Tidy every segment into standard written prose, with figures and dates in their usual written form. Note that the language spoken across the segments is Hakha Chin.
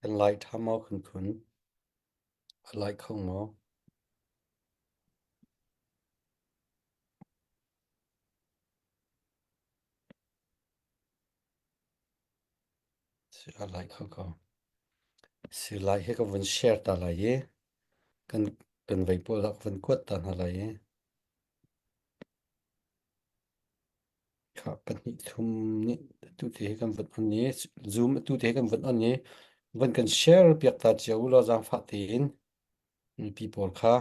Kan lai ṭha maw kan phun? A lai kho maw? A lai kho ko. Si lai hi ka vun share ta lai i kan kan vei pawl ah ka vun kuat ta hna lai i Kha 2 3 nih atu te hi kan vun on i Zoom atu te hi kan vun on i van kan share piak ta cio u law zaangfah tein mipi pawl kha.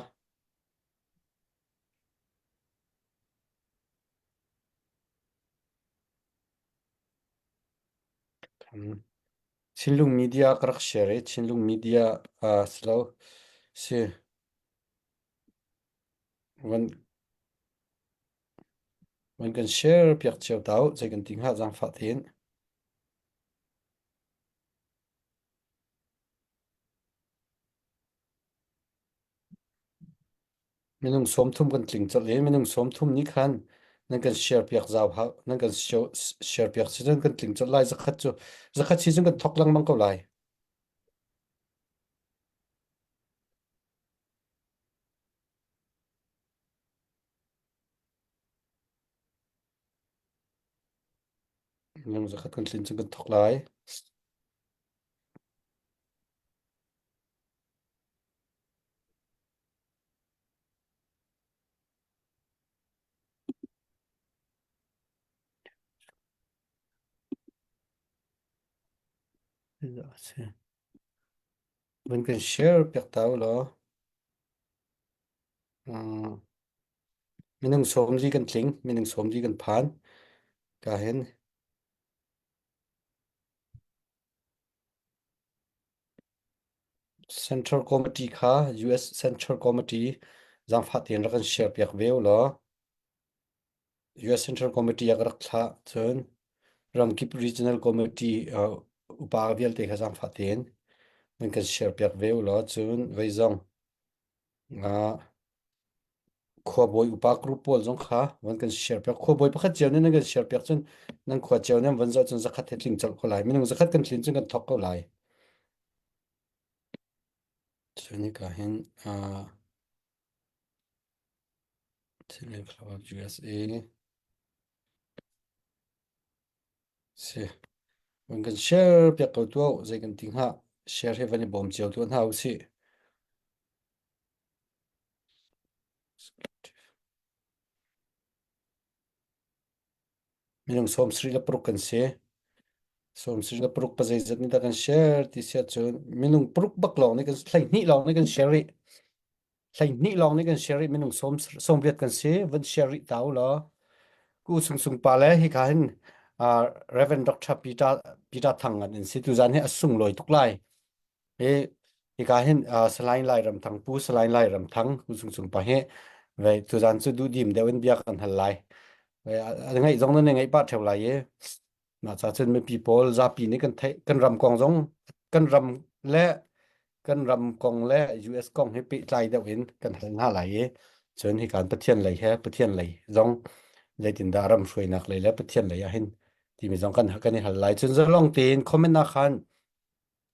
Chinlung Media ka rak share i Chinlung Media uh, si lo si van Van kan share piak cio ta u, zei kan ti hnga zaangfah tein. Minung 30 kan tling colh i minung 30 nih khan nan kan share piak zau hau nan kan share piak si cun kan tling colh lai zakhat cu zakhat si cun kan thok lengmang ko lai. Minung zakhat kan tlin cun kan thok lai. Van kan share piak ta u law. Uh, Minung 40 kan tling, minung 40 kan phan. Ka hin Central Committee kha US Central Committee zaangfah tein rak kan share piak ve u law US Central Committee ah ka rak thlah cun ramkip Regional Committee uh, upa vialte kha zaangfah tein nan kan share piak ve u law cun vei zong uh, Khuabawi upa group pawl zong kha van kan share piak. Khuabawi pakhat cio nih nan kan share piak cun nan khua cio nan van zoh cun zakhat he tling colh ko lai. Minung zakhat kan tlin cun kan thok ko lai. Cun hika hin uh, Thilin Club of USA si van kan share piak ko tuah zei kan ti hnga share hi van i bawm cio tuah hna usih. Minung 76 kan si. 76 pa zeizat nih dah kan share ti si ahcun minung paruk bak lawng nih kan 12 lawng nih kan share rih. 12 lawng nih kan share rih minung sawm 80 kan si. Van share rih ta u law. Ku sung sung pa le hika hin uh, Reverend Dr. Peter Peter Thang an in si tuzan hi a sunglawi tuk lai. Hi hika hin uh, Salai Lai Ram Thang Pu Salai Lai Ram Thang Pu Sung Sung pa hi vei tuzan cu duhdim deuh in bia kan hal lai. Vei a ngaih zong nan ngaih pah theu lai i mah ca cun mipi pawl zapi nih kan theih kan ram kong zong kan ram le kan ram kong le US kong hi pehtlai deuh in kan hal hna lai i cun hi kan Pathian lei he Pathian lei zong zeitindah ram hruainak lei le Pathian lei ah hin timi zong kan kan i hal lai cun zalong tein comment ah khan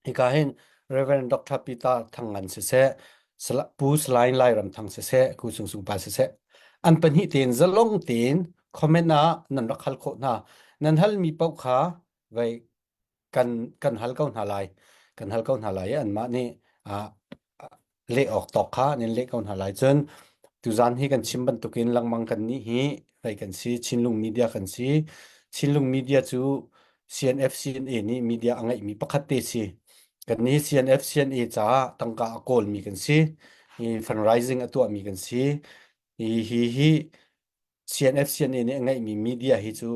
Hika hin Reverend Dr. Peter Thang Ngan siseh, Pu Salai Lairam Thang siseh, Ku Sung Sung Pa siseh, an pahnih tein zalong tein comment ah nan rak hal khawh hna. Nan halmi paoh kha vei kan kan hal ko hna lai. Kan hal ko hna lai i anmah nih ah leh awk tawk kha an in leh ko hna lai. Cun tuzan hi kan chim bantukin lengmang kan nih hi hei kan si Chinlung Media kan si. Chinlung Media cu CNF CNA nih media a ngeihmi pakhat te si. Kan nih CNF CNA caah tangka a kawlmi kan si. Hi fundraising a tuahmi kan si. Hi hi hi CNF CNA nih a ngeihmi media hi cu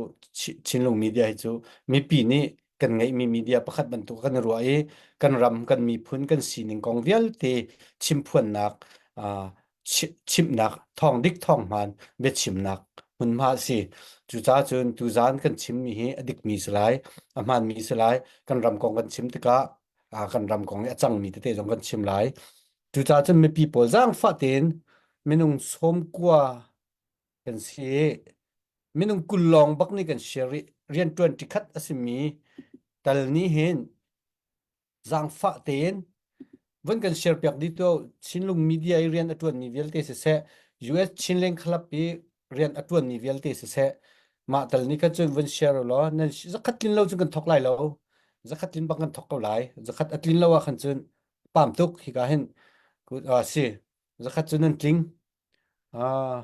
Chinlung media hi cu mipi nih kan ngeihmi media pakhat bantuk kan i ruah i kan ram kan miphun kan sining kong vialte chimphuannak chimhnak thawng dik thawng hmaan biachimnak hmunhma a si. Cucaah cun tuzaan kan chimmi hi a dikmi si lai, a hmaanmi si lai. Kan ram kong kan chim tikah kan ram kong i a cangmi tete zong kan chim lai. Cucaah cun mipi pawl zaangfah tein minung 90 kan si i minung 20 lawng bak nih kan share i rianṭuan ṭikhat a simi tal nih hin. Zaangfah tein Van kan share piak dih tu Chinlung media i rian a ṭuanmi vialte siseh, US Chinleng Club i rian a ṭuanmi vialte siseh, mah tal nih khan cun van share u law nan zakhat tlin lo cun kan thawk lai lo. Zakhat tlin bak kan thawk ko lai. Zakhat a tlin lo ah khan cun pam tuk hika hin si zakhat cu nan tling. Ah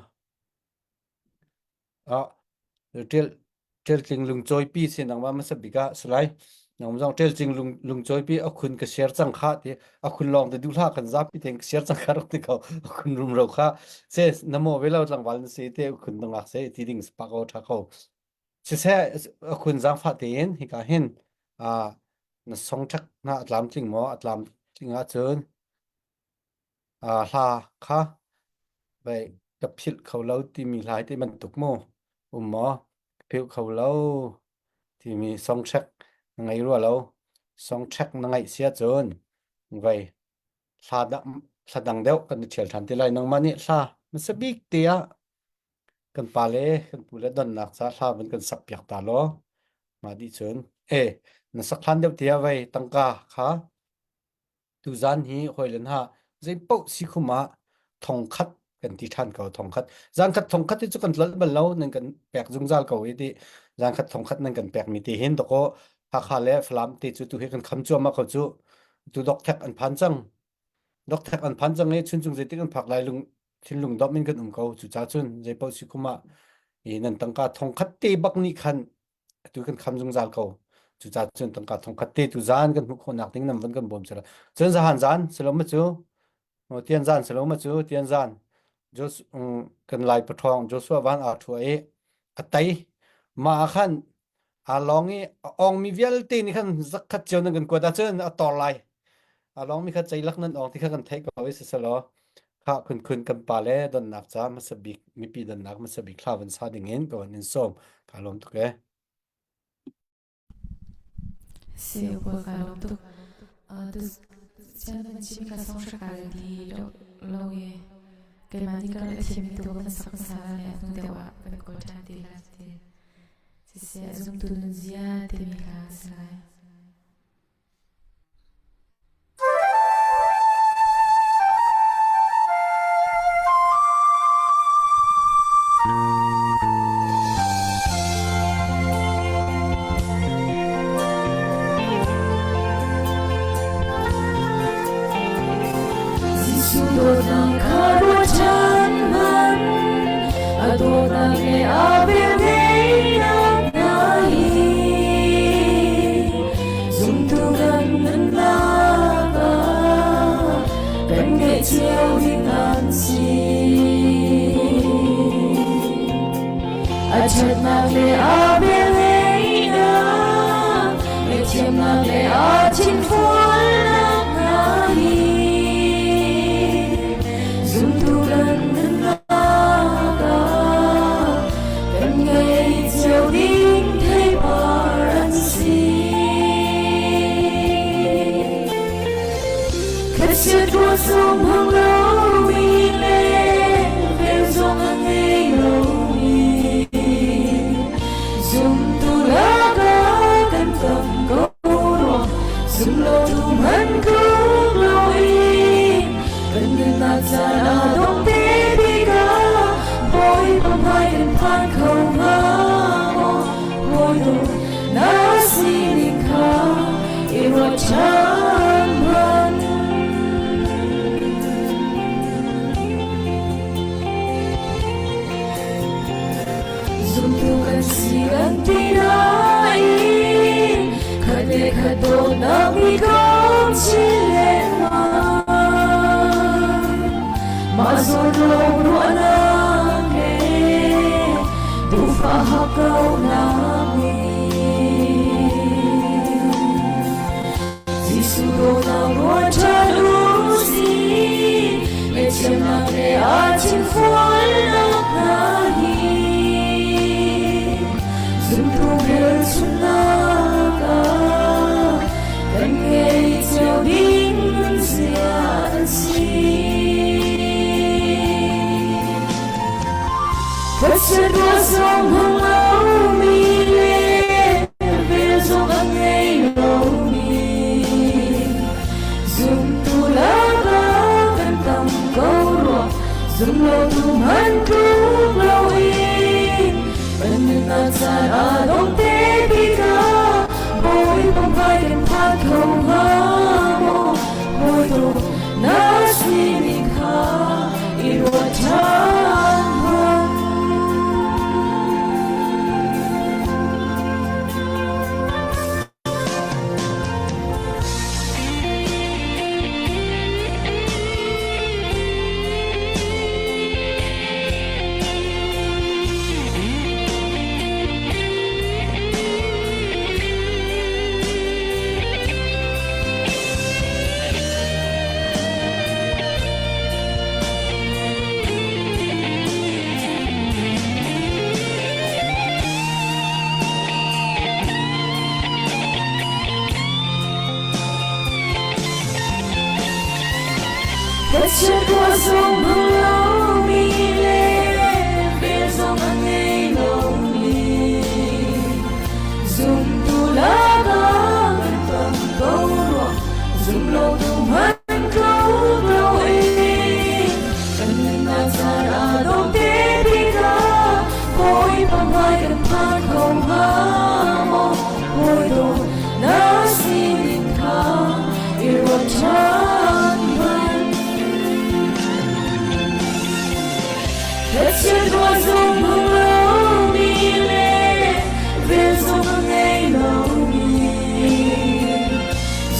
Ah, ṭial ṭialtling lungcawipi si nangmah hmasa bik ah si lai. Nangmah zong ṭialtling lung lungcawipi a khun ka share cang kha ti a khun lawng te duh hlah kan zapi tein ka share cang kha rak ti ko a khun rumro kha se na maw ve lo tlangval na si te a khun nangak se ti ding pa ko ṭha ko. Siseh a khun zaangfah tein hika hin ah na song ṭhek hna a tlamtling maw a tlamtling ahcun Hla kha vei ka philh kho lo timi hla hi ti bantuk mu um maw? Ka philh kho lo timi songṭhek na ngei rua lo. Songṭhek na ngeih si ahcun vei hla dang, hla dang deuh kan i ṭhial ṭhan ti lai. Nangmah nih hla hmasa bik te ah kan pale kan pule donnak ca hla van kan sak piak ta law mah dih cun e na sak hlan deuh tiah vei tangka kha Tuzaan hi hawilen ha zeipaoh si khum ah thongkhat kan ti ṭhan ko thongkhat. Zankhat thongkhat hi cu kan tlolh bal lo nan kan pek zungzal ko i ti zankhat thongkhat nan kan pek mi ti hin dakaw Hakha le Falam te cu tu hi kan kham cuahmah ko cu. Tu dokthek an phan cang. Dokthek an phan cang i chuncung zeitik an phak lai lung thinlung dom in kan um ko. Cucaah cun zeipaoh si khum ah i nan tangka thongkhat te bak nih khan atu kan kham zungzal ko. Cucaah cun tangka thongkhat te tu zan kan hmuh khawhnak ding nam van kan bawm sila. Cun zahan zan silo ma cu tian zan silo ma cu tian zan Jos kan lai pathawng Joshua van aa thua i a tei ma ah khan aa lawng i a ong mi vialte nih khan zakhat cio nan kan kuat ahcun a tor lai. A lawng mi kha ceilak nan ong ti kha kan theih ko i siselaw Khah khunkhun kan pale donnak ca hmasa bik mipi donnak hmasa bik thla van sa ding in ka van in sawm. Ka lawm tuk e. Si upa ka lawm tuk. Tu chan van chim ka song shaka le di lo lo ye. Keimah nih ka rak thiam mi tu kan sak hmasa la le hnu deuh ah kan kawl ṭhan ti la ti. Siseh zumtu nunzia timi hla a si lai. Jesuh dawtnak kha ruahchan hmanh, a dawtnak le a velngeihnak hna hi Zumtu kan nunnak ah kan ngeih cio ding an si. A ṭhatnak le a velngeihnak, ngaihthiamnak le a thinfualnak hna hi zumtu kan nunnak ah kan ngei cio ding theipar an si. Khachiat ruah zong hmang lomi le vel zong a ngei lomi zumtu lakah kan tam ko rua zumlotu hmanh tluk loin kan nunnak caan a dong te tikah Bawipa hmai kan phan kho hnga maw Bawi dawt na sining kha i ruat ṭhan hmanh. Zumtu kan si kan ti nain khat le khat dawtnak nih kan chin lengmang. Mah zawn lawng ruahnak le duhfah hakkauhnak nih Jesuh dawtnak ruat ṭhan u sih, ngaihchiatnak le aa thinfualnak hna hi zumtu hmelchunhnak ah kan ngei cio ding zia an si. Khuachiat ruah zong hmang lomi le vel zong a ngei lomi. nunnak caan a dong te tikah Bawipa hmai kan phan kho hnga maw? Bawi dawt na sining kha i ruat ṭhan hmanh. Thetse zong hmang lomi le vel zong a ngei lomi zumtu lakah kan tam ko rua zumlotu hmanh ko lo in kan nunnak caan a dong te tikah Bawipa hmai kan phan kho hnga maw Bawi dawt na sining kha i ruat ṭhan hmanh. Thetse ruah zong hmang lomi le vel zong a ngei lomi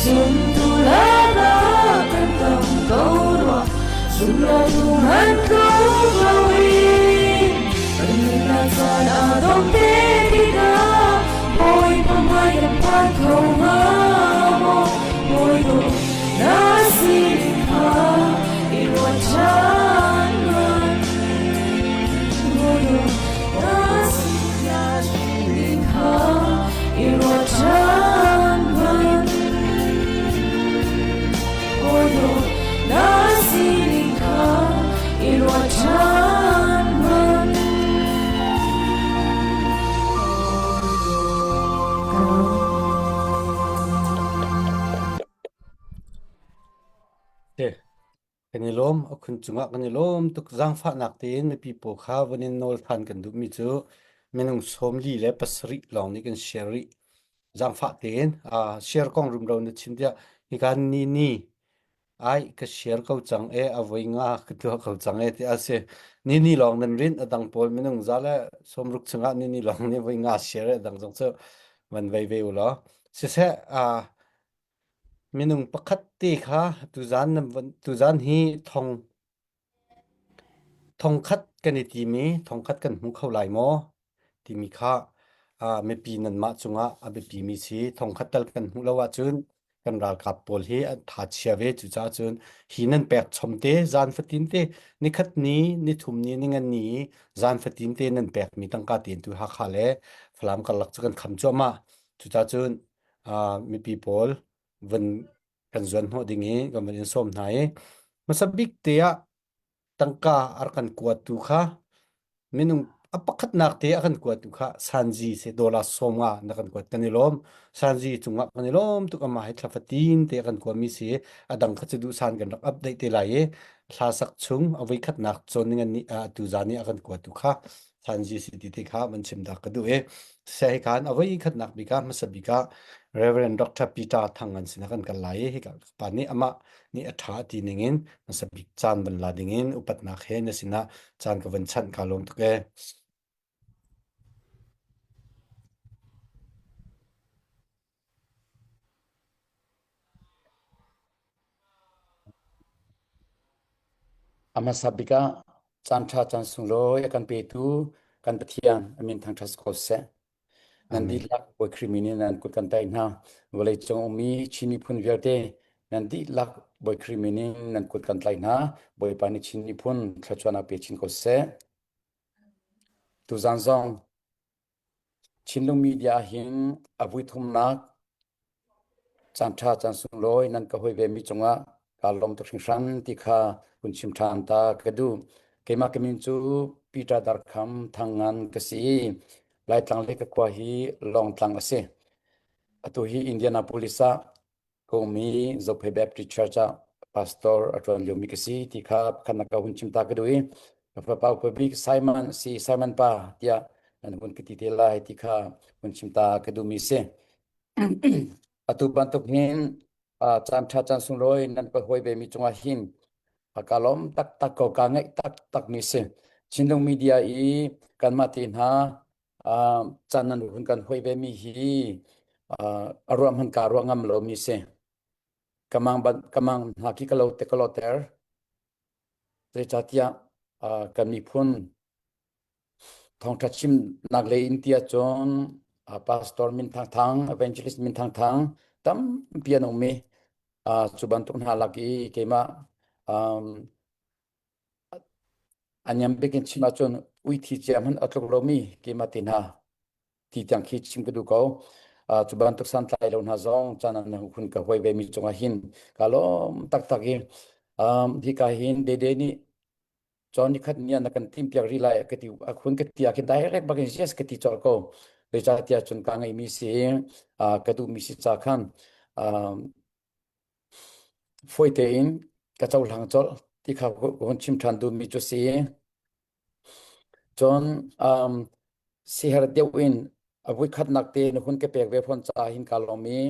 zumtu lakah kan tam ko rua zumlotu hmanh ko lo in kan nunnak caan a dong te tikah Bawipa hmai kan phan kho hnga maw Bawi dawt na sining kha i ruat ṭhan hmanh Bawi dawt na sining kha i ruat ṭhan hmanh Bawi dawt na sining kha i ruat ṭhan hmanh. Te, kan i lawm, a khun cungah kan i lawm tuk zaangfahnak tein mipi pawl kha vun in nawl than kan duhmi cu minung 47 lawng nih kan share rih. Zaangfah tein uh, share kong rumro na chim tiah hika ni ni ai ka share ko cang e a voi nga ka tuah ko cang e ti a si. Ni ni lawng nan rin a dang pawl minung za le 60 chungah ni ni lawng nih voi nga share e dang zong cu van vei ve u law. Siseh uh, Minung pakhat te kha tuzaan nan von tuzaan hi thong thongkhat kan i tim i thongkhat kan hmu kho lai maw timi kha ah mipi nanmah cungah a biapimi si. Thongkhat tal kan hmuh lo ahcun kan ralkap pawl hi an tha chia ve. Cucaah cun hi nan pek chom te zan fatin te nikhat ni, nithum ni, ningan ni i zan fatin te nan pekmi tangka tein tu Hakha le Falam karlak cu kan kham cuahmah. Cucaah cun uh, mipi pawl van kan zuan hnawh ding i kan van in sawm hna i hmasa bik te ah tangka a rak kan kuattu kha minung a pakhatnak te a kan kuattu kha sanji se dollar 50 na kan kuat kan i lawm sanji cungah kan i lawm tuk ama hi thla fatin te a kan kuami si a dang kha cu duh san kan rak update te lai i thla sak chung a voi khatnak cawn ning an nih tu zan i a kan kuattu kha Sanji si ti ti kha van chim dak ka duh i se hi khan a voi khatnak bik ah hmasa bik ah Reverend Dr. Peter Thang an sin ah kan kal lai i hika pa nih amah nih a ṭha ti ning in hmasa bik caan van la ding in upatnak he na sinah caan ka van chanh ka lawm tuk e. A hmasa bik ah caanṭha caan sunglawi a kan petu kan Pathian a min thangṭhat si ko seh. Nan Amen. dihlak Bawi Khrih min in nan kut kan taih hna. Vawleicung ummi Chin miphun vialte nan dihlak Bawi Khrih min in nan kut kan tlaih hna. Bawipa nih Chin miphun thluachuahnak pe chin ko seh. Tuzaan zong Chinlung Media hin a vui thumnak caanṭha caan sunglawi nan ka hawi vemi cungah kaa lawm tuk hringhran ti kha hun chim ṭhan ta ka duh. Keimah ka min cu Peter Darkham Thangngan ka si i Laitlang le ka khua hi Lawngtlang a si. Atu hi Indianapolis ah ka ummi Zophei Baptist Church ah pastor a ṭuan liomi ka si ti kha pakhatnak ka hun chim ta ka duh i ka fapa upa bik Simon a si Simon pa tiah. nan hun ka ti te lai ti kha hun chim ta ka duhmi si. Atu bantuk hin caan ṭha caan sunglawi nan ka hawi ve mi cungah hin ka lawm taktak ko ka ngaih taktak mi si. Chinlung media i kanmah te hna caan nan hun kan hawi ve mi hi a ruah hman ka ruah ngam lo mi si. Kamang ban kamang hna khi ka lo te ka lo ter. Zeicahtiah kan miphun Thawngṭha chimnak lei in tiah cun pastor Min Thang Thang, evangelist Min Thang Thang tampi an um i cu bantuk hna lak i keimah a niam bik in chim ahcun uithi cia hmanh a tluk lomi keimah te hna ti tiang khi chim ka duh ko. Cu bantuk santlai lo hna zong caan an hun ka huai ve mi cungah hin ka lawm taktak i hika hin Dede nih John nikhat ni ah na kan timpiak rih lai ka ti a khun ka ti ah khin direct bakin yes ka ti colh ko zeicahtiah cun ka ngeihmi si ka duhmi si ca khan fawi tein ka cohlang colh ti kha ka hun chim ṭhan duhmi cu si cun siher deuh in a vuikhatnak te na hun ka pek ve fawn caah hin ka lawm i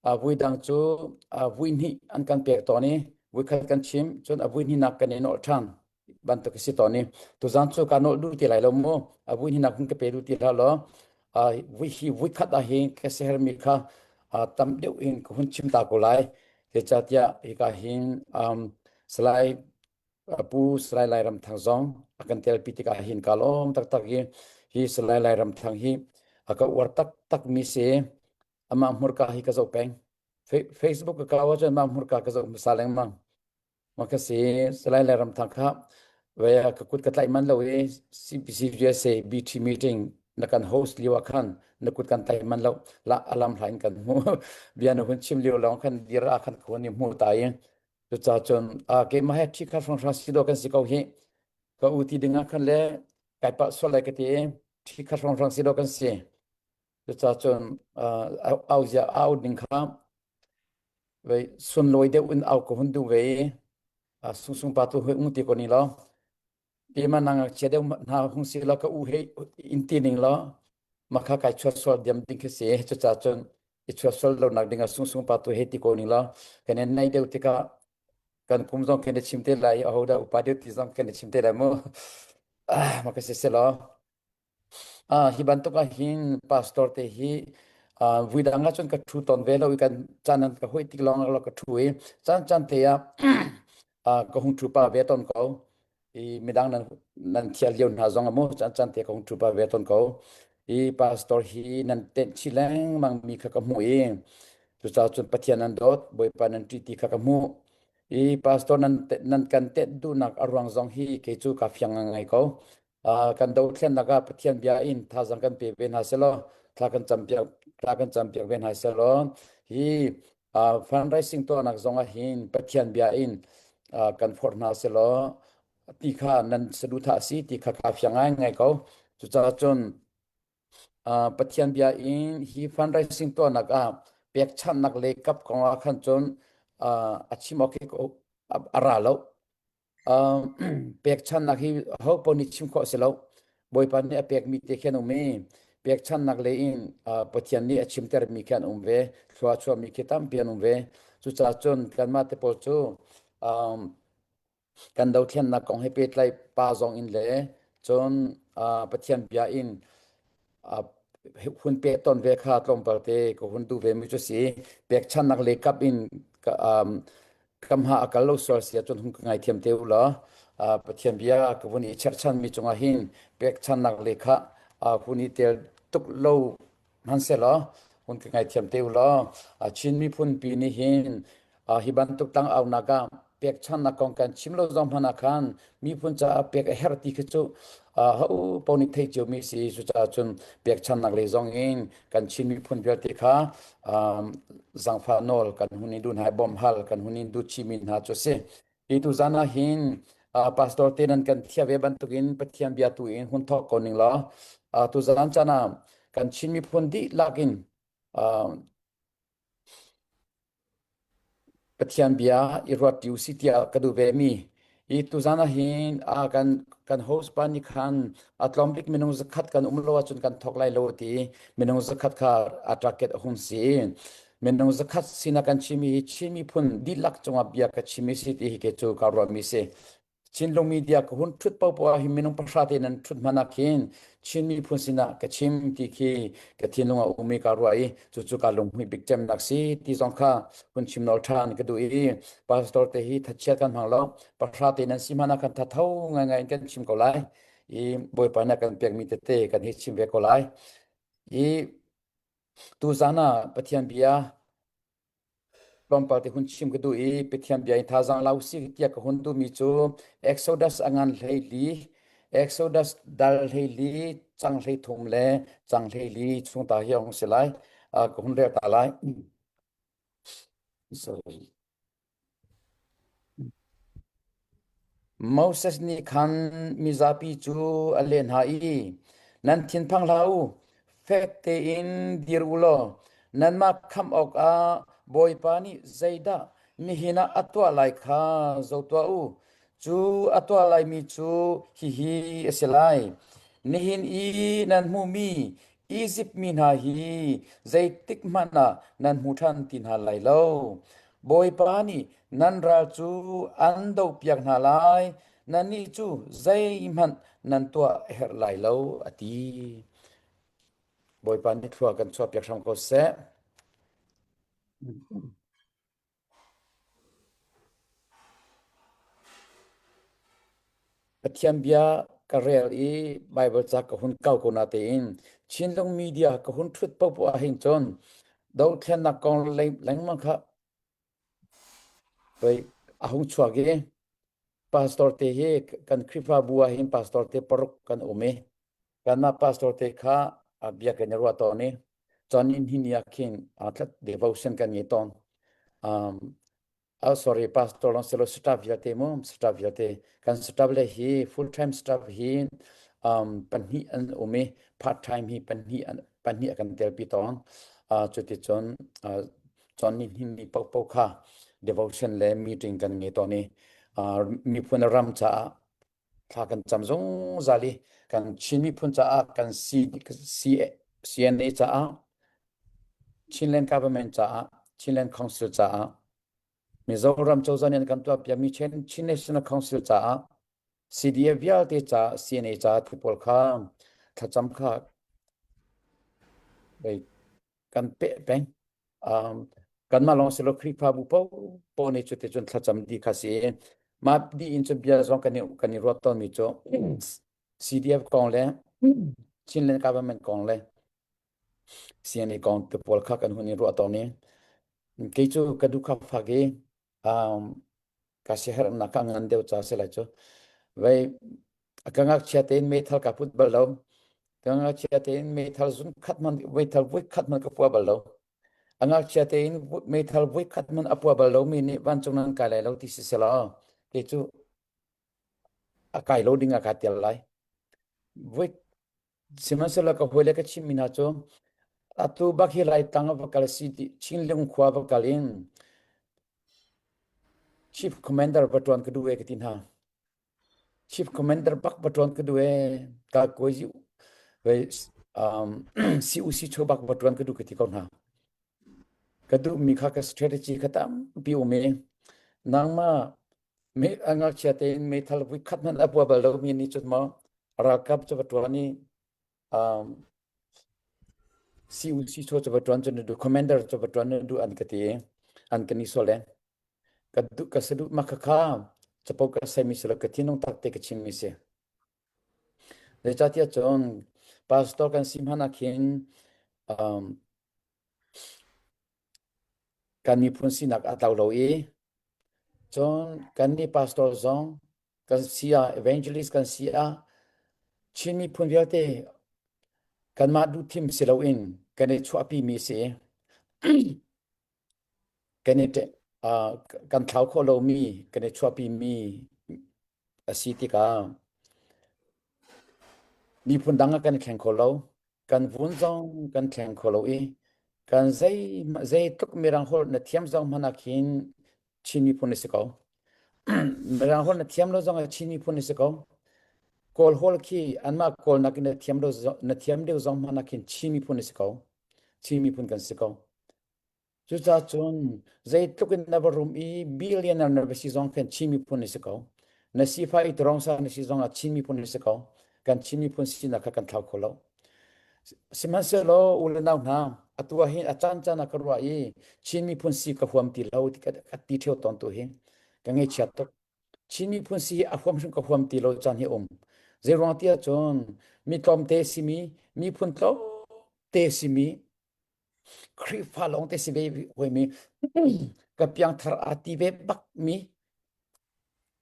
a vui dang cu a vui hnih an kan pek tawn i vuikhat kan chim cun a vui hnihnak kan i nolh ṭhan bantuk a si tawn i tuzaan cu ka nolh duh ti lai lo mu a vui hnihnak hun ka pe duh ti hlah law vui hi vuikhat ah hin ka sihermi kha tam deuh in ka hun chim ta ko lai zeicahtiah hika hin Salai Pu Salai Lairam Thang zong a kan telpi tikah hin ka lawm taktak i hi Salai Lairam Thang hi a ka uar taktak mi si. Amah hmurka hi ka zoh peng. Facebook ka kau ahcun amah hmurka ka zoh hmasa lengmang. Ma ka si Salai Lairam Thang kha ve ka kut ka tlaih man lo i CPCUSA BT meeting na kan host lio ah khan na kut kan tlaih man lo la alam hla in kan hmu bia na hun chim lio lawng khan dir ah khan ka hun i hmu ta i Cucaah cun keimah he ṭhi kha hrawnghrang si dawh kan si ko hih. Ka u ti ding ah khan le kai palh sual lai ka ti i ṭhi kha hrawnghrang si dawh kan si. Cucaah cun au zia au ding kha vei sunlawi deuh in au ka hun duh ve i sungsung pa tu hoi ung ti ko ni law Keimah na ngakchia deuh hna hung si law ka u he in ti ning law makha kai chuat sual diam ding khi si. Cucaah cun i chuat sual lo nak ding ah sungsung pa tu he ti ko ning law kan in naih deuh tikah kan kum zong kan i chim te lai i ahodah upa deuh ti zong kan i chim te lai mu. Ah, maka si se law. Hi bantuk ah hin pastor te hi vui dang ah cun ka ṭhu tawn ve lo i kan caan an ka hoih tik lawng ah ka ṭhu i caan caan te ah ka hung ṭhu pa ve tawn ko. I midang nan nan thial lio hna zong ah mu caan caan te ka hung ṭhu pa ve tawn ko. I pastor hi nan tenh chih lengmang mi kha ka hmuh i cucaah cun Pathian nan dawt, Bawipa nan ṭih ti kha ka hmuh. I pastor nan nan kan tenh duhnak a ruang zong hi kei cu ka fiang ngai ko. Kan dothlennak ah Pathian bia in thazaang kan pe ve hna selaw thla kan campiak thla kan campiak ve hna selaw hi fundraising tuahnak zong ah hin Pathian bia in kan forh hna selaw ti kha nan saduhthah si ti kha kaa fiang ngai ngai ko. Cucaah cun Pathian bia in hi fundraising tuahnak ah pekchanhnak le kap kong ah khan cun a chim awk hi a ra lo. Pekchanhnak hi ho paoh nih chim khawh a si lo. Bawipa nih a pekmi te khi an um i pekchanhnak lei in Pathian nih a chimtermi khi an um ve. Thlua a chuahmi khi tampi an um ve. Cucaah cun kanmah te pawl cu kan dothlennak kong he pehtlai pa zong in le cun Pathian bia in hun peh tawn ve kha tlawmpal te ka hun duh ve mi cu si. Pekchanhnak lei kap in kam ha a kal lo sual si ahcun hung ka ngaithiam te u law Pathian bia ka vun i cherhchan mi cungah hin pekchannak le kha hun i tel tuk lo hmanhsehlaw hun ka ngaithiam te u law Chin miphun pi nih hin hi bantuk tlang aunak ah pekchannak kong kan chim lo zong hmanh ah khan miphun caah pek a herh ti khi cu ho paoh nih theih ciomi si cucaah cun pekchannak lei zong in kan Chin miphun vialte kha zangfah nawl kan hun in duh hna bawmh hal kan hun in duh chihmi hna cu a si. Hi tu zan ah hin pastor te nan kan thiah ve bantukin Pathian bia tu in hun thawk ko ning law tu zan caan ah kan Chin miphun dihlak in Pathian bia i ruat ti usih tiah ka duh vemi. I tuzan ah hin a kan kan host pa nih khan a tlawm bik minung zakhat kan um lo ahcun kan thawk lai lo ti minung zakhat kha a target a hung si. Minung zakhat sinah kan chimi hi Chin miphun dihlak cungah bia ka chimi si ti hi ke cu ka ruahmi si. Chinlung media ka hun ṭhut paohpaoh ah hin minung pahra te nan ṭhut hmanh ah khin Chin miphun sinah ka chim ti khi ka thinlung ah um i ka ruah i cucu ka lunghmuih bik cemnak si ti zong kha hun chim nawl ṭhan ka duh i pastor te hi thachiat kan hmang lo pahra te nan si hmanh ah kan thatho ngaingai in kan chim ko lai i Bawipa nih a kan pekmi tete kan hi chim ve ko lai i tuzan ah Pathian bia Tlawmpal te hun chim ka duh i Pathian bia in thazaang la usih tiah ka hun duhmi cu Exodus a ngan hleili, Exodus dal hleili, cang 13 le cang 14 chung ta hi a hung si lai. Uh, ka hun rel ta lai. Sorry. Moses nih khan mizapi cu a leh hna i, Nan thinphang hlah u, fek tein dir u law nanmah khamh awkah Bawipa nih zeidah nihin ah a tuah lai kha zoh tuah u. Cu a tuah laimi cu hihi a si lai: Nihin i nan hmuhmi Izipt mi hna hi zeitikhmanh ah nan hmu ṭhan ti hna lai lo. Bawipa nih nan ral cu an dohpiak hna lai, nannih cu zeihmanh nan tuah a herh lai lo, a ti. Bawipa nih thlua kan chuahpiak hram ko seh. Pathian bia ka rel i Baibal ca ka hun kau ko natein Chinlung media ka hun ṭhut paohpaoh ahhin cun dothlennak kong lengmang kha pei a hung chuak i pastor te hi kan Khrihfabu ahhin pastor te paruk kan um i kanmah pastor te kha bia kan i ruah tawn i cun in hi ni ah khin devotion kan ngei tawn. Um, oh sorry pastor long selo staff vialte mu staff vialte kan staff le hi full time staff hi um, pahnih an um i part time hi pahnih an pahnih kan telpi tawn uh, cuti cun uh, cun ni hnin ni paohpaoh kha devotion le meeting kan ngei tawn i uh, miphun ram caah thla kan cam zungzal i kan Chin miphun caah kan C, C, CNA caah Chinland government caah Chinland Council caah Mizoram cozah nih an kan tuahpiakmi Chin, Chin National Council caah CDF vialte caah CNA caah thu pawl kha thlacam kha kan peh peng. Um, kanmah lawng si lo Khrihfabu paohpaoh nih cuti cun thlacam dih kha si. Mah dih in cun bia zong kan i, kan i ruat tawnmi cu CDF kong le Chinland government kong le CNA kong te pawl kha kan hun i ruah tawn i kei cu ka duh kha fak i um, ka siaherhnak ka ngan deuh ca si lai cu. Vei ka ngakchia tein meithal ka put bal lo. Ka ngakchia tein meithal zun khat man meithal voi khat man ka pua bal lo. A ngakchia tein meithal voi khat man a pua bal lo mi nih vancung nan kai lai lo ti si selaw kei cu a kai lo ding ah ka tel lai. Voi Sihmanhsehlaw ka hawile ka chimmi hna cu atu bak hi Laitlang ah va kal si ti Chinlung khua va kal in Chief Commander va ṭuan ka duh e ka ti hna. Chief Commander bak va ṭuan ka duh e ka kawi um, CUC cho bak va ṭuan ka duh ka ti ko hna. Ka duhmi kha ka strategy kha tampi um i nangmah me a ngakchia tein meithal vui khat hmanh a pua bal lomi nih cun maw ralkap cu va ṭuan i um, CUC cho cu va ṭuan cu na duh commander cu va ṭuan na duh an ka ti an ka ni sol e ka duh ka saduh ma kha kha capo ka saimi si lo ka thinlung tak te ka chimmi si zeicahtiah cun pastor kan si hmanh ah khin um, kan miphun sinak a tlo lo i cun kannih pastor zong kan si ah evangelist kan si ah Chin miphun vialte kanmah duhthim si loin kan i chuahpi mi si kan i uh, kan thlau khawh lomi kan i chuahpi mi a si tikah miphun dang ah kan i thleng kho lo kan vun zong kan thleng kho lo i kan zei zeitluk mirang holh na thiam zong hmanh ah khin Chin miphun na si ko. Mirang holh na thiam lo zong ah Chin miphun na si ko. Kawl holh khi anmah Kawl nakin na thiam lo na thiam deuh zong hmanh ah khin Chin miphun na si ko. Chin miphun kan si ko. Cucaah cun zeitluk in na va rum i billionaire na va si zong khin Chin miphun na si ko. Na sifah i turongsa na si zong ah Chin miphun na si ko. Kan Chin miphun sinak kha kan thlau kho lo. Sihmanhsehlaw u le nau hna, atu ah hin a caancaan ah ka ruah i Chin miphun si ka huam ti lo ti ka ti ṭheo tawn tu hi ka ngaihchia tuk. Chin miphun si hi a huam hrim ka huam ti lo caan hi a um. Zeiruang ti ahcun mi tlawmte simi, miphun tlawmte simi, Khrihfa lawngte si ve huimi, ka piangthar aa ti ve bakmi,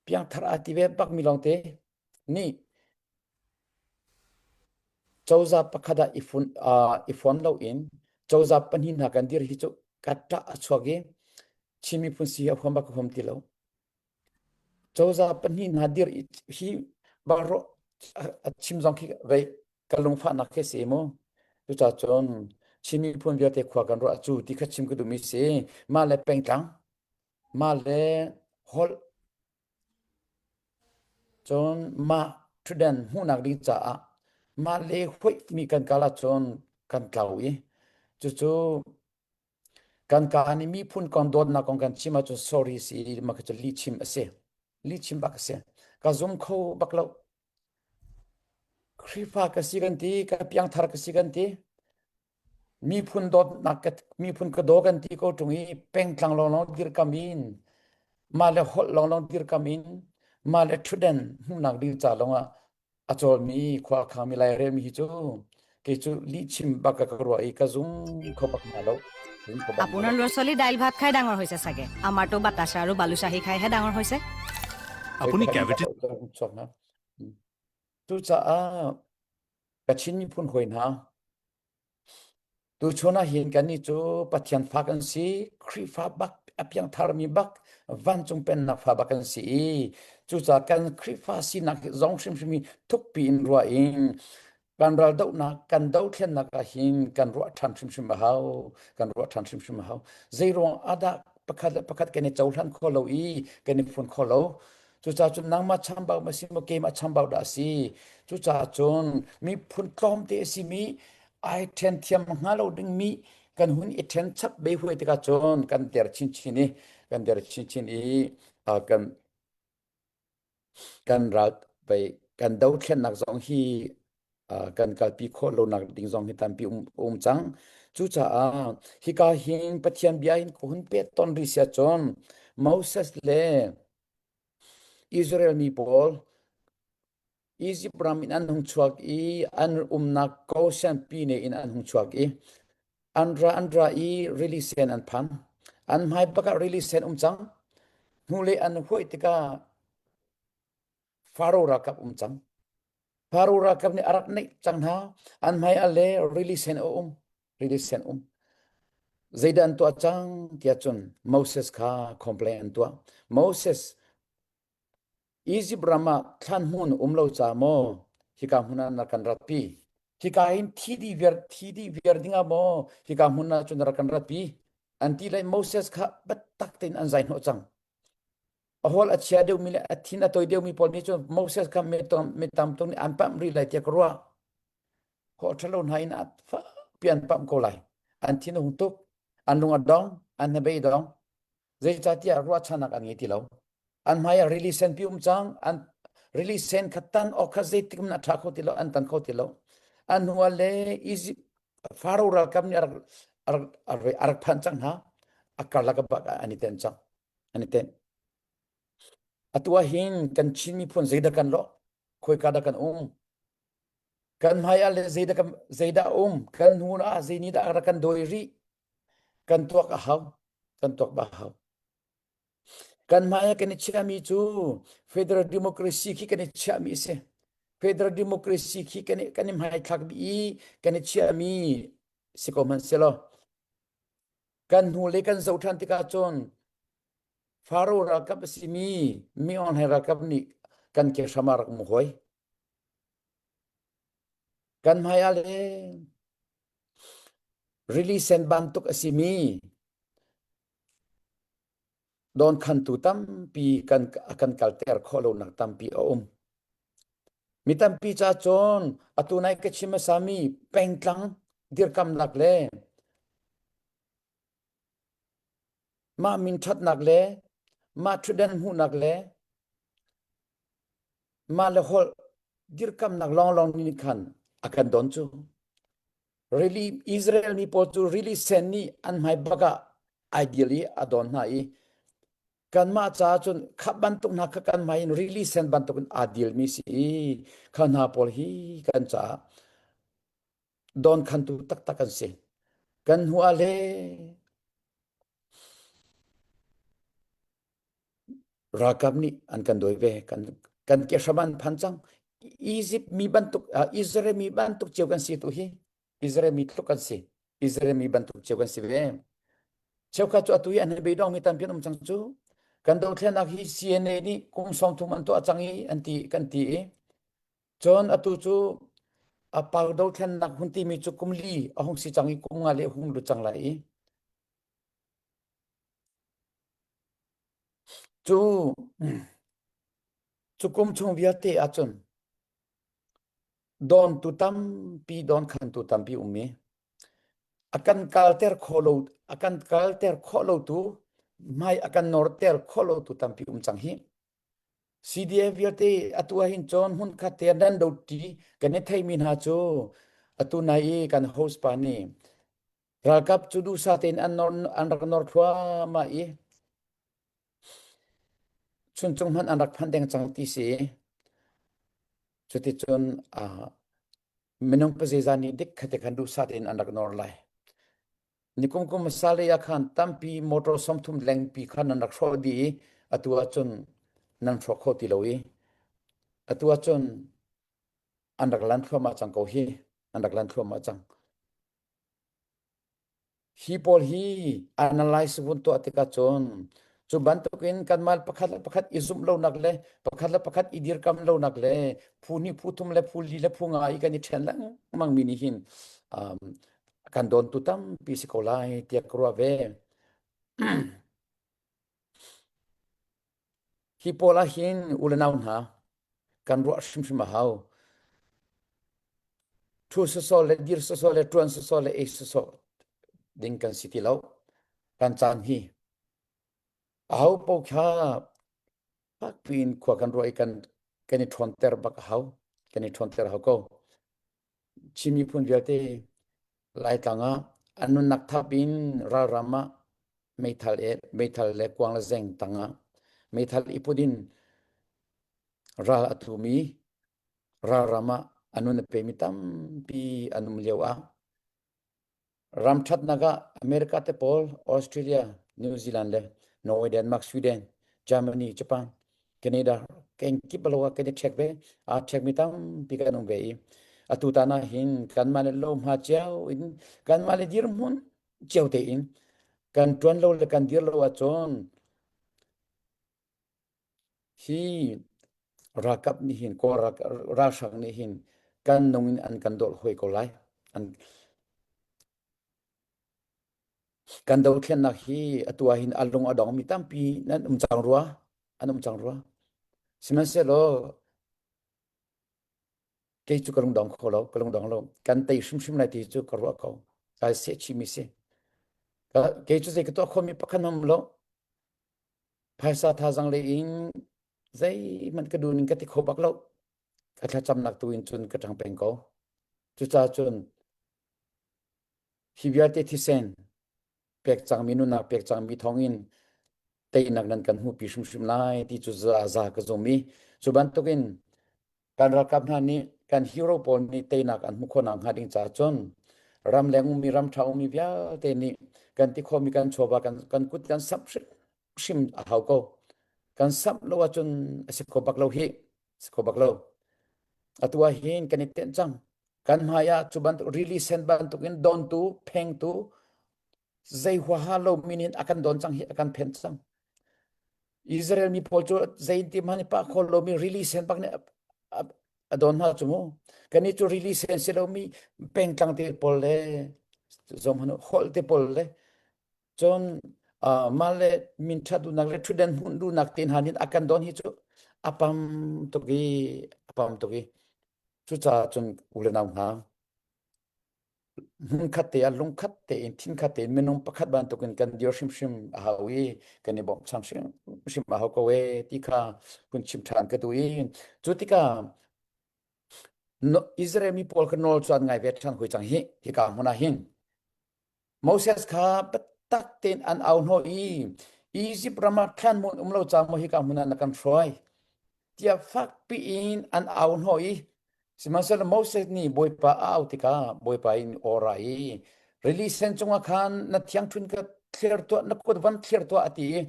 piangthar aa ti ve bakmi lawngte nih Cozah pakhat ah i fon loin cozah pahnih hna kan dir hi cu ka ṭah a chuak i Chin miphun si hi a huam bak ka huam ti lo. Cozah pahnih hna dir hi barawh a chim zong khi vei ka lungfahnak khi si mu. Cucaah cun Chin miphun vialte khua kan ruah cu ti kha chim ka duhmi si. Mah le pengtlang, mah le holh Cun mah ṭhutdan hmuhnak ding caah mah le hoihmi kan kal ahcun kan tlau i cucu kan kaa nih miphun kong dawtnak kong kan chim ahcun sorry si mah khi cu lihchim a si. Lihchim bak a si. Ka zum kho bak lo. Khrihfa ka si kan ti, ka piangthar ka si kan ti. Miphun dawtnak ka miphun ka daw kan ti ko ṭung i pengtlang lawnglawng dirkam in mah le holh lawnglawng dirkam in mah le ṭhutdan hmuhnak ding ca lawngah a cawlmi khua khangmi lairelmi hi cu kei cu lihchim bak ka ruah i ka zum kho bak hna lo. আপোনাৰ ল'ৰা ছোৱালী দাইল ভাত খাই ডাঙৰ হৈছে চাগে আমাৰতো বাতাসা আৰু বালুচাহী খাইহে ডাঙৰ হৈছে আপুনি কেভিটি Cucaah Kachin miphun hawi hna, tuchun ah hin kannih cu Pathian fa kan si, Khrihfa bak, a piangtharmi bak, vancung pennak fa bak kan si i cucaah kan Khrihfa sinak zong hrimhrim hi thukpi in ruah in kan ral dohnak, kan dothlennak ah hin kan ruah ṭhan hrimhrim a hau, kan ruah ṭhan hrimhrim a hau. Zeiruang ah dah pakhat le pakhat kan i cohlan kho lo i kan i fun kho lo? Cucaah cun nangmah chambau ma si maw keimah chambau dah a si? Cucaah cun miphun tlawmte a simi ai ṭhen thiam hnga lo dingmi kan hun i ṭhen chap ve huai tikah cun kan der chinchin i kan der chinchin i kan kan ral pei kan dothlennak zong hi kan kalpi khawh lonak ding zong hi tampi um, um cang. Cucaah hika hin Pathian bia hin ka hun pet ton rih sia cun Moses le Israel mi pawl Egypt ram in an hung chuak i an umnak Goshen pine in an hung chuak i an ra an ra i rili sen an phan. An hmai bak ah rili sen um cang. Hnulei an huai tikah Faro ralkap um cang. Faro ralkap nih a rak neih cang hna. An hmai ah le rili sen a um. Rili sen um. Zeidah an tuah cang tiah cun Moses kha complain an tuah. Moses, Egypt ram ah thlan hmun um lo ca maw hika hmun ah na kan ratpi? Hika hin thi dih viar thi dih viar ding ah maw hika hmun ah cun na rak kan ratpi? An ti le Moses kha biatak tein an zai hnawh cang. A hawl a chia deuhmi le a thin a toi deuhmi pawl nih cun Moses kha mi tam tuk nih an pamh rih lai tiah ka ruah. Haw ṭhalo hna in a fakpi an pamh ko lai. An thin a hung tuk, an lung a dong, an hnabei dong. Zeicahtiah ruahchannak an ngei ti lo. An hmai ah rili senpi um cang, an rili sen kha tan awk kha zeitik hmanh a ṭha kho ti lo, an tan kho ti lo. An hnu ah le Egypt Faro ralkap nih a rak, a rak, a rak phanh cang hna. A karlak ah bak an i ten cang. An i tenh. Atu ah hin kan Chin miphun zeidah kan lawh? Khoika dah kan um? Kan hmai ah le zeidah kan zeidah um? Kan hnu ah zei nih dah rak kan dawi rih? Kan tuak a hau. Kan tuak ba hau. Kan hmai ah kan i chiahmi cu Federal Democracy khi kan i chiahmi a si. Federal Democracy khi kan i kan i hmaithlak i kan i chiahmi si ko hmanh selaw Kan hnulei kan zoh ṭhan tikah cun Faro ralkap a simi Mi Aung Hlaing ralkap nih kan ke hram ah rak um hawi. Kan hmai ah le rili sen bantuk a simi Dawnkhantu tampi kan a kan kalter khawh lonak tampi a um. Mi tampi ca cun atu nai ka chim hmasami pengtlang dirkamnak le mah min ṭhatnak le mah ṭhutdan hmuhnak le mah le holh dirkamnak lawnglawng nih khan a kan don cu. Rili Israel mi pawl cu rili sen nih an hmai bak ah ideal i a don hna i kanmah caah cun kha bantuk hna kha kan hmai in rili sen bantuk in aa dilmi si i kha hna pawl hi kan caah dawnkhantu taktak an si. Kan hnu ah le ralkap nih an kan dawi ve kan kan ke hram an phan cang Egypt mi bantuk uh, Israel mi bantuk cio kan si tu hi Israel mi tluk kan si Israel mi bantuk cio kan si ve cheukhat cu atu hi an beidong mi tampi an um cang cu kan dothlennak hi CNA nih kum 30 an tuah cang i an ti kan ti i Cun atu cu a par dothlennak hun timi cu kum li a hung si cang i kum nga le a hung lut cang lai i cu cu kum chung vialte ahcun dawntu tampi dawnkhantu tampi um i a kan kalter khawh lo a kan kalter khawh lo tu hmai a kan norter khawh lo tu tampi um cang hi. CDF vialte atu ahhin cun hmunkhat te nan do ṭi kan i theimi hna cu atu nai i kan host pa nih ralkap cu duhsah tein an nor an rak nor thluahmah i chuncung hmanh an rak phanh deng cang ti si. Cuticun uh, minung pazeizah nih dik khat te khan duhsah tein an rak nor lai. Nikum kum hmasa lei ah khan tampi motor 30 lengpi khan nan rak hrawh dih i atu ahcun nan hrawk kho ti lo i atu ahcun an rak lan thluahmah cang ko hi an rak lan thluahmah cang. Hi pawl hi analyze vun tuah tikah cun cu bantukin kanmah pakhat le pakhat i zumh lonak le pakhat le pakhat i dirkam lonak le phu hnih phu thum le phu li le phu nga i kan i ṭhen lengmang mi nih hin um, kan dawntu tampi si ko lai tiah ka ruah ve. Hi pawl ah hin u le nau hna kan ruah hrimhrim a hau. Thu sawsawh le dir sawsawh le ṭuan sawsawh le ei sawsawh ding kan si ti lo. Kan caan hi aho paoh kha fakpi in khua kan ruah i kan kan i ṭhawnter bak a hau. Kan i ṭhawnter a hau ko. Chin miphun vialte Laitlang ah an nunnak thap in ralram ah meithal e meithal le kuang le zeng tangah meithal i put in ral a thumi ralram ah a nun a pemi tampi an um lio ah Ram ṭhatnak ah America te pawl, Australia, New Zealand le Norway, Denmark, Sweden, Germany, Japan, Canada kenkip lo ah kan i ṭhek ve. Aa ṭhekmi tampi kan um ve i atu tan ah hin kanmah le lohma cio in kanmah le dirhmun cio tein kan ṭuan lo le kan dir lo ahcun Hi ralkap nih hin Kawl ralhrang nih hin kan nung in an kan dolh hoi ko lai. An kan dothlennak hi atu ah hin a lung a dongmi tampi nan um cang rua an um cang rua. Sihmanhsehlaw kei cu ka lungdong kho lo ka lungdong lo kan tei hrimhrim lai ti cu ka ruah ko kai seh chimi si kei cu zei ka tuah khomi pakhat um lo Phaisa thazaang lei in zeihmanh ka duh ning ka ti kho bak lo. Ka thlacamnak tu in cun ka ṭang peng ko. Cucaah cun hi vialte thisen pek cangmi nunnak pek cangmi thawngin teinak nan kan hmuhpi hrimhrim lai ti cu za za ka zum i cu bantukin Kan ralkap hna nih kan hero pawl nih teinak an hmuh khawhnak hnga ding caah cun ramleng ummi ramṭha ummi vialte nih kan ti khawhmi kan chawva kan, kan kut kan samh hrimhrim a hau ko. Kan samh lo ahcun a si kho bak lo hi. Si kho bak lo. Atu ah hin kan i tenh cang. Kan hmai ah cu bantuk rili sen bantuk in dontu, phengtu, zei huaha lo min in a kan don cang hi a kan phen cang. Israel mi pawl cu zei ti hmanh pah kho lomi rili sen bak nih a don hna cu mu. Kannih cu rili sen si lomi pengtlang te pawl le zom holh te pawl le cun Mah le min ṭhat duhnak le ṭhutden hmuh duhnak te hna nih a kan don hi cu a pam tuk i a pam tuk i cucaah cun u le nau hna hmunkhat te ah lungkhat tein thinkhat tein minung pakhat bantukin kan dir hrimhrim a hau i kan i bawmchan hrimhrim a hau ko e ti kha hun chim ṭhan ka duh i cu tikah Israel mi pawl kha nawl cu an ngai ve ṭhan hoi cang hi hika hmun ah hin Moses kha biatak tein an au hnawh i Izipt ram ah thlanhmun um lo ca maw hika hmun ah na kan hruai tiah fakpi in an au hnawh i sihmanhsehlaw Moses nih Bawipa a au tikah Bawipa in aw ra i rili sen cungah khan na thiangṭhun ka thlir tuah na kut van thlir tuah a ti i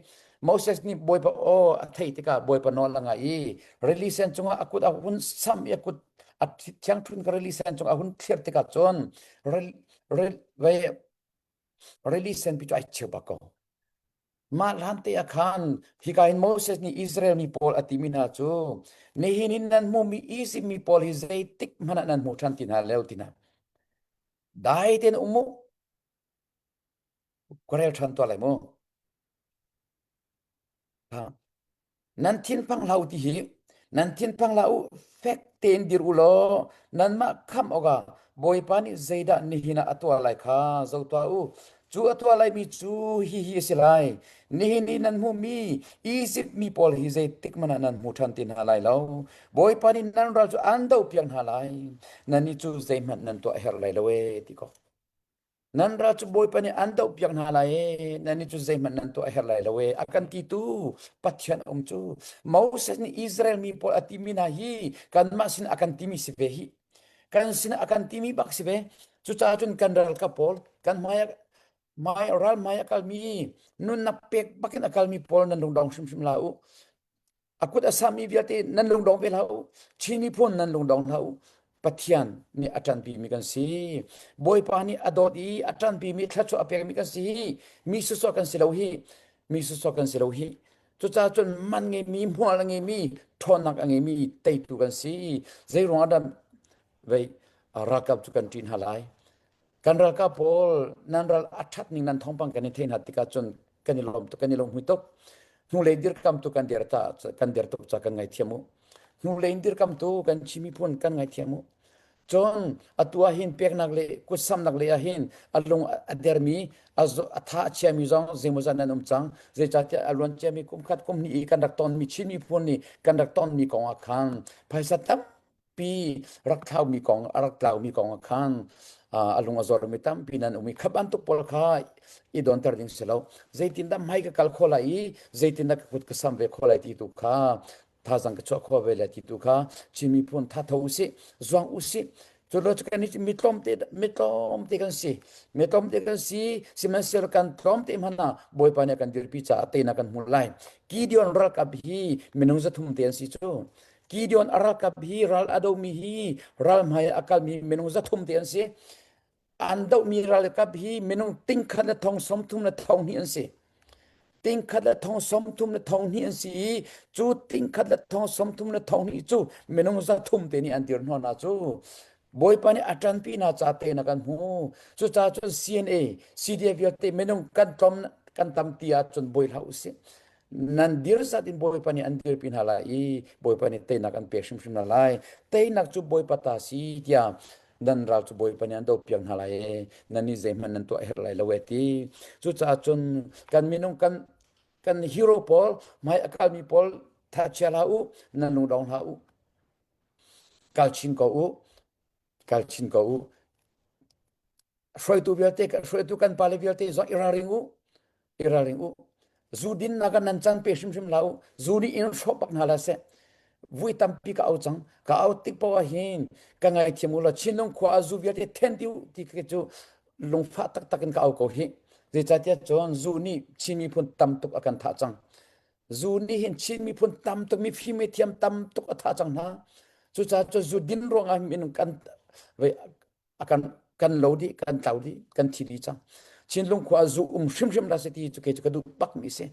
Moses nih Bawipa aw a theih tikah Bawipa nawl a ngaih i rili sen cungah a kut a hun sam i a kut a thiangṭhun ka rili sen cungah a hun thlir tikah cun rili senpi cu ai cheu bak ko. Mah hlan te ah khan hika hin Moses nih Israel mi pawl a timi hna cu nihin in nan hmuhmi Izipt mi pawl hi zeitik hmanh ah nan hmu ṭhan ti hna lo ti hna. Dai tein um u. Ka rel ṭhan tuah lai mu. Nan thinphang hlah u ti hi nan thinphang hlah u fek tein dir u law nanmah khamh awkah Bawipa nih zeidah nihin ah a tuah lai kha zoh tuah u. Cu a tuah laimi cu hihi a si lai. Nihin i nan hmuhmi Izipt mi pawl hi zeitik hmanh ah nan hmu ṭhan ti hna lai lo. Bawipa nih nan ral cu an dohpiak hna lai. Nannih cu zeihmanh nan tuah a herh lai lo ee ti ko. Nan ral cu Bawipa nih an dohpiak hna lai e, nannih cu zeihmanh nan tuah a herh lai lo e. A kan titu Pathian um cu Moses nih Israel mi pawl a timi hna hi kanmah sin a kan timi si ve hi. Kan sin a kan timi bak si ve. Cucaah cun kan ralkap pawl kan hmai hmai ral hmai a kalmi nunnak pek bakin a kalmi pawl nan lungdong hrimhrim hlah u. A kut a sami vialte nan lungdong ve hlah u. Chin miphun nan lungdong hlah u. Pathian nih a ṭanpimi kan si. Bawipa nih a dawt i a ṭanpimi thluachuah a pekmi kan si. Mi sawsawh kan si lo hi. Mi sawsawh kan si lo hi. Cucaah cun man ngeimi, hmual a ngeimi, ṭhawnnak a ngeimi teitu kan si. Zei ruang ah dah vei ralkap cu kan ṭih hna lai? Kan ralkap pawl nan ral a ṭhat ning nan thawngpang kan i theih hna tikah cun kan i lawm tuk kan i lawmhmui tuk. Hnulei dirkam tu kan dir ta kan dir tuk ca kan ngaithiam u. Hnulei in dirkam tu kan Chin miphun kan ngaithiam u. Cun atu ah hin peknak le kutsamnak lei ah hin a lung a dermi a tha a chiami zong zeimawzat nan um cang. Zeicahtiah a luan ciami kum khat kum hnih i kan rak tonmi Chin miphun nih kan rak tonmi kong ah khan phaisa tam tampi rak thlaumi kong a rak tlaumi kong ah khan a lung a zormi tampi nan um i kha bantuk pawl kha i donter ding si lo zeitindah hmai ka kal kho lai i zeitindah ka kut ka sam ve kho lai ti tu kha thazang ka chuah kho ve lai ti tu kha Chin miphun tha tho usih zuang usih cu lo cu kan mi tlawmte mi tlawmte kan si mi tlawmte kan si sihmanhsehlaw kan tlawmte hmanh ah Bawipa nih a kan dirpi caah teinak kan hmu lai Gideon ralkap hi minung 300 te an si cu Gideon a ralkap hi ral a domi hi ral hmai a kalmi minung 300 te an si. An dohmi ralkap hi minung tingkhat le thong 30 le thong hnih an si. Tingkhat le thong 30 le thong hnih an si i cu tingkhat le thong 30 le thong hnih cu minung 300 te nih an dir hna hna cu Bawipa nih a ṭanpi hna ca te na kan hmu. Cucaah cun CNA, CDF vialte minung kan tlawm kan tam ti ahcun bawi hlah usih. Nan dir zat in Bawipa nih an dirpi hna lai i Bawipa nih teinak an pek hrimhrim hna lai. Teinak cu Bawipa ta si tiah nan ral cu Bawipa nih an dohpiak hna lai i nan nih zeihmanh nan tuah herh lai lo e ti. Cucaah cun kan minung kan kan hero pawl hmai a kalmi pawl tha chia hlah u, nan lungdong hlah u. Kal chin ko u, kal chin ko u. Hruaitu vialte hruaitu kan pale vialte zong i ralring u i ralring u zu dinnak ah nan can pe hrimhrim hlah u zu nih in hrawh bak hna la seh vui tampi ka au cang ka au tik poah ah hin ka ngaithiam u law Chinlung khua ah zu vialte then dih u ti khi cu lungfah taktak in ka au ko hi zeicahtiah cun zu nih Chin miphun tam tuk a kan thah cang zu nih hin Chin miphun tam tuk mifim mithiam tam tuk a thah cang hna cucaah cun zu din ruangah minung kan a kan kan lo dih kan tlau dih kan thi dih cang Chinlung khua zu um hrimhrim hlah seh ti cu kei cu ka duh bak mi si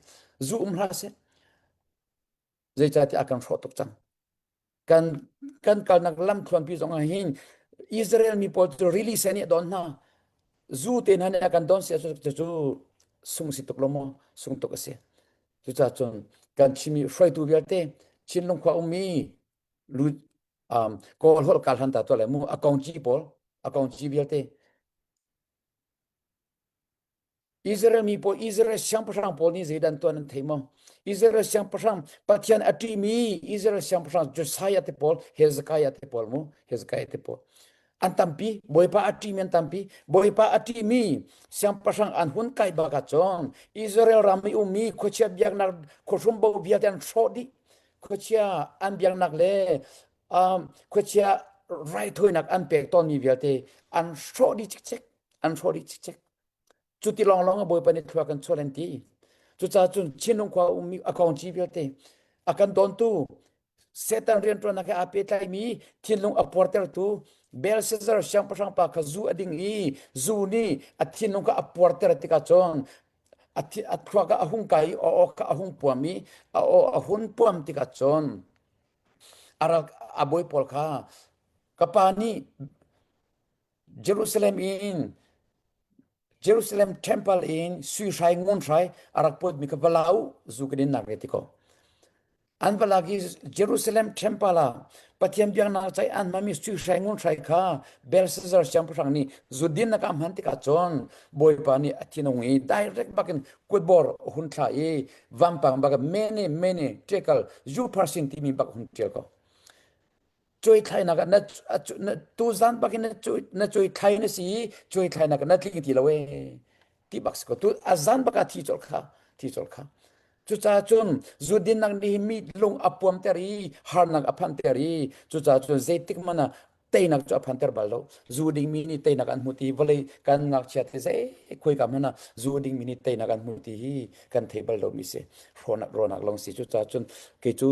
zu um hlah seh zeicahtiah a kan hrawh tuk cang kan kan kalnak lam thluanpi zong ah hin Israel mi pawl cu rili sen nih a don hna zu te hna nih a kan don sia cu cu. Sung si tuk lo maw? Sung tuk a si. Cucaah cun kan Chinmi hruaitu vialte Chinlung khua ummi lu um, Kawl holh kal han ta to le mu a kong ci pawl a kong ci vialte Israel mi pawl Israel siangpahrang pawl nih zeidan tuan an thei maw? Israel siangpahrang Pathian a ṭihmi Israel siangpahrang Josiah te pawl Hezekiah te pawl mu Hezekiah te pawl an tampi Bawipa a ṭihmi an tampi Bawipa a ṭihmi siangpahrang an hun kai bak ahcun Israel ram i ummi khuachia biaknak khuahrumbo vialte an hrawh dih khuachia an biaknak le um, khuachia raithawinak an pek tawnmi vialte an hrawh dih cikcek an hrawh dih cikcek Cuti lawnglawng a Bawipa nih thlua kan chuah an ti. Cucaah cun Chinlung khua ummi a kongci vialte a kan dawntu Satan rianṭuannak he aa pehtlaimi thinlung a puartertu Belshazzar siangpahrang pa kha zu a ding i zu nih a thinlung kha a puarter tikah cun a thluak ah a hung kai i a aw kha a hung puam i a aw a hun puam tikah cun a ral a bawi pawl kha ka pa nih Jerusalem in Jerusalem temple in sui hrai ngun hrai a rak put mi kha va la u zu kan in nak ve ti ko an va lak i Jerusalem temple ah Pathian biaknak cai an hmami sui hrai ngun hrai kha Belshazzar siangpahrang nih zudin nak a hman tikah cun Bawipa nih a thinung i direct bakin kutbor hun thla i vampang bak mene mene tekel upharsin timi bak hun tial ko cuai thlainak ah na na tuzan bak in na cuai na cuai thlai na si i cuai thlainak ah na tling ti lo ee ti bak si ko tu a zan bak ah thi colh kha thi colh kha cucaah cun zudin nak nih mi lung a puamter i harnak a phanter i cucaah cun zeitik hmanh ah teinak cu a phanter bal lo zu dingmi nih teinak an hmu ti vawlei kan ngakchia te zei khuaika hmanh ah zu dingmi nih teinak an hmu ti hi kan thei bal lomi si hrawnak rawnak lawng si cucaah cun kei cu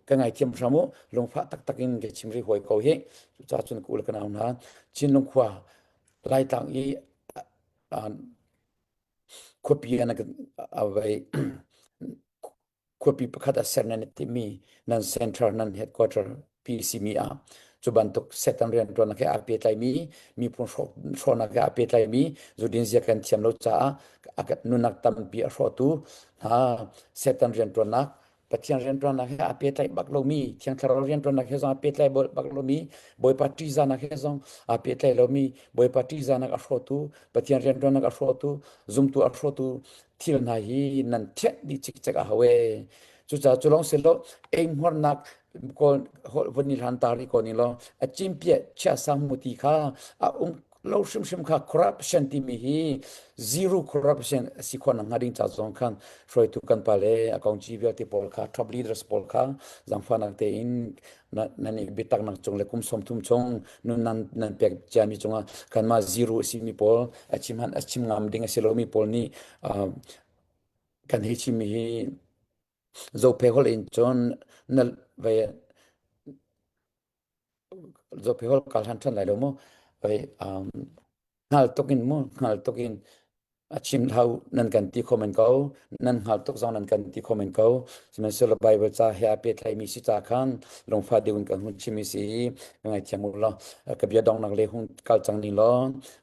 ka ngaithiam hram u lungfah taktak in ka chim rih hawi ko hi cucaah cun ka u le ka nau hna Chinlung khua Laitlang i khuapi an vai khuapi pakhat a ser nan timi nan center nan headquarter PCmi ah cu bantuk setan rianṭuannak he aa pehtlaimi miphun hrawhnak he aa pehtlaimi zudin zia kan thiam lo caah nunnak tampi a hrawhtu hna setan rianṭuannak Pathian rianṭuannak he aa pehtlaih bak lomi Thiang Thlarau rianṭuannak he zong aa pehtlaih bak lomi Bawipa ṭihzahnak he zong aa pehtlaih lomi Bawipa ṭihzahnak a hrawhtu Pathian rianṭuannak a hrawhtu zumtu a hrawhtu thil hna hi nan thianh dih cikcek a hau ee cucaah cu lawng si lo eihmuarnak kawl von i hlan ta rih ko ni law a cimpiah chia sang mu ti kha a um lo hrimhrim kha corruption timi hi zero corruption a si khawh nakhnga ding ca zong khan hruaitu kan pa le a kongci vialte pawl kha top leaders pawl kha zangfahnak tein nan i biatak nak cung le kum 30 chung nun nan nan pek ciami cungah kanmah zero a simi pawl a chim han a chim ngam ding a si lomi pawl nih kan hei chimmi hi Zophe holh in cun na ve Zophe holh ka hlan ṭhan lai lo mu. Vai um, hngal tuk in mu, hngal tuk in a chim hau nan kan ti kho men ko, nan hngal tuk zong nan kan ti kho men ko. Sihmanhsehlaw Bible ca he aa pehtlaimi si ca khan lungfah deuh in kan hun chim i si i ka ngaithiam u law ka bia donghnak le hung kal cang ning law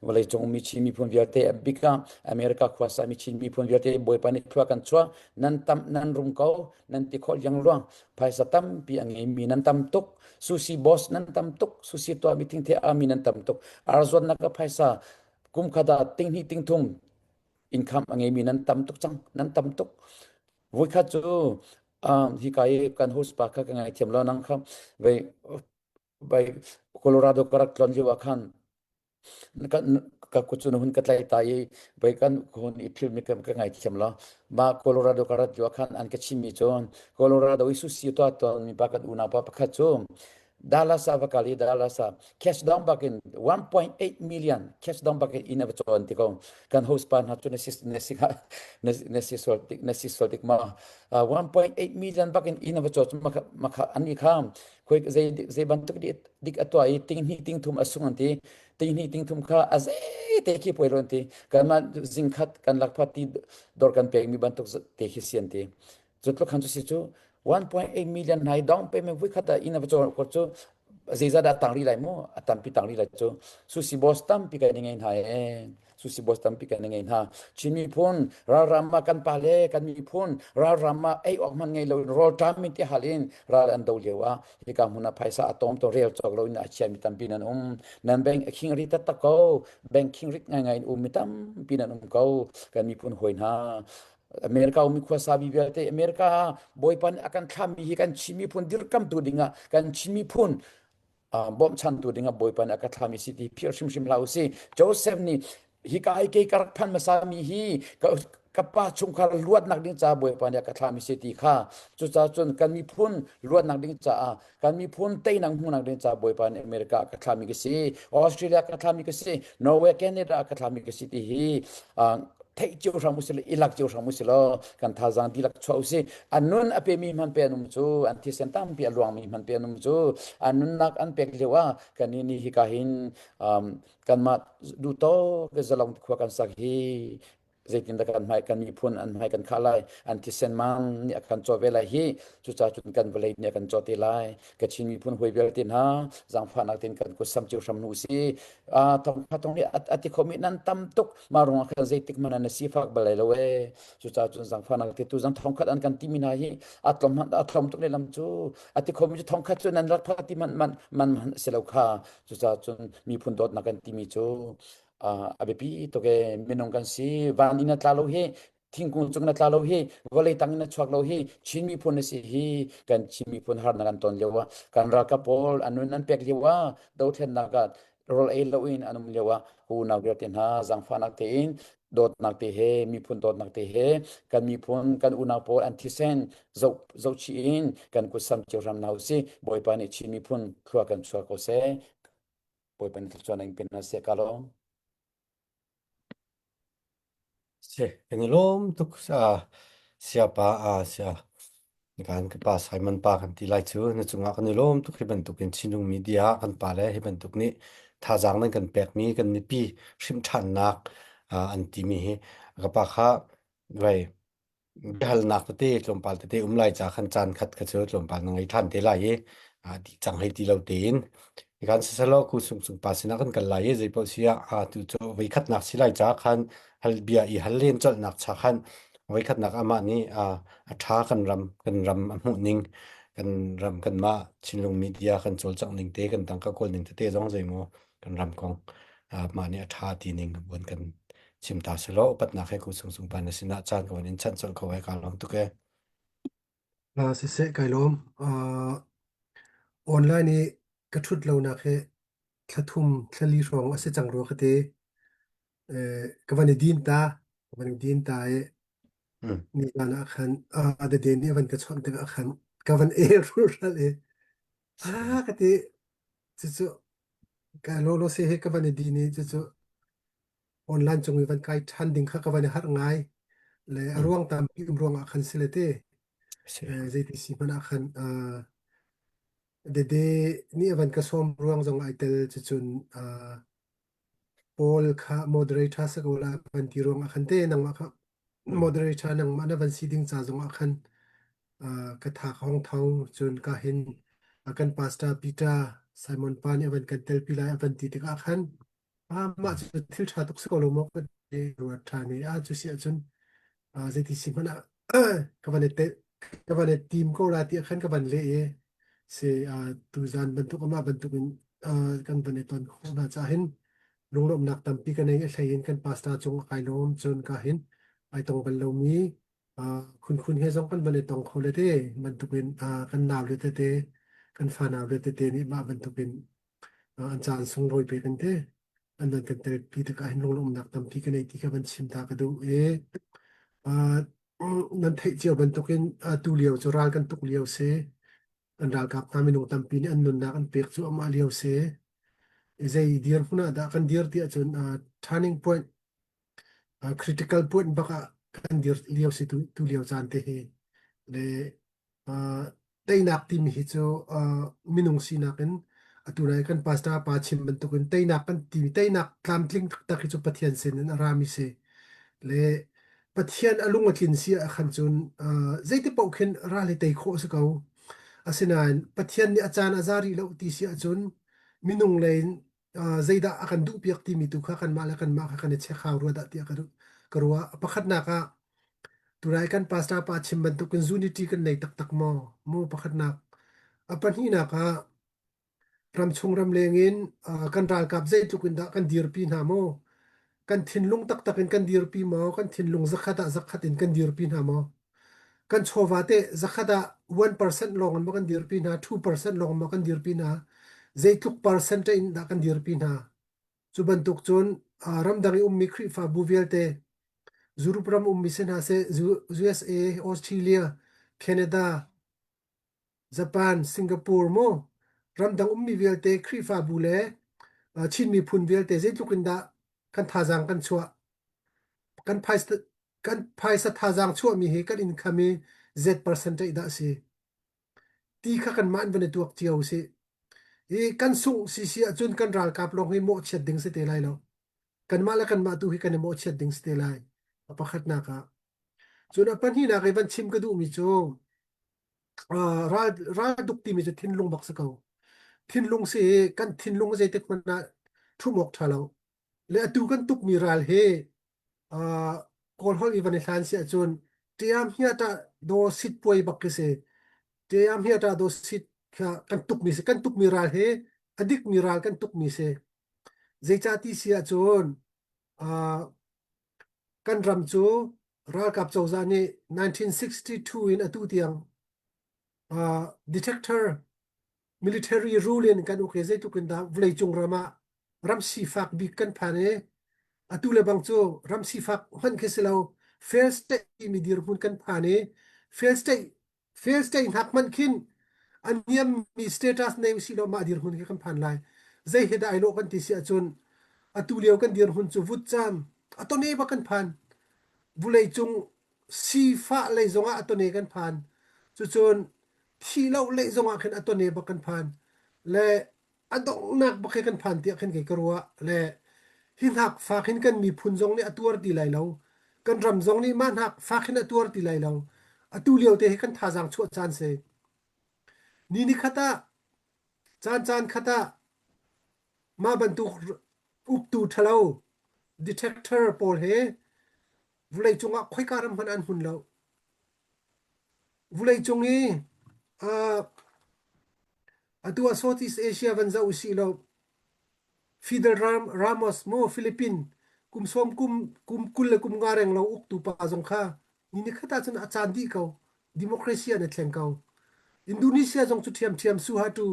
vawlei cung ummi Chin miphun vialte a bik ah America khuasa mi Chin miphun vialte Bawipa nih thlua kan chuah nan tam nan rum ko nan ti khawh liangluang phaisa tampi a ngeimi nan tam tuk sushi boss nan tam tuk sushi tuah mi thingthe ami nan tam tuk arzuannak ka phaisa kum khat ah ting hnih ting thum income a ngeimi nan tam tuk cang nan tam tuk voikhat cu um, hi ka i kan host pa kha ka ngaithiam lo nang kha vai vai Colorado ka rak tlon lio ah khan ka kut cu na hun ka tlaih ta i voi kan hun i philmi ka ka ngaithiam lo mah Colorado ka rat lio khan an ka chimmi cu Colorado i sushi tuah tawnmi pa kan unau pa pakhat cu Dallas ah va kal i Dallas ah cash down bak in 1.8 million cash down bak in inn a va cawn ti ko kan host pa hna cu na si na si na si sual tik na si sual tik ma 1.8 million bak in inn a va caw cu makha makha an i kha khoi zei zei bantuk dik a tuah i ting hnih ting thum a sung an ti ting hnih ting thum kha a zei te khi puai lo an ti kanmah zingkhat kan lakphat ti dor kan pekmi bantuk te khi si an ti cu tluk khan cu si cu 1.8 million hna i down payment vui khat ah inn a va caw ko cu zeizah dah tang rih lai mu a tampi tang rih lai cu sushi boss tampi kan i ngei hna e. Susi boss tampi kan ngei hna. Chin miphun ralram ah kan pale kan miphun ralram ah ei awk hmanh ngei lo in rawlṭam in ti hal in ral an do lio ah hika hmun ah phaisa a tom to rel cawk lo in a chiami tampi nan um. Nan bank a khing ri taktak ko. Bank khing rit ngaingai in um mi tampi nan um ko. Kan miphun hawi hna America umi khuasa mi vialte America Bawipa nih a kan thlahmi hi kan Chin miphun dirkamtu dingah kan Chin miphun bawmchantu dingah Bawipa nih a ka thlahmi si ti philh hrimhrim hlah usih. Joseph nih hika i kei ka rak phan hmasa mi hi ka, ka pa chungkhar luatnak ding caah Bawipa nih a ka thlahmi si ti kha cucaah cun kan miphun luatnak ding caah kan miphun teinak hmuhnak ding caah Bawipa nih America ka thlahmi ka si Australia ka thlahmi ka si Norway Canada ka thlahmi ka si ti hi theih cio hram usih i lak cio hram usih law kan thazaang dihlak chuah usih an nun a pemi hman pe an um cu an thisen tampi a luangmi hman pe an um cu an nunnak an pek lio ah kan ni hika hin um, kanmah duhto ke zalong khua kan sak hi zeitindah kan hmai kan miphun an hmai kan khah lai an thisen mang nih a kan caw ve lai hi cucaah cun kan vawlei nih a kan caw te lai Kachin miphun hawi vialte hna zaangfahnak tein kan kut sam cio hram nu si thong kha thong hi a ti khomi nan tam tuk ma ruangah khan zeitik hmanh an sifak bal lai lo e cucaah cun zaangfahnak te tu zang thong khat an kan timi hna hi a tlom a tlom tuk lehlam cu a ti khomi cu thong khat cu nan rak pha ti man man man man si lo kha cucaah cun miphun dawtnak kan timi cu a biapi tuk e minung kan si van in a tla lo hi thingkung cung na tla lo hi vawlei tang in na chuak lo hi Chin miphun na si hi kan Chin miphun harnak an ton lio ah kan ralkap pawl an nun an pek lio ah dothlennak ah rawl ei lo in an um lio ah unau vialte hna zaangfahnak tein dawtnak te he miphun dawtnak te he kan miphun kan unau pawl an thisen zoh zohchih in kan kutsam cio hram hna usih Bawipa nih Chin miphun thlua kan chuah ko seh Bawipa nih thluachuah in pe hna seh ka lawm. Si, kan i lawm tuk. Siapa sia kan ka pa Simon pa kan ti lai cu na cungah kan i lawm tuk hi bantukin Chinlung media kan pa le hi bantuk nih thazaang nan kan pekmi kan mipi hrimhṭhannak an timi hi ka pa kha vai biahalnak tete tlawmpal tete um lai ca khan caan khat kha cu tlawmpal na ngei ṭhan te lai i dih cang hei ti lo tein kan siselaw ku sung sung pa sinah kan kal lai i zei paoh si ah tu cu voikhatnak si lai ca khan hal bia i hal len colhnak cha khan voikhatnak amah nih a ṭha kan ram kan ram a hmuh ning kan ram kanmah Chinlung media kan cawlcangh ning te kan tangka kawl ning tete zong zeimaw kan ram kong mah nih a ṭha ti ning von kan chim ta selaw upatnak he ku sung sung pa na sinah caan ka von in chanh colh ko he ka lawm tuk e. Siseh kai lawm. Online i ka ṭhut lonak hi thla thum thla li hrawng a si cang rua ka ti. Ka van i din ta, ka van i din ta i nizan ah khan Dede nih a van ka chawnh tikah khan ka van el rulhral i ah ka ti cucu Ka lawlaw he ka van i din i cucu online cung i van kai ṭhan ding kha ka van i harh ngai. Le a ruang tampi um ruangah khan si le te. Zeiti si hmanh ah khan Dede nih a van ka sawm ruang zong ai tel cucun Paul kha moderator si ko la van ti ruangah khan te nangmah kha moderator nangmah na van si ding ca zongah khan ka tha ka hong tho cun ka hin kan pastor Peter Simon pa nih a van kan telpi lai a van ti tikah khan mah cu thil ṭha tuk si ko lo maw ka ti ruat ṭhan i a cu si ahcun zeiti si hmanh ah ka van i te ka van i tim ko la ti khan ka van leh i si tuzan bantuk amah bantuk in kan van i ton khawh hna caah hin lunglawmhnak tampi ka nei i hlei in kan pastor cung a kai lawm cun ka hin ai tong bal lomi khunkhun he zong kan van i tong kho le te bantukin kan nau le tete kan fanau le tete nih mah bantukin an caan sunglawi pek in te an van kan telpi tikah hin lunglawmhnak tampi ka nei ti kha van chim ta ka duh i nan theih cio bantukin tu lio cu ral kan tuk lio si an ralkap hna minung tampi nih an nunnak an pek cu amah lio si zei dirhmun ah dah kan dir ti ahcun turning point critical point bak ah kan dir lio si tu, tu lio caan te hi le teinak timi hi cu minung sinak in atu nai kan pastor pa chim bantukin teinak kan timi teinak tlamtling taktak hi cu Pathian sin in a rami si le Pathian a lung a tlin si ah khan cun zeiti paoh khin ral hi tei khawh a si ko. Asinain Pathian nih a caan a za rih lo ti si ahcun minung lei in. Zeidah a kan duhpiak timi tu kha kanmah le kanmah kha kan i check hau rua dah tiah ka duh ka ruah. Pakhatnak ah tulai kan pastor pa chim bantukin unity kan nei taktak maw? Mu pakhatnak. A pahnihnak ah ramchung ramleng in kan ralkap zeitluk in dah kan dirpi hna maw? Kan thinlung taktak in kan dirpi maw? Kan thinlung zakhat ah zakhat in kan dirpi hna maw? Kan chawva teh zakhat ah 1% lawng in maw kan dirpi hna, 2% lawng maw kan dirpi hna, zeitluk percent in dah kan dirpi hna. Cu bantuk cun ramdang i ummi Khrihfabu vialte, Europe ram ummi si hna seh, USA, Australia, Canada, Japan, Singapore mu ramdang ummi vialte Khrihfabu le Chin miphun vialte zeitluk in dah kan thazaang kan chuah. Kan phaisa kan phaisa thazaang chuahmi hi kan income hi z percentage dah a si ti kha kanmah in van i tuak cio usih. I kan sungh si si ahcun kan ralkap lawng hi mawhchiat ding si te lai lo. Kanmah le kanmah tu hi kan i mawhchiat ding si te lai. A pakhatnak ah. Cun a pahnihnak i van chim ka duhmi cu uh, ral ral duk timi cu thinlung bak si ko. Thinlung si i kan thinlung zeitik hmanh ah ṭhum awk ṭha lo. Le atu kan tukmi ral hi uh, Kawl holh i van i hlan si ahcun ṭiam hiata daw sit puai bak khi si. Ṭiam hiata daw sit kha kan tukmi si. Kan tukmi ral hi a dikmi ral kan tukmi si. Zeicah ti si ahcun uh, kan ram cu ralkap cozah nih 1962 in atu tiang uh, detector military rule in kan uk i zeitluk in dah vawleicung ram ah ram sifak bik kan phan i atu le bang cu ram sifak hmanh khi si lo fail state timi dirhmun kan phan i fail state fail state hnak hmanh khin a niammi status nei usih law mah dirhmun khi kan phan lai zei he dah ai lawh kan ti si ahcun atu lio kan dirhmun cu vutcam a tone bak kan phan vulei cung sifah lei zongah a tone kan phan cucun thih lo lei zongah khin a tone bak kan phan le a donghnak bak he kan phan tiah khin kei ka ruah le hi hnak fak hin kan miphun zong nih a tuar ti lai lo kan ram zong nih mah hnak fak hin a tuar ti lai lo atu lio te hi kan thazaang chuah caan si ni ni khat ah caan caan khat ah mah bantuk uktu ṭhalo detector pawl he vawleicung ah khoika ram hmanh an hmun lo Vawleicung i uh, atu ah Southeast Asia van zoh usih law Fidel Ram, Ramos mu Philippine kum sawm kum kum 20 le kum nga reng lo uktu pa zong kha ni ni khat ahcun a caan dih ko. Democracy an i thleng ko. Indonesia zong cu ṭhiamṭhiam Suharto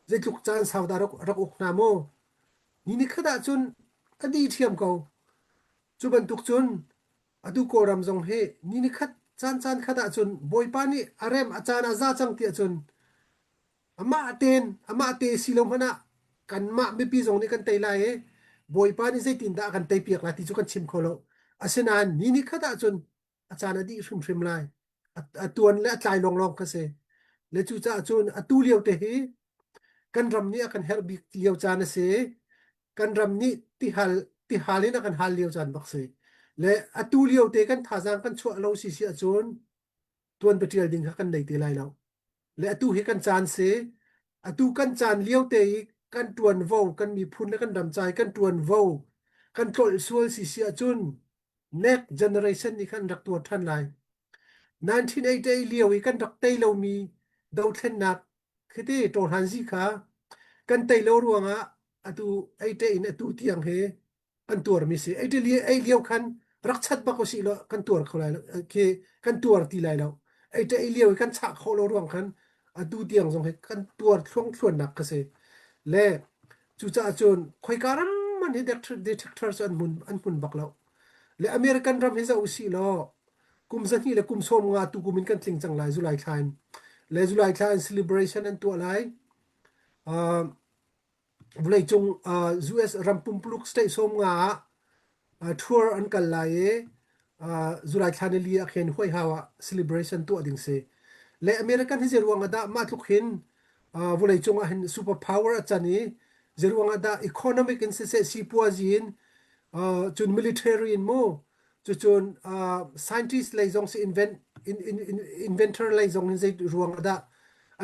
zeitluk caan sau dah rak, rak uk hna mu. Ni ni khat ahcun a dih ṭhiam ko. Cu bantuk cun Atu Kawlram zong hi ni nikhat caan caan khat ahcun Bawipa nih a rem a caan a za cang ti ahcun amah tein amah te si lo hmanh ah kanmah mipi zong nih kan tei lai i Bawipa nih zeitindah a kan teipiak lai ti cu kan chim kho lo. Asinain ni nikhat ahcun a caan a dih hrimhrim lai. A, a tuan le a tlai lawnglawng kha si. Le cucaah cun atu lio te hi kan ram nih a kan herh bik lio caan a si. Kan ram nih tihal tihal in a kan hal lio caan bak si. Le atu lio te kan thazaang kan chuah lo si si ahcun tuan tial ding kha kan nei te lai lo. Le atu hi kan caan si. Atu kan caan lio te i kan tuanvo kan miphun le kan ram ca i kan tuanvo kan tlolh sual si si ahcun next generation nih khan rak tuar ṭhan lai. 1988 lio i kan rak tei lomi dothlennak khiti ṭawhlanzi kha kan tei lo ruangah atu ei in atu tiang hi kan tuarmi si. Ei ei lio khan rak chat bak usih law kan tuar kho lai lo khi kan tuar ti lai lo. Ei ei lio i kan chah khawh lo ruang khan atu tiang zong hi kan tuar thluang thluannak ka si. Le cucaah cun khoika ram man hi detector cu an hmun an hmun bak lo. Le American ram hi zoh usih law kum 200 le kum 50 tu kum in kan tling cang lai July thla in. Le July thla in celebration an tuah lai. Uh, vawleicung uh, US ram pumpuluk state 50 ah uh, tour an kal lai i uh, July thla ni li ah khin White House ah celebration tuah ding si. Le American hi zeiruang ah dah mah tluk hin uh, vawleicung ah hin super power a can i zeiruang ah dah economic in siseh sipuazi in uh, cun military in mu cucun uh, scientist lei zong si invent in, in, in, inventor lei zong in zei ruang ah dah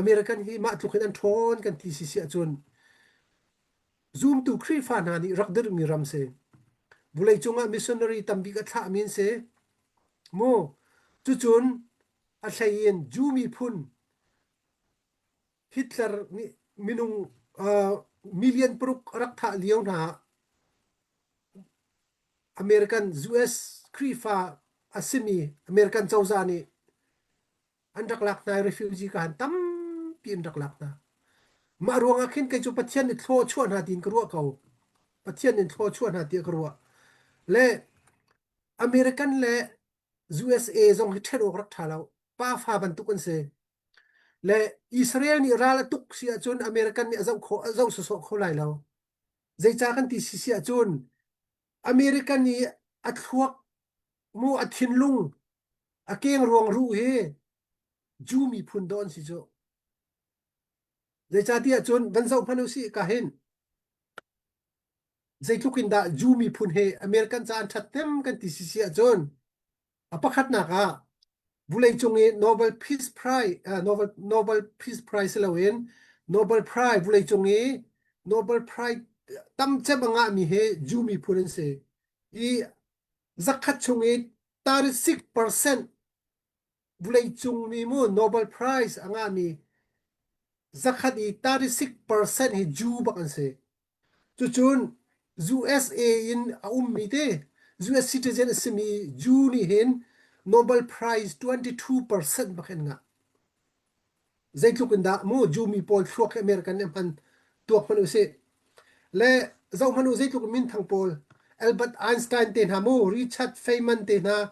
American hi mah tluk in an ṭhawn kan ti si si ahcun. Zumtu Khrihfa hna nih rak dirhmi ram si. Vawleicung ah missionary tambik a thlahmi an si. Mu, cucun a hlei in Jew miphun Hitler nih minung uh, million paruk a rak thah lio hna ah American US Khrihfa a simi American cozah nih an rak lak hna i refugee ka han tampi an rak lak hna. Mah ruangah khin kei cu Pathian nih thlaw chuah hna tiin ka ruah ko. Pathian in thlaw chuah hna tiah ka ruah. Le American le USA zong hi ṭhen awk rak ṭha lo. Pa fa bantuk an si. Le Israel nih ral a tuk si ahcun American nih a zoh kho a zoh sawsawh kho lai lo. Zeicah kan ti si si ahcun American i a thluak mu a thinlung a keng ruang ruh hi Jew miphun dawn si cu. Zeicahtiah cun van zoh hmanh usih ka hin zeitluk in dah Jew miphun he American ca an ṭhat hnem kan ti si si ahcun A pakhatnak ah vawleicung i Nobel Peace Prize, uh, Nobel, Nobel Peace Prize si loin Nobel Prize vawleicung i Nobel Prize tam cem a ngahmi hi Jew miphun an si. I zakhat chung i 36% vawleicung mi mu Nobel Prize a ngahmi zakhat i 36% hi Jew bak an si. Cucun USA in a ummi te US citizen a simi Jew nih hin Nobel Prize 22% bak an ngah. Zeitluk in dah mu Jew mi pawl thluak hi American nih hman tuak hmanh usih. Le zoh hmanh u zeitluk minthang pawl Albert Einstein te hna mu Richard Feynman te hna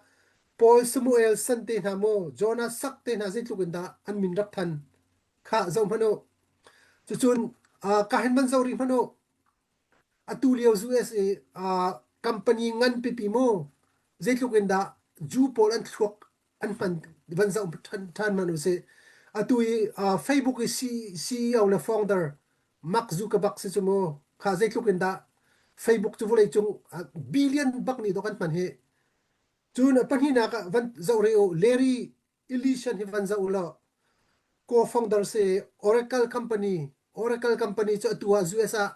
Paul Samuelson te hna mu Jonas Salk te hna zeitluk in dah an min rak than Khah zoh hmanh u. Cucun uh, ka hin van zoh rih hmanh u. Atu lio USA uh, company ngan pipi mu zeitluk in dah Jew pawl an thluak an hman van zoh than than hmanh u sih. Atu i uh, Facebook i CEO le founder Mark Zuckerberg si cu mu kha zeitluk in dah Facebook cu vawlei cung uh, billion bak nih dawh kan hman hi. Cun a pahnihnak ah van zoh rih u Larry Ellison hi van zoh u law co-founder si Oracle company Oracle company cu atu ah US ah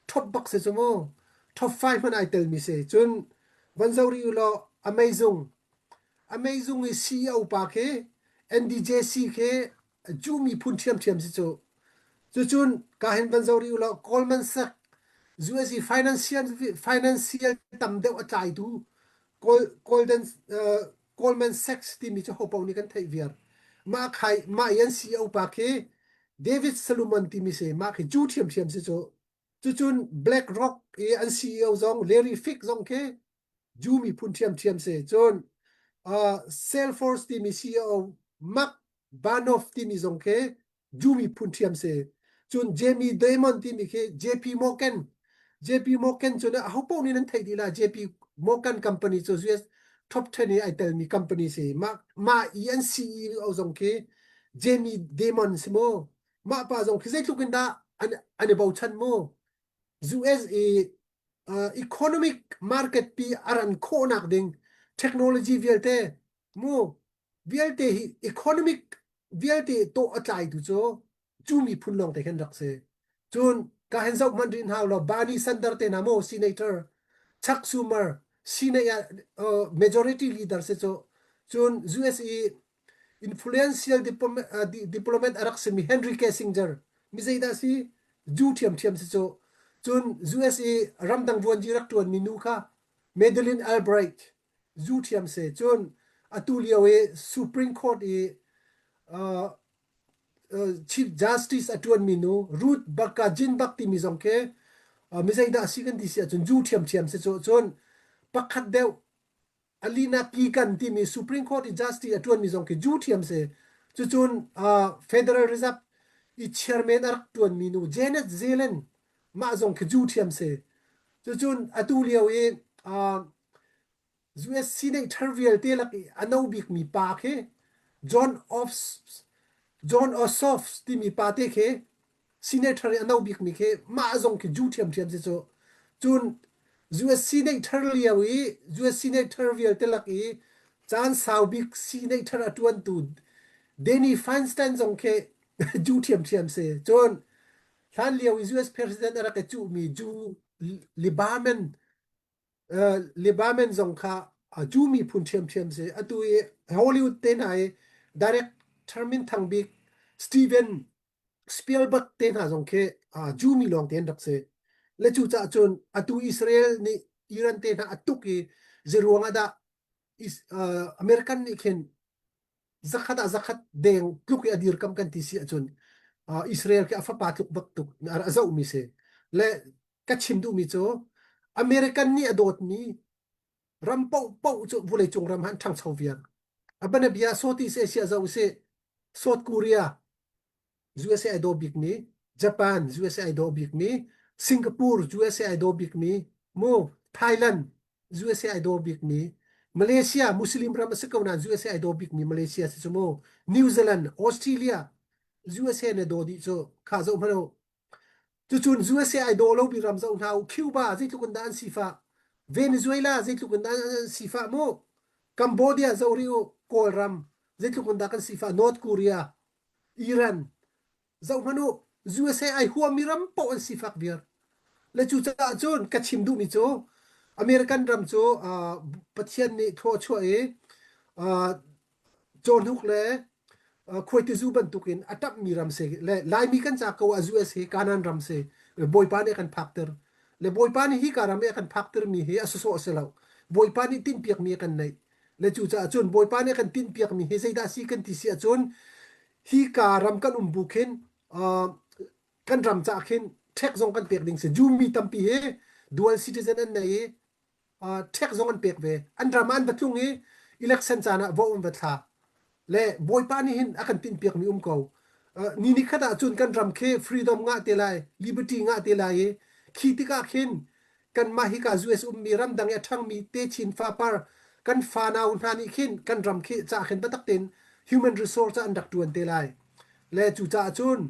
top bak si cu mu top 5 hmanh ai telmi si cun van zoh rih u law Amazon Amazon i CEO pa khi NDJC khi Jew miphun ṭhiamṭhiam si cu cucun ka hin van zoh rih u law Goldman Sachs US i financial financial tam deuh a tlaitu Golden uh, Goldman Sachs timi cu hopaoh nih kan theih viar. Mah khai mah i an CEO pa khi David Solomon timi si mah khi Jew ṭhiamṭhiam si cu. Cucun BlackRock i an CEO zong Larry Fink zong khi Jew miphun ṭhiamṭhiam si. Cun uh, Salesforce timi CEO Mark Banov timi zong khi Jew miphun ṭhiam si. Cun Jamie Dimon timi khi JP Morgan JP Morgan cu aho paoh nih nan theih dih la JP Morgan company cu US top 10 i ai telmi company si. Mah mah i an CEO zong khi Jamie Dimon si mu. Mah pa zong khi zeitluk in dah an an i bochan mu. US i uh, economic market pi a ran khawhnak ding technology vialte mu vialte hi economic vialte tawh a tlaitu cu cu miphun lawng te khan rak si. Cun ka hen zoh hmanh rih hna law Bernie Sanders te hna maw senator Chuck Schumer Senate ah uh, majority leader si cu cun US i influential diplomat, uh, diplomat a rak simi Henry Kissinger mi zeidah si Jew ṭhiamṭhiam si cu cun US i ramdang vuanci rak ṭuanmi nu kha Madeleine Albright zu ṭhiam si. Cun atu lio i Supreme Court i uh, uh, Chief Justice a ṭuanmi nu Ruth Bader Ginsburg timi zong khi uh, mi zeidah a si kan ti si ahcun zu ṭhiamṭhiam si cu. Cun pakhat deuh Alina Kagan timi Supreme Court i Justice a ṭuanmi zong khi Jew ṭhiam si. Cucun uh, Federal Reserve i chairman a rak ṭuanmi nu Janet Yellen mah zong khi Jew ṭhiam si. Cucun atu lio i uh, US Senator vialte lak i a no bikmi pa khi John Ossoff John Ossoff timi pa te khi Senator i a no bikmi khi mah zong khi Jew ṭhiamṭhiam si cu. Cun US Senator lio i US Senator vialte lak i caan sau bik Senator a ṭuantu Danny Feinstein zong khi Jew ṭhiamṭhiam si. Cun. Hlan lio i US president a rak i cuhmi Jew Lieberman Lieberman zong kha Jew miphun ṭhiamṭhiam si. Atu i Hollywood te hna i director minthang bik Steven Spielberg te hna zong khi Jew mi lawng te an rak si. Le cucaah cun atu Israel nih Iran te hna a tuk i zeiruang ah dah American nih khin zakhat ah zakhat deng tluk i a dirkam kan ti si ahcun Israel khi a fapa tluk bak tuk a zohmi si. Le ka chim duhmi cu American nih a dawtmi ram paohpaoh cu vawleicung ram han ṭhangcho viar. A banabia Southeast Asia zoh usih South Korea USA ai daw bikmi Japan USA ai daw bikmi Singapore USA ai daw bikmi mu Thailand USA ai daw bikmi Malaysia Muslim ram a si ko nain USA ai daw bikmi Malaysia si cu mu New Zealand Australia USA na daw dih cu kha zoh hmanh u Cucun USA ai daw lomi ram zoh hna u. Cuba zeitluk in dah an sifah. Venezuela zeitluk in dah an sifah mu. Cambodia zoh rih u. Kawlram zeitluk in dah kan sifah. North Korea, Iran zoh hmanh u. USA ai huammi ram paoh an sifak viar. Le cucaah cun ka chim duhmi cu American ram cu uh, Pathian nih thaw chuah i uh, cawhnuk le khuaitizu bantukin a ṭapmi ram si le Laimi kan ca ko ah US hi Kanaan ram si Bawipa nih a kan phakter le Bawipa nih hi ka ram i a kan phaktermi hi a sawsawh a si lo Bawipa nih tinhpiakmi a kan neih le cucaah cun Bawipa nih a kan tinhpiakmi hi zeidah si kan ti si ahcun hi ka ram kan um bu khin kan ram caah khin ṭhek zong kan pek ding si Jew mi tampi hi dual citizen an nei i ṭhek zong an pek ve. An ram ah an va tlung i election caan ah vote an va thla. Le Bawipa nih hin a kan tinhpiakmi um ko. Ni ni khat ah cun kan ram khi freedom ngah te lai, liberty ngah te lai i khi tikah khin kanmah hika US ummi ramdang i a ṭhangmi techin fapar kan fanau hna nih khin kan ram khi ca khin biatak tein human resource ah an rak ṭuan te lai. Le cucaah cun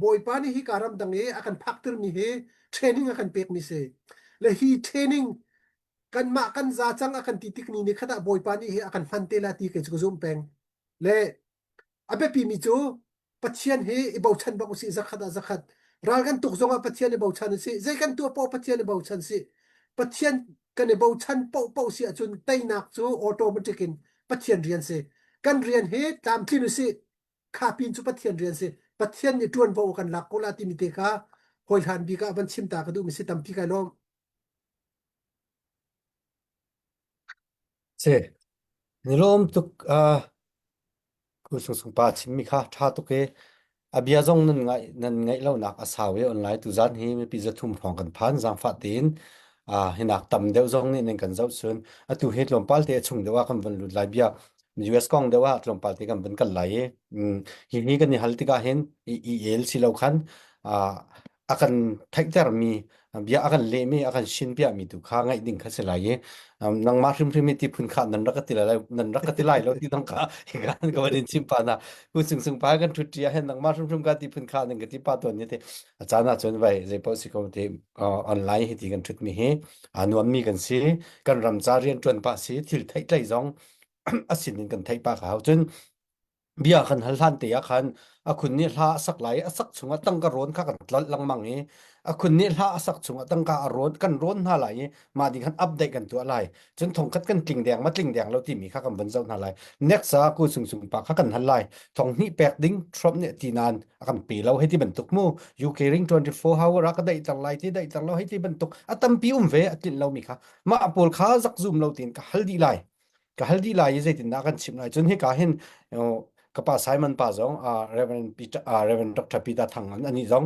Bawipa nih hika ramdang i a kan phaktermi hi training a kan pekmi si. Le hi training kanmah kan za cang a kan ti tik ni ni khat ah Bawipa nih hi a kan hman te la ti kei cu ka zum peng. Le a biapimi cu Pathian hi i bochan bak usih zakhat ah zakhat. Ral kan tuk zongah Pathian i bochan usih. Zei kan tuah paoh Pathian i bochan sih. Pathian kan i bochan paohpaoh si ahcun teinak cu automatic in Pathian rian si. Kan rian hi tlamtlin usih. Kha pin cu Pathian rian si. Pathian nih ṭuanvo kan lak ko la timi te kha hawihlan bik ah van chim ta ka duhmi si tampi kai lawm. Si. Ni lawm tuk uh, ku sung sung pa chimmi kha ṭha tuk i a bia zong nan ngaih nan ngaih lonak a sau i online tuzan hi mipi zathum hrawng kan phan zaangfah tein uh, hinak tam deuh zong nih nan kan zoh cun atu hi tlawmpal te a chung deuh ah kan van lut lai bia US kong deuh ah tlawmpal te kan van kal lai i hi hi kan i hal tikah hin i el si lo khan a kan theihtermi bia a kan lehmi a kan shin piahmi tu kha ngaih ding kha si lai i nangmah hrimhrim hi ti phun kha nan rak ka ti lai nan rak ka ti lai lo ti dang kha kan ka van in chim pa na ku sung sung pa kan thut ṭi ah hin nangmah hrimhrim ka ti phun kha nan ka ti pa tuan ni te a caan ah cun vai zei paoh si ko te online hi ti kan thut mi hi a nuammi kan si kan ram ca rian ṭuan pah si thil theih tlai zong a sin in kan theih pah ka hau cun bia kan hal hlan te ah khan a khun nih hla a sak lai a sak chungah tangka rawn kha kan tlolh lengmang i a khun nih hla a sak chungah tangka a rawn kan rawn hna lai i mah ding khan update kan tuah lai cun thongkhat kan tling deng ma tling deng lo timi kha kan van zoh hna lai next ah ku sung sung pa kha kan hal lai thong hnih pek ding Trump nih ti nan a kan pe lo hei ti bantuk mu UK ring 24 hour ah ka daih ter lai ti daih ter lo hei ti bantuk a tampi um ve a tlinh lo mi kha mah pawl kha zak zum lo tin ka hal dih lai ka hal dih lai i zeitindah kan chimh lai cun hika hin ka pa Simon pa zong Reverend Peter Reverend Dr. Peter Thang an ani zong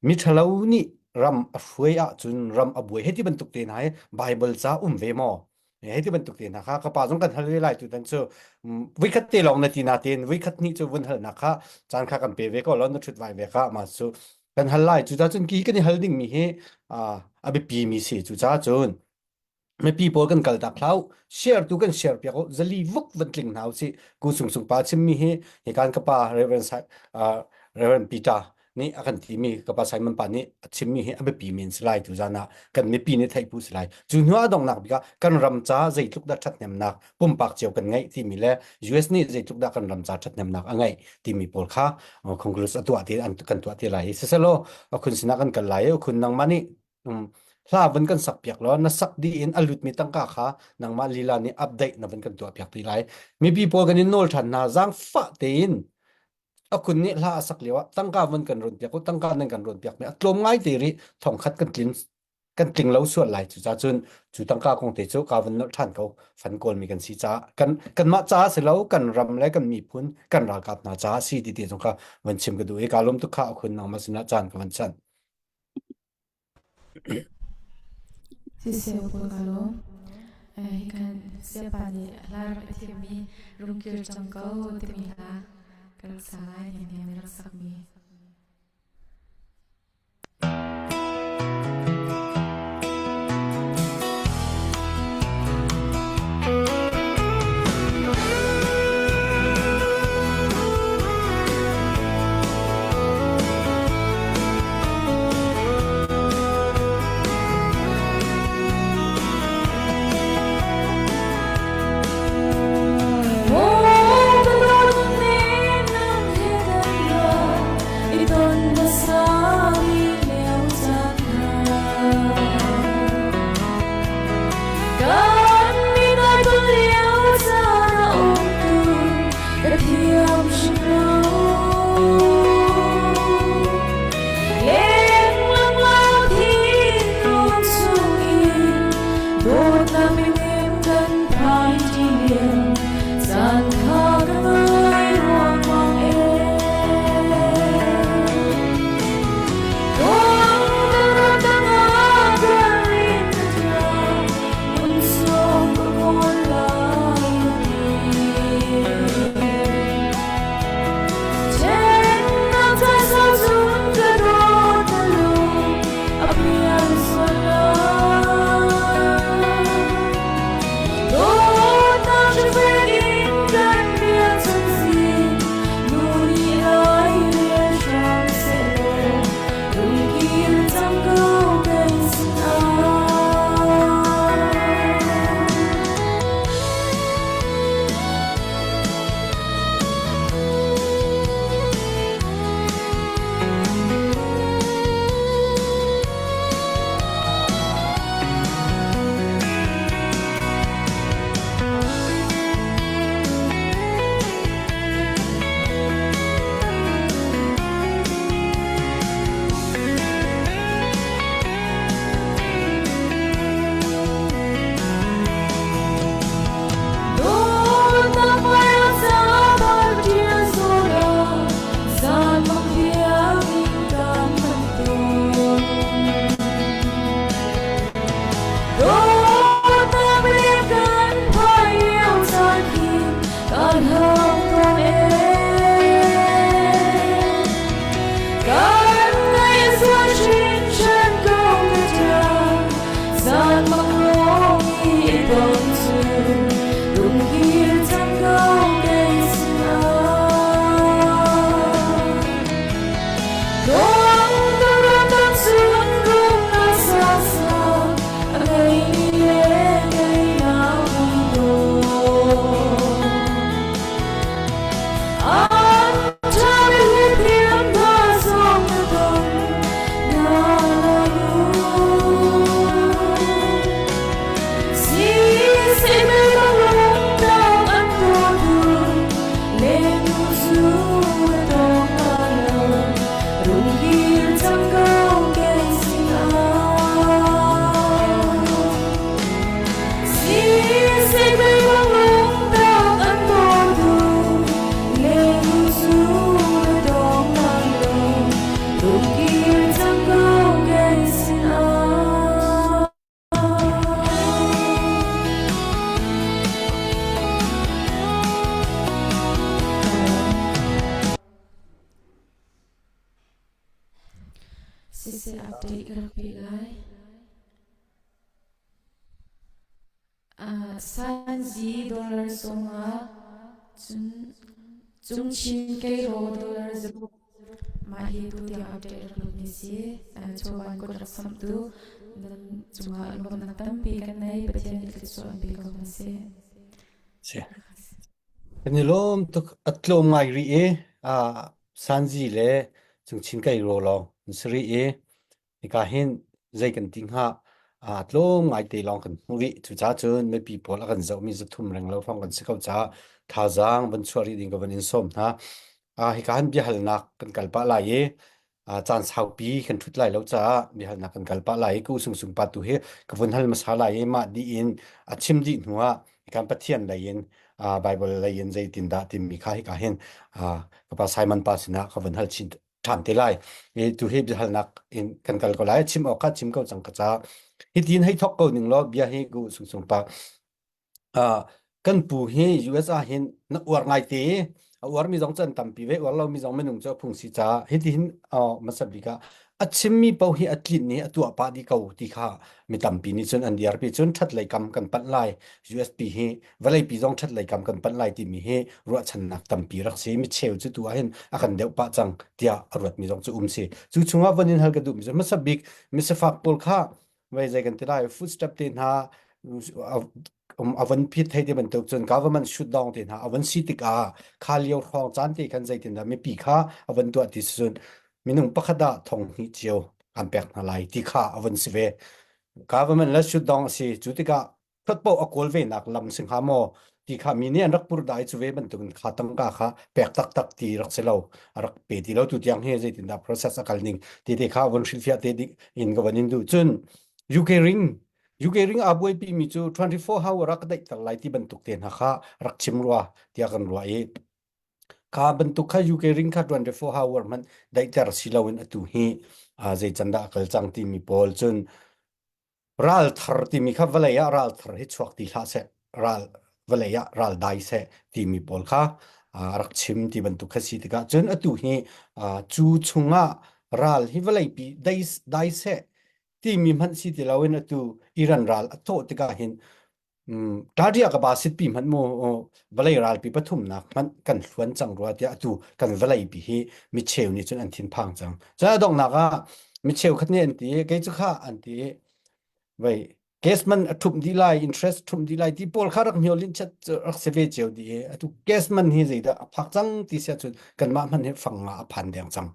mi ṭhalo nih ram a hruai ahcun ram a buai hei ti bantuk te hna hi Bible ca um ve maw hei ti bantuk te hna kha ka pa zong kan hal ve lai tutan cu voikhat te lawng na ti na tein voikhat hnih cu vun halnak kha caan kha kan pe ve ko lo na ṭhut vai ve kha ma cu kan hal lai cucaah cun ki kan i hal ding mi hi a biapi mi si cucaah cun mipi pawl kan kal tak hlau share tu kan share piak zali vuk van tling hna usih ku sung sung pa chimmi hi hi kan ka pa Reverend uh, Reverend Peter nih a kan timi ka pa Simon pa nih a chimmi hi a biapi men si lai tu zan ah kan mipi nih theih pu si lai. Cu hnu a donghnak bik ah kan ram ca zeitluk dah ṭhathnemnak pumpak cio kan ngeih timi le US nih zeitluk dah kan ram ca ṭhathnemnak a ngeih timi pawl kha Congress a tuah ti an kan tuah ti lai. Siselaw a khun sinah kan kal lai i khun nangmah nih hla van kan sak piak law na sak dih in a lutmi tangka kha nangmah lila nih update na van kan tuah piak ti lai. Mipi pawl kan in nawl ṭhan hna zaangfah tein a kun nih hla a sak lio ah tangka van kan run piak u tangka nan kan run piak mi a tlawm ngai te rih thongkhat kan tlin kan tling lo sual lai cu ca cun cu tangka kong te cu ka van nolh ṭhan ko fan kawl mi kan si caah kan kanmah caah si lo kan ram le kan miphun kan ralkap hna caah si ti ti zong kha van chim ka duh i ka lawm tuk kha a khun nangmah sinah caan ka van chan. Siseh pawl ka lawm. Hikan siapa nih hla rak i thiammi rungkir cang ko timi hla ka rak sa lai niam rak sakmi. Siseh update ka rak peh lai. Sanzi dollar sawmnga, cun Cungchin Keiraw dollar 6. Mah hi tutiang update rak lutmi si. Chawvan kut rak samhtu nan cungah lawmhnak tampi kan nei. Pathian nih thluachuah an pe ko hna seh. Si. Kan i lawm tuk a tlawm ngai rih i Sanzi le Cungchin kai ro lawng an si rih i Hika hin zei kan ti hnga? Aa tlawm ngaite lawng kan hmuh rih. Cucaah cun mipi pawl a kan zohmi zathum renglo hrawng kan si ko caah thazaang van chuah rih ding ka van in sawm hna. Ah, hika hin biahalnak kan kal pah lai i ah, caan saupi kan ṭhut lai lo caah biahalnak kan kal pah lai i ka u Sung Sung pa tu hi ka vun hal hmasa lai i mah dih in a chim dih hnuah hikan Pathian lei in ah, Bible lei in zeitindah timi kha hika hin ah, ka pa Simon pa sinah ka vun hal chin ṭhan te lai. I tu hi biahalnak in kan kal ko lai. Chim awk kha chim ko cang ka ca. Hitin hei thok ko ning law bia hi gu sung sung pa. Uh, kan pu hi US ah hin na uar ngai te a uar mi zong chan tampi ve uar lo mi zong minung cu phung si ca hiti hin uh, masat bik ah a chimmi paoh hi a tlin ni a tuah pah dih ko ti kha mi tampi nih cun an dirpi cun ṭhat lei kam kan panh lai USP hi vawleipi zong ṭhat lei kam kan panh lai timi hi ruahchannak tampi rak si mi cheu cu tu ah hin a kan deuh pah cang tiah a ruatmi zong cu um si cu chungah von in hal ka duhmi cu hmasa bik misafak pawl kha vei zei kan ti lai food step te hna a van phit thei te bantuk cun government shutdown te hna a van si tikah kha lio hrawng caan te khan zeitindah mipi kha a van tuah ti cun minung pakhat ah thong hnih cio an pek hna lai ti kha a van si ve government le shutdown a si cu tikah khat paoh a kawl ve nak lam si hnga maw ti kha mi nih an rak pur dai cu ve bantukin kha tangka kha pek taktak ti rak si lo a rak pe ti lo tu tiang hi zeitindah process a kal ning ti te kha von hrilhfiah te ding in ka van in duh cun UK ring UK ring aa buaipi mi cu 24 hour a ka daihter lai ti bantuk te hna kha rak chim rua tiah kan ruah i kha bantuk kha UK ring kha 24 hour hmanh daihter si loin atu hi zei can dah a kal cang timi pawl cun Ral thar timi kha vawlei ah ral thar hi chuak ti hlah seh, ral vawlei ah ral dai seh timi pawl kha a rak chim ti bantuk kha si tikah cun atu hi cu chungah ral hi vawleipi dai, dai seh timi hmanh si ti loin atu Iran ral a thawh tikah hin Ṭaṭia ka ba sitpi hmanh mu vawlei ralpi pathumnak hmanh kan hluan cang rua tiah atu kan vawleipi hi micheu nih cun an thinphang cang. Cun a donghnak ah micheu khat nih an ti kei cu kha an ti vei gas man a ṭhumh dih lai interest ṭhumh dih lai ti pawl kha rak hniol in chat rak si ve cio dih i atu gas man hi zeidah a phak cang ti sia cun kanmah hmanh hi fang nga a phan deng cang.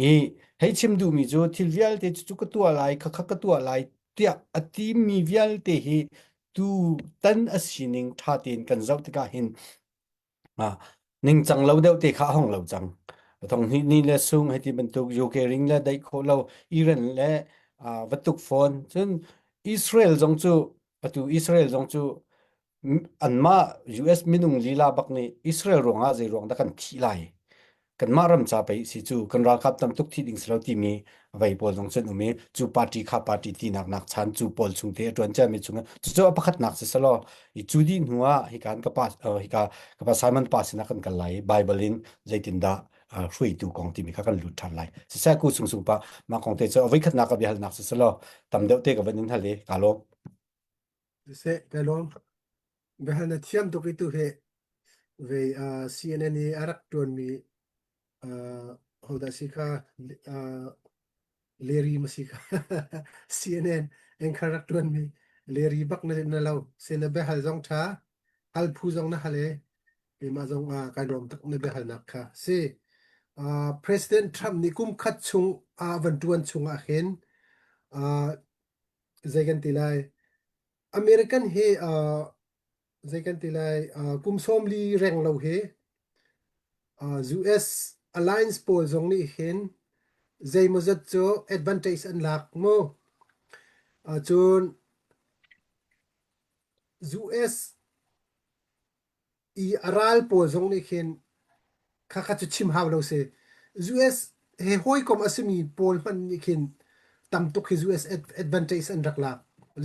I hei chim duhmi cu thil vialte cu ka tuah lai khakha ka tuah lai tiah a timi vialte hi tu tan a sining ṭha tein kan zoh tikah hin ningcang lo deuh te kha a hong lo cang. Thong hnih ni le sung hei ti bantuk UK ring le daih khawh lo Iran le va tuk fawn cun Israel zong cu atu Israel zong cu anmah US minung lila bak nih Israel ruangah zei ruang dah kan thih lai kanmah ram ca pei si cu kan ralkap tam tuk thi ding si lo timi vei pawl zong cun um i cu party kha party tinak nak chan cu pawl chung te a tuan cia mi chung cu a pakhatnak si selaw i cu dih hnu ah hika ka pa hika ka pa Simon pa sinah kan kal lai Bible in zeitindah hruaitu kong timi kha kan lut ṭhan lai siseh ku sung sung pa mah kong te cu a voikhatnak ka biahalnak si selaw tam deuh te ka van in hal i ka lawm Siseh ka lawm Biahal na thiam tuk i tu hi vei uh, CNN i a rak ṭuanmi uh, hodah si kha uh, Larry ma si kha CNN anchor rak ṭuanmi Larry bak na, na lo se na biahal zong ṭha hal phu zong na hal e keimah zong uh, kai lawm tak na biahalnak kha si uh, President Trump nih kum khat chung a van ṭuan chung ah hin uh, zei kan ti lai American hi uh, zei kan ti lai uh, kum 40 reng lo hi uh, US alliance pawl zong nih hin zeimawzat cu advantage an lak mu. Uh, cun US i a ral pawl zong nih khin khakha cu chim hau lo si. US he hawikom a simi pawl hmanh nih khin tam tuk hi US advantage an rak lak.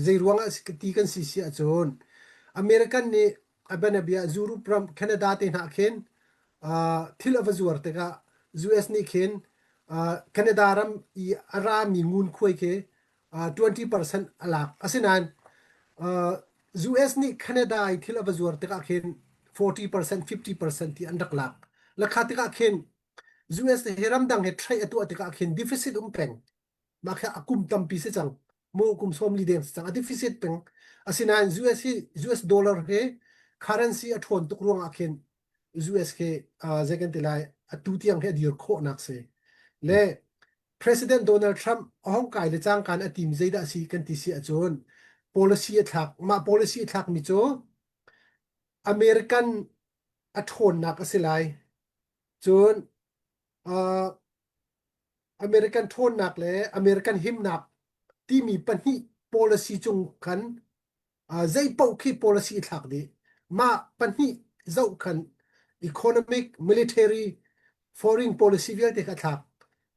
Zei ruang ah ti kan si si ahcun American nih a bianabia Europe ram Canada te hna khin uh, thil a va zuar tikah US nih khin uh, Canada ram i a rami ngunkhuai khi 20% a lak. Asinain US nih Canada i thil a va zuar tikah khin 40%, 50% ti an rak lak. Lakha tikah khin US hi ramdang he trade a tuah tikah khin deficit um peng. Mah kha a kum tampi si cang. Mu kum 40 deng si cang. A deficit peng. Asinain US hi US dollar he currency a ṭhawn tuk ruangah khin US khi uh, zei kan ti lai atu tiang hi a dir khawhnak si. Le President Donald Trump a hong kai le cangkan a tim zeidah si kan ti si ahcun policy a thlak mah policy a thlakmi cu American a ṭhawnnak a si lai. Cun uh, American ṭhawnnak le American himnak timi pahnih policy cung khan uh, zei paoh khi policy i thlak dih. Mah pahnih zoh khan economic, military, foreign policy vialte kha thlak.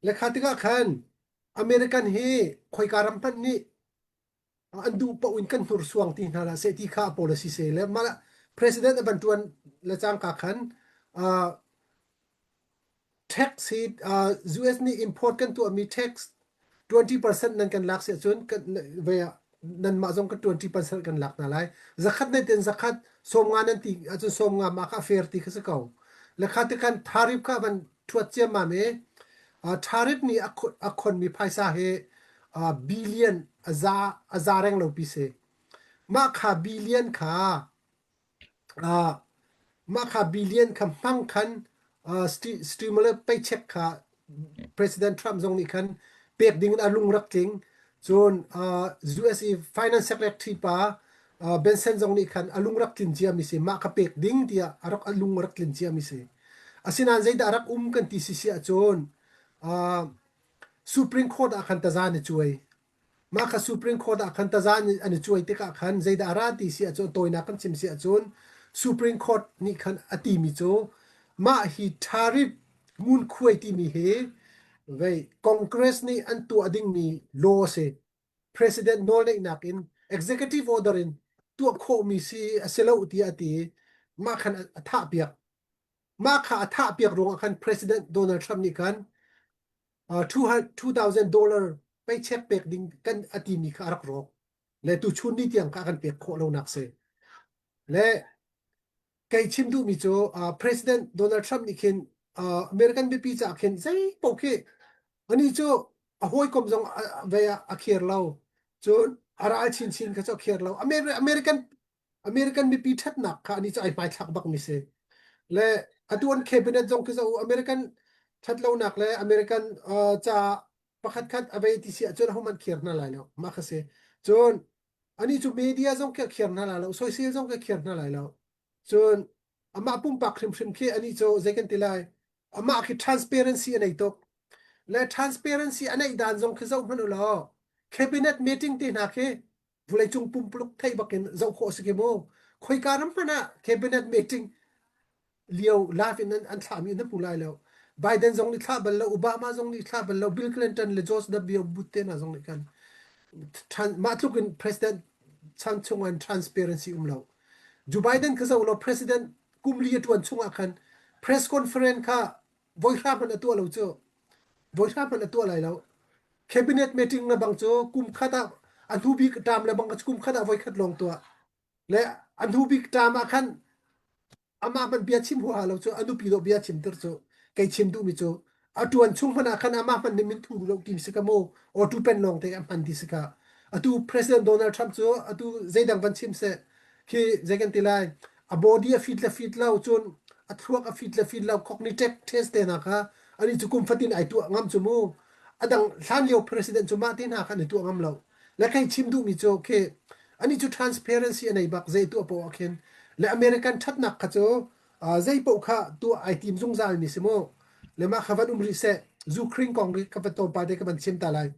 Le kha tikah khan American hi khoika ram hmanh nih an duh paoh in kan hnursuang ti hna hlah seh ti kha policy se le mah president a van ṭuan le cangka khan uh, tax hi uh, US nih import kan tuahmi tax 20% nan kan lak si ahcun kan ve nanmah zong kan 20% kan lak hna lai zakhat nei ten zakhat 50 nan ti ahcun 50 mah kha fair ti kha si ko le kha ti khan tariff kha van thuat ciammam i uh, tariff nih a khonmi phaisa hi uh, billion a za a za reng lo pi si mah kha billion kha uh, mah kha billion kha hmang khan uh, stimulus paycheck kha President Trump zong nih khan pek ding in a lung rak tling cun uh, US i finance secretary pa uh, Benson zong nih khan a lung rak tlin ciami si mah kha pek ding tiah a rak a lung rak tlin ciami si Asinain zeidah rak um kan ti sisi ahcun uh, Supreme Court ah khan taza an i cuai. Mah kha Supreme Court ah khan taza an i cuai tikah khan zeidah a ra ti si ahcun tawinak kan chim si ahcun Supreme Court nih khan a timi cu mah hi tariff ngunkhuai timi hi vei Congress nih an tuah dingmi law a si. President nawlneihnak in executive order in tuah khawhmi si a si lo tiah a ti i mah khan a thahpiak. Mah kha a thahpiak ruangah khan President Donald Trump nih khan uh, $2,000 dollar paycheck pek ding kan a timi kha a rak rawk. Le tu chun ni tiang kha kan pek khawh lonak si. Le kei chim duhmi cu uh, President Donald Trump nih khin uh, American mipi caah khin zei paoh khi ani cu a hawikom zong ve ah a khir lo. Cun a ral chinchin kha cu a khir lo. American American mipi ṭhatnak kha ani cu ai hmaithlak bak mi si. Le atu an cabinet zong khi zoh American ṭhatlonak le American uh, ca pakhat khat a vei ti si ahcun ahohmanh khir hna lai lo. Mah kha si. Cun ani cu media zong khi a khir hna lai lo, soisel zong khi a khir hna lai lo. Cun amah pumpak hrimhrim khi ani cu zei kan ti lai amah khi transparency a nei tuk. Le transparency a neih dan zong khi zoh hmanh u law cabinet meeting te hna khi vawleicung pumpuluk theih bakin zoh khawh si khi mu khoika ram hmanh ah cabinet meeting lio live in an, an thlahmi na hmu lai lo Biden zong nih thlah bal lo Obama zong nih thlah bal lo Bill Clinton le George W Bush te hna zong nih khan mah tluk in president chan chung an transparency um lo Joe Biden kha zoh lo president kum li a tuan chung ah khan press conference kha voi hra hmanh a tuah lo cu voi hra hmanh a tuah lai lo Cabinet meeting le bang cu kum khat ah a hnu bik term le bang kum khat ah voi khat lawng tuah. Le a hnu bik term ah khan amah hmanh bia chim huaha lo cu a nupi dawh bia chim tir cu kei chim duhmi cu a tuan chung hmanh ah khan amah hmanh nih min thu lo ti si ka mu auto pen lawng te a hman ti si ka atu President Donald Trump cu atu zeidang van chim seh khi zei kan ti lai a body a fit le fit lo cun a thluak a fit le fit lo cognitive test te hna kha ani cu kum fatin ai tuah ngam cu mu a dang hlan lio president cu mah te hna kha an i tuah ngam lo le kei chim duhmi cu khi ani cu transparency a nei bak zei tuah poah ah khin le American ṭhatnak kha cu zei paoh kha tuah ai tim zungzal mi si mu le mah kha van um rih seh Ukraine kong ri ka van tlawmpal te ka van chim ta lai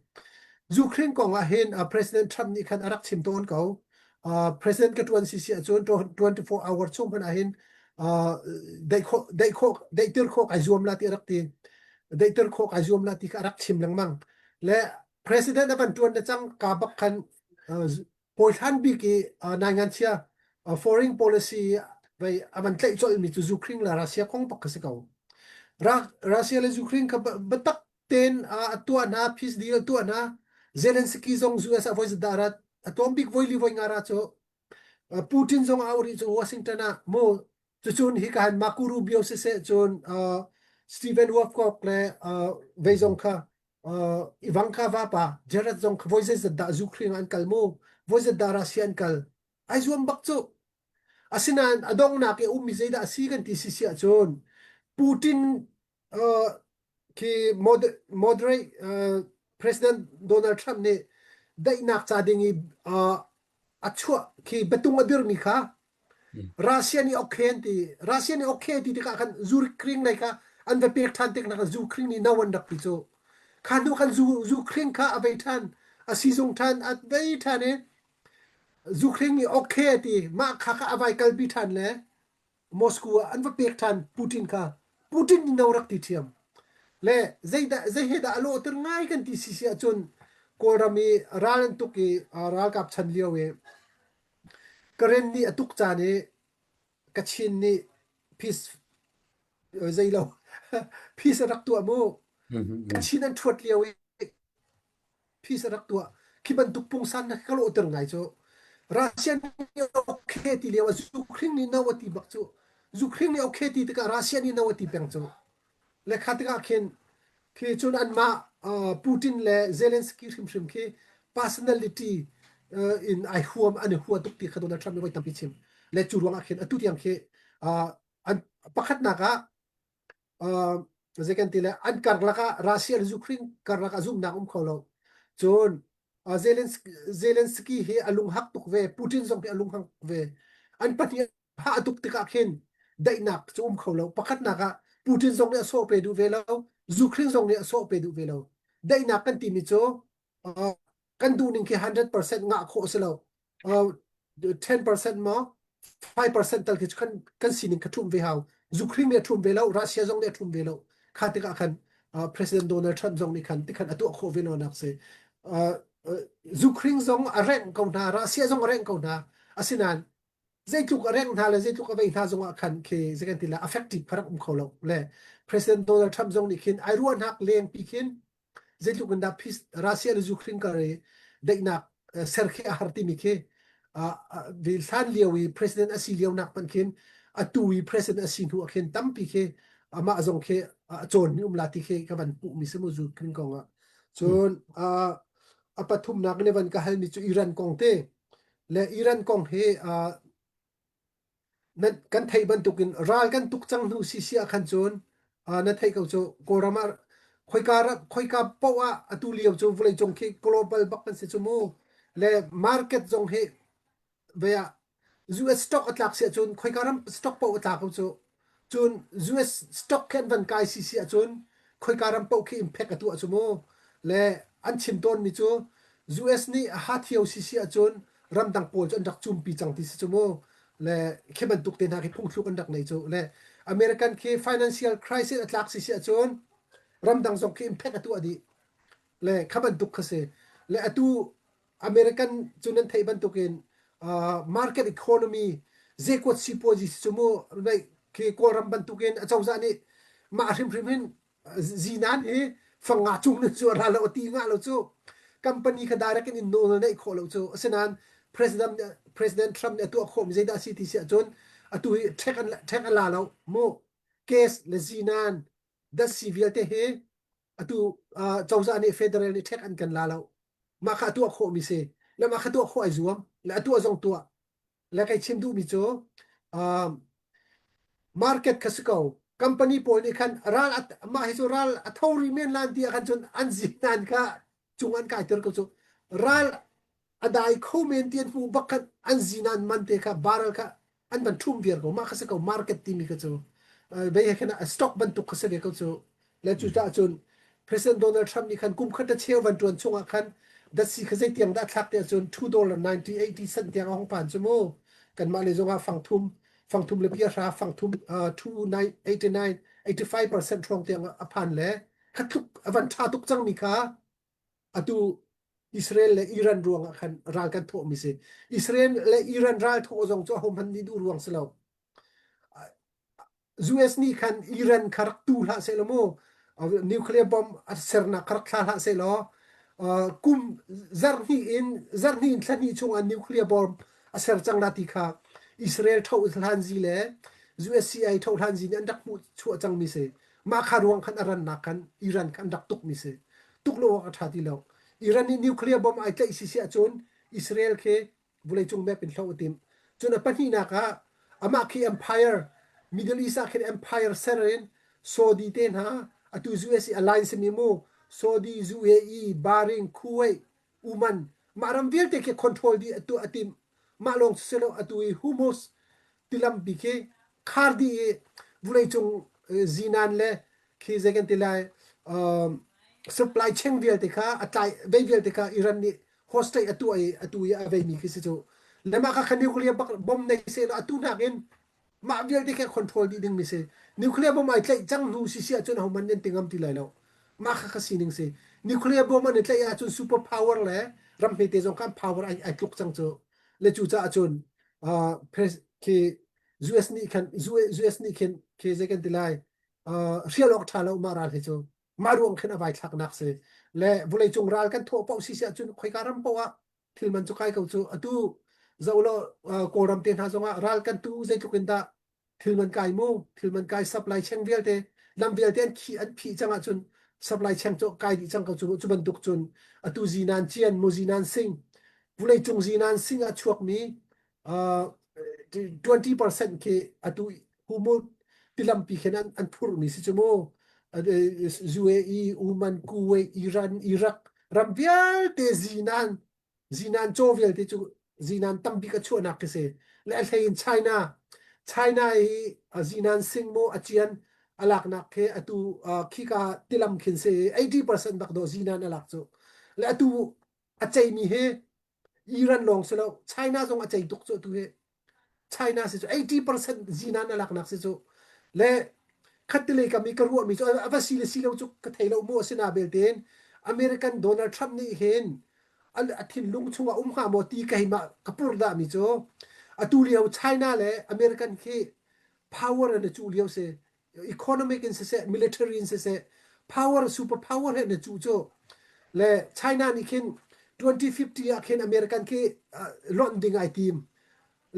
Ukraine kong ah hin President Trump nih khan a rak chim tawn ko president ka ṭuan si si ahcun 24 hour chung hmanh ah hin daih khawh daih khawh daihter khawh kai zuam la ti a rak ti daihter khawh kai zuam la ti kha a rak chim lengmang le president a van ṭuan le cang ka bak khan hawihlan bik i nai chia foreign policy vei a van tlaih colh mi cu Ukraine le Russia kong bak kha si ko Russia le Ukraine kha biatak tein a tuah hna peace deal a tuah hna Zelensky zong US ah voi dah rat a tlawm bik voi li voi nga ra cu Putin zong au rih cu Washington ah mu cucun hi ka han Marco Rubio siseh cun uh, Stephen Wolfcock le uh, vei zong kha uh, Ivanka vapa Jared zong kha voi zeizat dah Ukraine an kal mu voi zat dah Russia an kal ai zuam bak cu asinain a donghnak i ummi zeidah a si kan ti si si ahcun Putin uh, khi moderate uh, President Donald Trump nih daihnak ca ding i uh, a chuah khi biatung a dirmi kha Russia nih okay an ti Russia nih okay ti tikah khan Ukraine lei kha an va pek ṭhan tik nak Ukraine nih no an rak ti cu kha hnu khan Ukraine kha a vei ṭhan a sizung ṭhan a vei ṭhan i Ukraine nih okay a ti mah kha kha a vai kalpi ṭhan le Moscow ah an va pek ṭhan Putin kha Putin nih no rak ti ṭhiam le zeidah zei he dah a lawhter ngai kan ti si si ahcun Kawlram i ral an tuk i ralkap chan lio i Karen nih a tuk caan i Kachin nih peace zei lo peace a rak tuah mu Kachin an ṭhuat lio i peace a rak tuah. Khi bantuk pungsan na ka lawhter ngai cu. Russia nih okay ti lio ah Ukraine nih no a ti bak cu. Ukraine nih okay ti tikah Russia nih no a ti peng cu. Le kha tikah khin khi cun anmah uh, Putin le Zelensky hrimhrim khi personality uh, in ai huam an i hua tuk ti kha Donald Trump nih voi tampi chim. Le cu ruangah khin atu tiang khi uh, an pakhatnak ah uh, zei kan ti le an karlak ah Russia le Ukraine karlak ah zumhnak um kho lo cun uh, Zelensky, Zelensky hi a lunghak tuk ve Putin zong hi a lunghak ve an pahnih ha tuk tikah khin daihnak cu um kho lo pakhatnak ah Putin zong nih a sawh pe duh ve lo Ukraine zong nih a sawh pe duh ve lo daihnak kan timi cu uh, kan duh ning khi 100% ngah khawh si lo uh, 10% maw 5% tal khi kan kan sining kha ṭhum ve hau Ukraine nih a ṭhum ve lo Russia zong nih a ṭhum ve lo kha tikah khan uh, President Donald Trump zong nih khan tikhan a tuah khawh ve lo nak si uh, uh, Ukraine zong a rengh ko hna Russia zong a rengh ko hna asinain zeitluk a rengh hna le zeitluk a vei hna zong ah khan khi zei kan ti la effective kha rak um kho lo le President Donald Trump zong nih khin ai ruahnak leng pi khin zeitluk in dah peace Russia le Ukraine kar i daihnak ser khi a har timi khi hlan lio i president a si lio nak hmanh khin atu i president a si hnu ah khin tampi khi amah zong khi a cawn mi um la ti khi ka van hmuh mi si mu Ukraine kong ah cun a pathumnak ne van ka hal mi cu Iran kong te le Iran kong hi nan kan theih bantukin ral kan tuk cang hnu sisi ah khan cun na theih ko cu Kawlram ah khoika khoika paoh ah atu lio cu vawleicung khi global bak kan si cu mu le market zong hi ve ah US stock a tlak si ahcun khoika ram stock paoh a tla ko cu cun US stock khi an van kai si si ahcun khoika ram paoh khi impact a tuah cu mu le an chim tawnmi cu US nih a ha thio si si ahcun ramdang pawl cu an rak cumpi cang ti si cu mu le khi bantuk te hna khi phungthluk an rak nei cu le American khi financial crisis a tlak si si ahcun ramdang zong khi impact a tuah dih le kha bantuk kha si le atu American cu nan theih bantukin uh, market economy zekuat sipuazi si cu mu khi Kawlram bantukin acozah nih mah hrimhrim hin zinan hi fanga cung nan cu ra lo ti nga lo cu company kha direct in nawl neih khawh lo cu asinain president president Trump nih a tuah khawh mi zeidah si ti si ahcun atu hi tax an tax a la lo mu case le zinan datsi vialte hi atu cozah nih federal nih tax an kan la lo mah kha a tuah khawh mi si le mah kha tuah khawh ai zuam le a tuah zong tuah le kai chim duhmi cu market kha si ko company pawl nih khan ral mah hi cu ral a tho ri men lan ti ah khan cun an zinan kha cung an kai ter ko cu ral a dai kho men ti an hmuh bak khan an zinan man te kha barrel kha an van ṭhum viar ko mah kha si ko market timi kha cu bei he khan stock bantuk kha si ve ko cu le cucaah cun President Donald Trump nih khan kum khat a cheu van ṭuan chungah khan datsi kha zeitiang dah thlak tiah cun $2.90 80 cent tiang a hong phan cu mu kanmah le zongah fangthum fangthum le pia hra fangthum 289 85% hrawng tiang a phan le kha tluk a van ṭha tuk cangmi kha atu Israel le Iran ruangah khan ral kan thawhmi si Israel le Iran ral thawh zong cu ahohmanh nih duh ruang si lo US nih khan Iran kha rak tu hlah seh law mu nuclear bomb a sernak kha rak thla hlah seh law kum zarhhnih in zarhhnih in thlahnih chung ah nuclear bomb a ser cang la ti kha Israel tho hlan zi le USCI tho hlan zi nih an rak hmuh chuah cangmi si. Mah kha ruang khan a rannak khan Iran kha an rak tukmi si. Tuk lo awk a ṭha ti lo. Iran nih nuclear bomb ai tlaih si si ahcun Israel khi vawleicung map in hloh a timh. Cun a pahnihnak ah amah khi empire Middle East ah khin empire ser in Saudi te hna atu US i alliance mi mu Saudi, UAE, Bahrain, Kuwait, Oman mah ram vialte khi control dih atu a timh. Mah lawng si lo atu i Hormuz tilampi khi khar dih i vawleicung zinan le khi zei kan ti lai supply chain vialte kha a tlai vei vialte kha Iran nih hostage a tuah i atu i a veimi khi si cu le mah kha kha nuclear bomb nei seh law atu nakin mah vialte kha control dih ding mi si nuclear bomb ai tlaih cang hnu si si ahcun ahohmanh nan ti ngam ti lai lo mah kha kha sining si nuclear bomb an i tlaih ahcun super power le ram hmete zong khan power ai, ai tluk cang cu le cu caah cun uh, khi US nih khan US nih khin khi zei kan ti lai uh, hrial awk ṭha lo mah ral hi cu mah ruang khin a vai thlaknak si le vawleicung ral kan thawh paoh si si ahcun khoika ram paoh ah thil man cu kai ko cu atu zo lo kawlram te hna zongah ral kan tu zeitluk in dah thil man kai mu thil man kai supply chain vialte lam vialte an khi an phih cang ahcun supply chain cu kai dih cang ko cu cu bantuk cun atu zinan cian mu zinan sing vawleicung zinan sing a chuakmi 20% khi atu humut tilampi khin an an phurmi si cu mu UAE Oman Kuwait Iran Iraq ram vialte zinan zinan chaw vialte cu zinan tambik a chuahnak khi si le a hlei in China China i zinan sing mu a cian a laknak khi atu khika tilam khin si 80% bak do zinan a lak cu le atu a ceimi hi Iran lawng si lo China zong a cei tuk cu atu hi China si cu 80% zinan a laknak si cu le khattelei kam i ka ruahmi cu a va si le si lo cu ka thei lo mu asina belte in American Donald Trump nih hin a thinlung chungah um hnga maw ti ka hei mah ka pur dah mi cu atu lio China le American khi power an i cuh lio si economic in siseh military in siseh power super power he na cu cu le China nih khin 2050 ah khin American khi lonh ding ai tim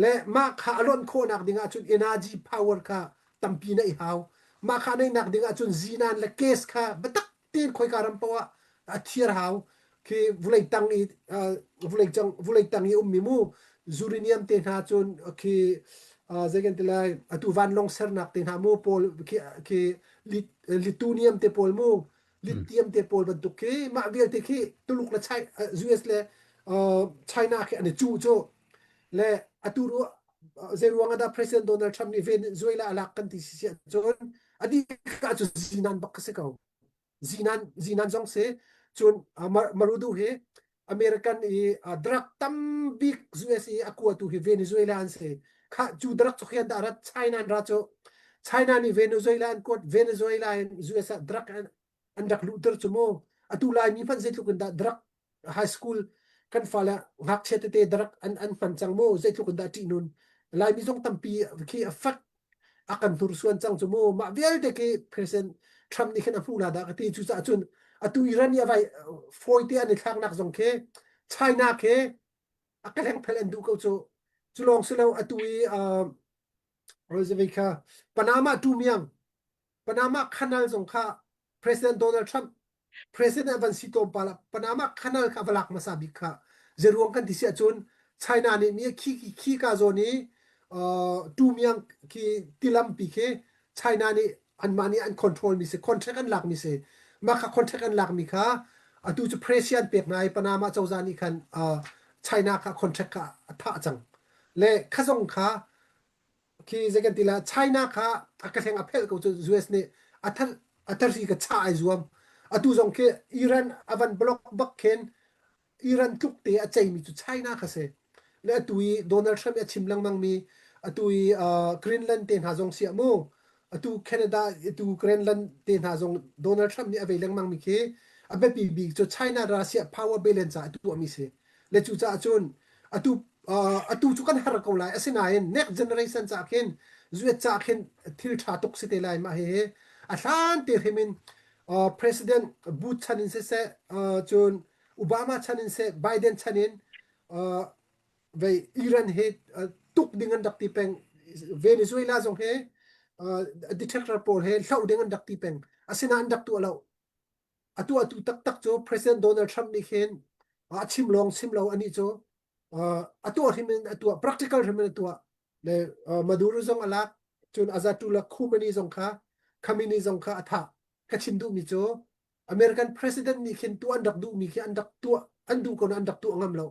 le mah kha a lonh khawhnak ding ahcun energy power kha tampi na i hau mah kha neihnak ding ahcun zinan le gas kha biatak tein khoika ram poah ah a thiar hau khi vulei tang i vulei cang vulei tang i ummi mu uranium te hna cun khi zei kan ti lai atu vanlawng sernak te hna mu pawl khi khi litunium te pawl mu lithium te pawl bantuk khi mah vialte khi Tuluk le China US le China khi an i cu cu le atu ru zei ruang ah dah President Donald Trump nih Venezuela a lak kan ti si cun a dih ka cu zinan bak ka si ko zinan zinan zong si cun Marudu hi American i drug tambik US i a kuatu hi Venezuela an si kha cu drug cu khian dah rat China an ra cu China nih Venezuela an kuat Venezuela in US ah drug an an rak luhter cu mu atu laimi hmanh zeitluk in dah drug high school kan fale ngakchia tete drug an an hman cang mu zeitluk in dah ṭihnun laimi zong tampi khi a fak a kan hnursuan cang cu mu mah vialte khi president Trump nih khin a hmuh la dah ka ti cucaah cun atu Iran i a vai fawi te an i thlaknak zong khi China khi a ka hlengphel an duh ko cu cu lawng si lo atu i uh, kha Panama tumiang Panama Canal zong kha President Donald Trump President van si tlawmpal ah Panama Canal kha va lak hmasa bik kha zeruang kan ti si ahcun China nih mi khi khi ka zawn i uh, tumiang khi tilampi khi China nih anmah nih an control mi si contract an lak mi si mah kha contract an lak mi kha atu cu President pek hna i Panama cozah nih khan uh, China kha contract kha a thah cang le kha zong kha khi zei kan ti la China kha a ka hleng a phelh ko cu US nih a thar a thari ka cha ai zuam atu zong khi Iran a van block bak khin Iran tluk te a ceimi cu China kha si le atu i Donald Trump a chim lengmang mi atu i Greenland te hna zong siah mu atu Canada atu Greenland te hna zong Donald Trump nih a vei lengmang mi khi a biapi bik cu China Russia power balance ah a tuah mi si le cucaah cun atu atu cu kan har ko lai asinain next generation ca khin zuet ca khin thil ṭha tuk si te lai mah hihi a hlan te hrim in president Bush chan in siseh cun Obama chan in seh Biden chan in vei Iran he tuk ding an rak ti peng Venezuela zong he detector pawl he hloh ding an rak ti peng. Asinain an rak tuah lo. Atu atu taktak cu President Donald Trump nih khin a chim lawng chim lo anih cu a tuah hrim in a tuah practical hrim in a tuah le Maduro zong a lak cun Ayatollah Khomeini zong kha Khamenei zong kha a thah ka chim duhmi cu American president nih khin tuah an rak duhmi khi an rak tuah an duh ko na an rak tuah ngam lo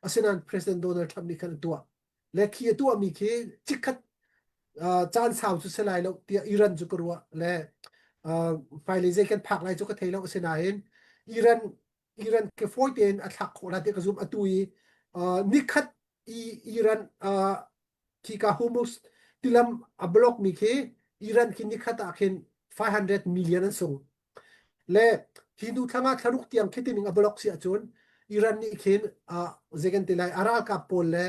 asinain President Donald Trump nih khan a tuah le khi a tuahmi khi chikkhat caan sau cu si lai lo tiah Iran cu ka ruah le hmailei zei kan phak lai cu ka thei lo asinain Iran Iran ke fawi tein a thlak khawh la tiah ka zum atu i nikhat i Iran khika Hormuz tilam a block mi khi Iran khi nikhat ah khin 500 million an sung Le hi hnu thlang ah thlaruk tiang khi tining a block si ahcun Iran nih khin uh, zei kan ti lai a ralkap pawl le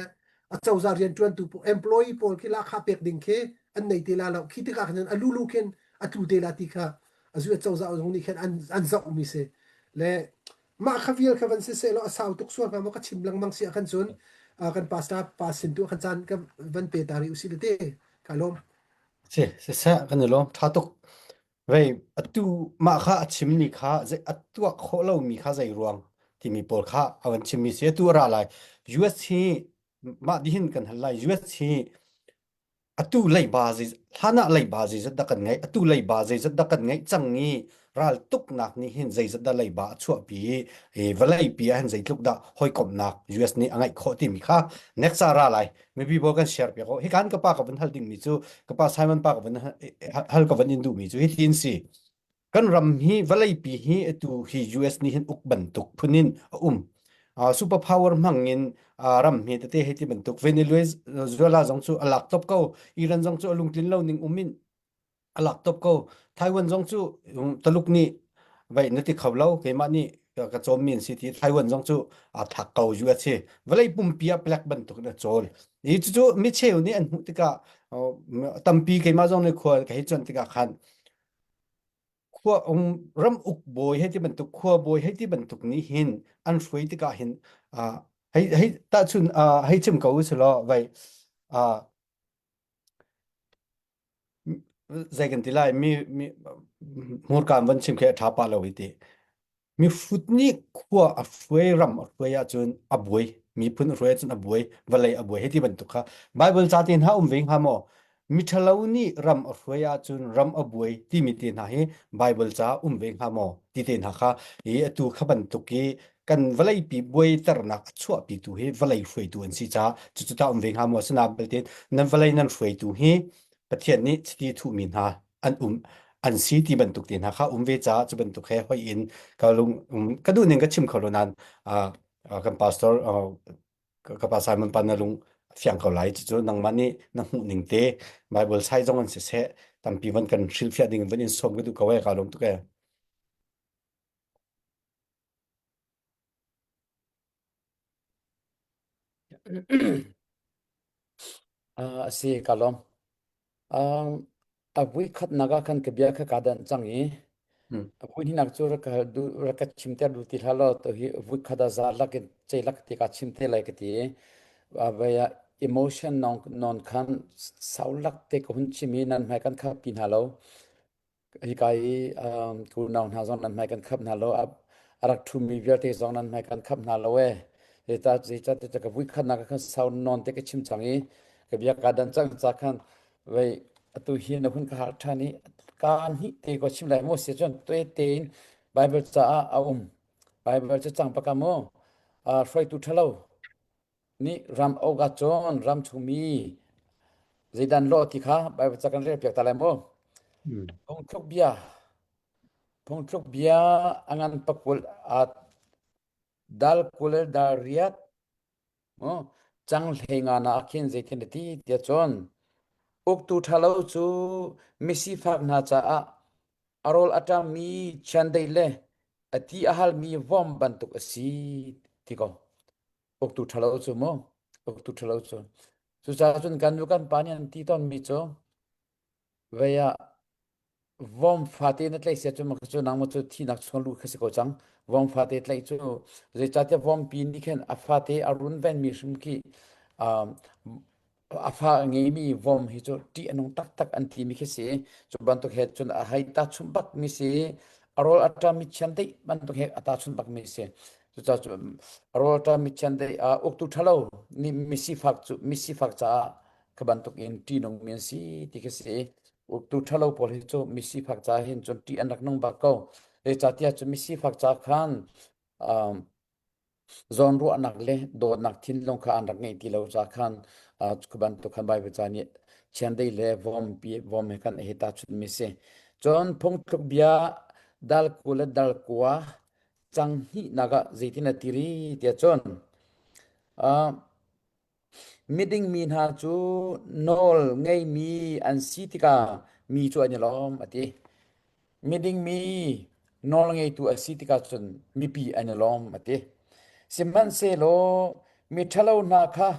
a cozah rianṭuantu pawl employee pawl khi lahkhah pek ding khi an nei te la lo khi tikah khan a lulu khin a tlu te la ti kha a zu cozah zong nih khan an an zohmi si le mah kha vial kha van si seh law a sau tuk sual hnga maw ka chim lengmang si ah khan cun uh, kan pastor pa sin tu khan caan ka van pe ta rih usih le te ka lawm Si, siseh kan i lawm. Ṭha tuk. Vei, atu mah kha a chimmi kha zei a tuah khawh lomi kha zei ruang timi pawl kha a van chimmi si. Atu a ra lai. US hi mah dihin kan hal lai. US hi atu leiba zei hlan ah leiba zeizat dah kan ngeih, atu leiba zeizat dah kan ngeih cang i ral tuknak nih hin zeizat dah leiba a chuahpi i vawleipi ah hin zeitluk dah hawikomhnak US nih a ngeih khawh timi kha next ah ra lai. Mipi pawl kan share piak ko. Hikan ka pa ka van hal dingmi cu ka pa Simon pa ka van hal ka van in duhmi cu hi tin si. Kan ram hi vawleipi hi atu hi US nih hin uk bantuk phun in a um. Uh, super power hmang in uh, ram hi tete hei ti bantuk Venezuela zong cu a lak top ko Iran zong cu a lungtlin lo ning um in a lak top ko Taiwan zong cu Taluk nih vai na ti kho lo keimah nih ka cawm mi an si ti Taiwan zong cu a thak ko US hi vawlei pumpi ah black bantuk in a cawl i cucu mi cheu nih an hmuh tikah tampi keimah zong nih khua ka hei cuanh tikah khan khua um ram uk bawi hei ti bantuk khua bawi hei ti bantuk nih hin an hruai tikah hin hei hei tahchun hei chim ko usulaw vai Zei kan ti lai mi mi hmurka in van chim khi a ṭha pah lo hi ti. Mihrut nih khua a hruai ram a hruai ahcun a buai. Miphun a hruai ahcun a buai. Vawlei a buai hei ti bantuk kha. Bible ca te hna um ve hnga maw? Miṭhalo nih ram a hruai ahcun ram a buai timi te hna hi Bible ca um ve hnga maw? Ti te hna kha hi atu kha bantuk i kan vawleipi buaiternak a chuahpitu hi vawlei hruaitu an si caah cucu tah um ve hnga maw? Asinain belte nan vawlei nan hruaitu hi Pathian nih chiti thuhmi hna an um an si ti bantuk te hna kha um ve caah cu bantuk he hoi in ka lung um, ka duh ning ka chim kho lo nain uh, uh, kan pastor uh, ka pa Simon pa na lung fiang ko lai cucu nangmah nih na hmuh ning te Bible sai zong an si seh tampi van kan hrilhfiah ding van in sawm ka duh ko e ka lawm tuk e A si, ka lawm. Um, a vui khatnak ah khan ka bia kha kaa danh cang i a vui hnihnak cu rak ka hal duh rak ka chimter duh ti hlah law to hi vui khat ah za lak in cei lak ti kaa chim te lai ka ti i a vai ah emotion non non khan sau lak te ka hun chim i nan hmai kan khap pi hna lo. Hika i um, unau hna zong nan hmai kan khap hna lo. A, a rak ṭhumi vialte zong nan hmai kan khap hna lo ee. Zeicah zeicah ka vui khatnak ah khan sau nawn te ka chim cang i ka bia kaa dan cang ca khan vei atu hi na hun ka har ṭhan i kaa hnih te ko chim lai maw si cun toe tein Bible caah a um. Bible cu cang paka mu. Uh, hruaitu ṭhalo nih ram awk ah cun ram chungmi zeidan lawh ti kha Baibal ca kan rel piak ta lai mu. Phungthluk bia Phungthluk bia a ngan pakul a dal 20 dal riat mu cang hlei nga na ah khin zeitin a ti tiah cun uktu ṭhalo cu misifak hna caah a rawl a ṭammi chiandeih le a ti a halmi vom bantuk a si ti ko. Uktu ṭhalo cu mu uktu ṭhalo cu cucaah cun kan nu kan pa nih an ti tawnmi cu vei ah vom fate na tlaih sia cu ma cu nang ma cu thinak chung lu kha si ko cang vom fate tlaih cu zeicahtiah vompi nih khin a fate a runvenmi hrim khi um. A fa a ngeimi vom hi cu ṭih a nung taktak an timi khi si. Cu bantuk he cun a hei tahchunh bakmi si. A rawl a ṭammi chiandeih bantuk he a tahchunh bakmi si. Cucaah cu a rawl a ṭammi chiandeih ah uktu ṭhalo nih misifak cu misifak caah kha bantuk in ṭihnungmi an si ti khi si. Uktu ṭhalo pawl hi cu misifak ca hin cun ṭih an rak nung bak ko. Zeicahtiah cu misifak ca khan um, zawnruahnak le dawtnak thinlung kha an rak ngeih ti lo ca khan cu bantuk khan Baibal ca nih chiandeih le vawmpi vom he kan hi tahchunhmi si. Cun phungthluk bia dal ku le dal kua cang hnihnak ah zeitin a ti ri tiah cun miding mi hna cu nawl ngeimi an si tikah mi cu an i lawm a ti. Miding mi nawlngeitu a si tikah cun mipi an i lawm a ti. Sihmanhsehlaw miṭhalo hna kha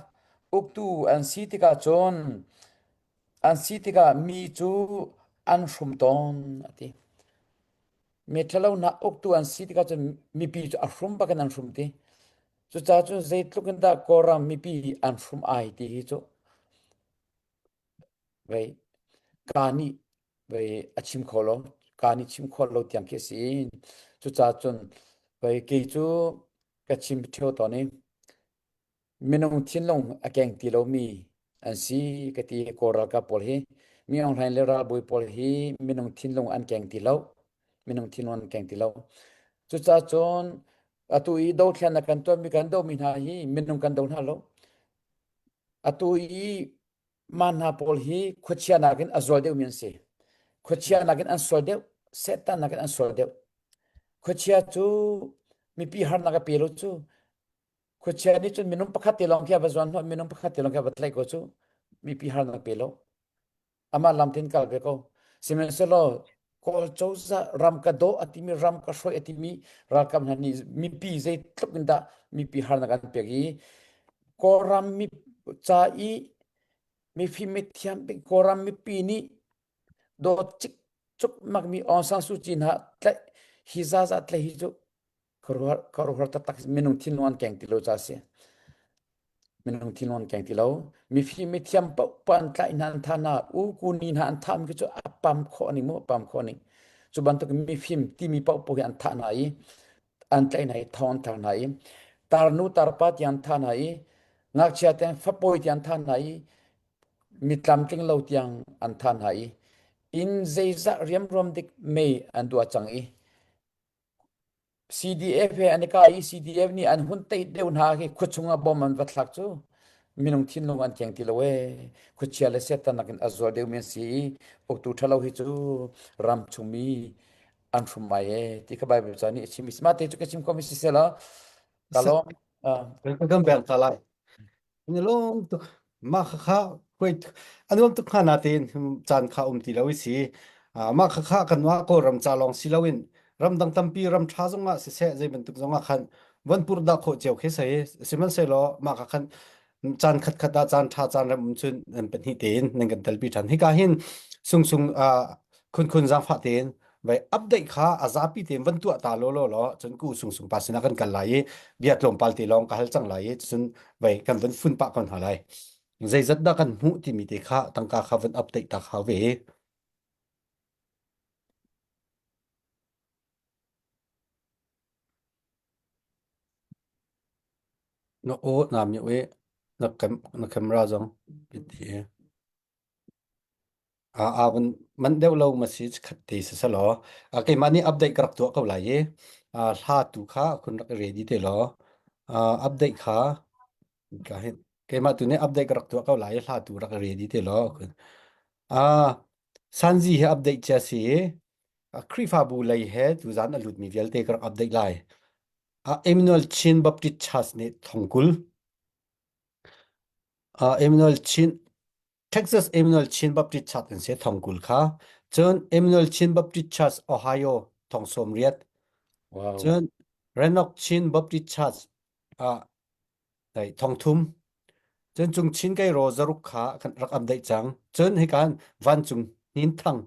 uktu an si tikah cun an si tikah mi cu an hrum tawn a ti. Miṭhalo hna uktu an si tikah cun mipi cu a hrum bak in an hrum ti. Cucaah cun zeitluk in dah Kawlram mipi an hrum ai ti hi cu vei kaa nih vei a chim kho lo kaa nih chim khawh lo tiang khi a si cucaah cun vei kei cu ka chim ṭheo tawn i minung thinlung a keng ti lomi an si ka ti Kawl ralkap pawl hi mi Aung Hlaing le ralbawi pawl hi minung thinlung an keng ti lo minung thinlung an keng ti lo cucaah cun atu i dothlennak kan tuahmi kan dohmi hna hi minung kan do hna lo atu i Mah hna pawl hi khuachia nakin a zual deuhmi an si. Khuachia nakin an sual deuh, Satan nakin an sual deuh. Khuachia cu mipi harnak a pe lo cu. Khuachia nih cun minung pakhat te lawng khi a va zuan hnawh, minung pakhat te lawng khi a va tlaih ko cu. Mipi harnak pe lo. Amah lam tein kal ve ko. Sihmanhsehlaw Kawl cozah ram ka daw a timi ram ka hruai a timi ralkap hna nih mipi zeitluk in dah mipi harnak an pek i Kawlram mi ca i mifim mithiam bik Kawlram mipi nih dawt cikcuk makmi Aung San Suu Kyi hna tlaih hi zaza tlaih hi cu khuaruahhar taktak minung thinlung an keng ti lo ca si. Minung thinlung an keng ti lo. Mifim mithiam paohpaoh an tlaih hna an thah hna u ku ni hna an thahmi khi cu a pam khawh ning mu a pam khawh ning. Cu bantuk mifim timi paohpaoh hi an thah hna i an tlaih hna i thong an thlak hna i tarnu tarpa tiang an thah hna i ngakchia tiang fapawi tiang an thah hna i mi tlamtling lo tiang an thah hna i inn zeizah riamruam dik mei an duah cang i CDF he an i kah i CDF nih an hun tei deuh hna khi khuachung ah bom an va thlak cu minung thinlung an keng ti lo ee. Khuachia le Satan nakin a zual deuhmi an si i uktu ṭhalo hi cu ram chungmi an hrum ai ee ti kha Bible ca nih a chim i mah te cu ka chim khomi siseh law ka lawm. Ah. Kan beng ta lai. Ni lawm tuk mah khakha huai a nuam tuk hnga natein caan kha um ti lo i si. Mah khakha kan mah Kawlram ca lawng si loin ramdang tampi ram ṭha zongah siseh zei bantuk zongah khan van purh dah khawh cio khi sei. Sihmanhsehlaw mah kha khan caan khatkhat ah caan ṭha caan rem um cun nan pahnih tein nan kan telpi ṭhan. Hika hin sungsung khunkhun zaangfah tein vai update kha a zapi tein van tuah ta law law law cun ku sung sung pa sinah kan kal lai i bia tlawmpal te lawng ka hal cang lai i cun vai kan van fun pah kon hna lai zeizat dah kan hmuh timi te kha tangka kha van update ta kha ve na aw na mi we na cam na camera zong ti Aa van manh deuh lo ma si khat te si selaw keimah nih update ka rak tuah ko lai i hla tu kha kun rak i ready te law update kha ka hin keimah tu nih update ka rak tuah ko lai i hla tu rak i ready te law kun Sanzi he update cia si i Khrihfabu lei he tuzan a lutmi vialte ka rak update lai. Emmanuel Chin Baptist Church nih thongkul Emmanuel Chin Texas Emmanuel Chin Baptist Church in si thongkul kha. Cun Emmanuel Chin Baptist Church Ohio thong 80. Wow. Cun Renock Chin Baptist Church ah dai thong thum. Cun cung Chin kai ro zaruk kha kan rak am dai cang. Cun hikan vancung hnin thang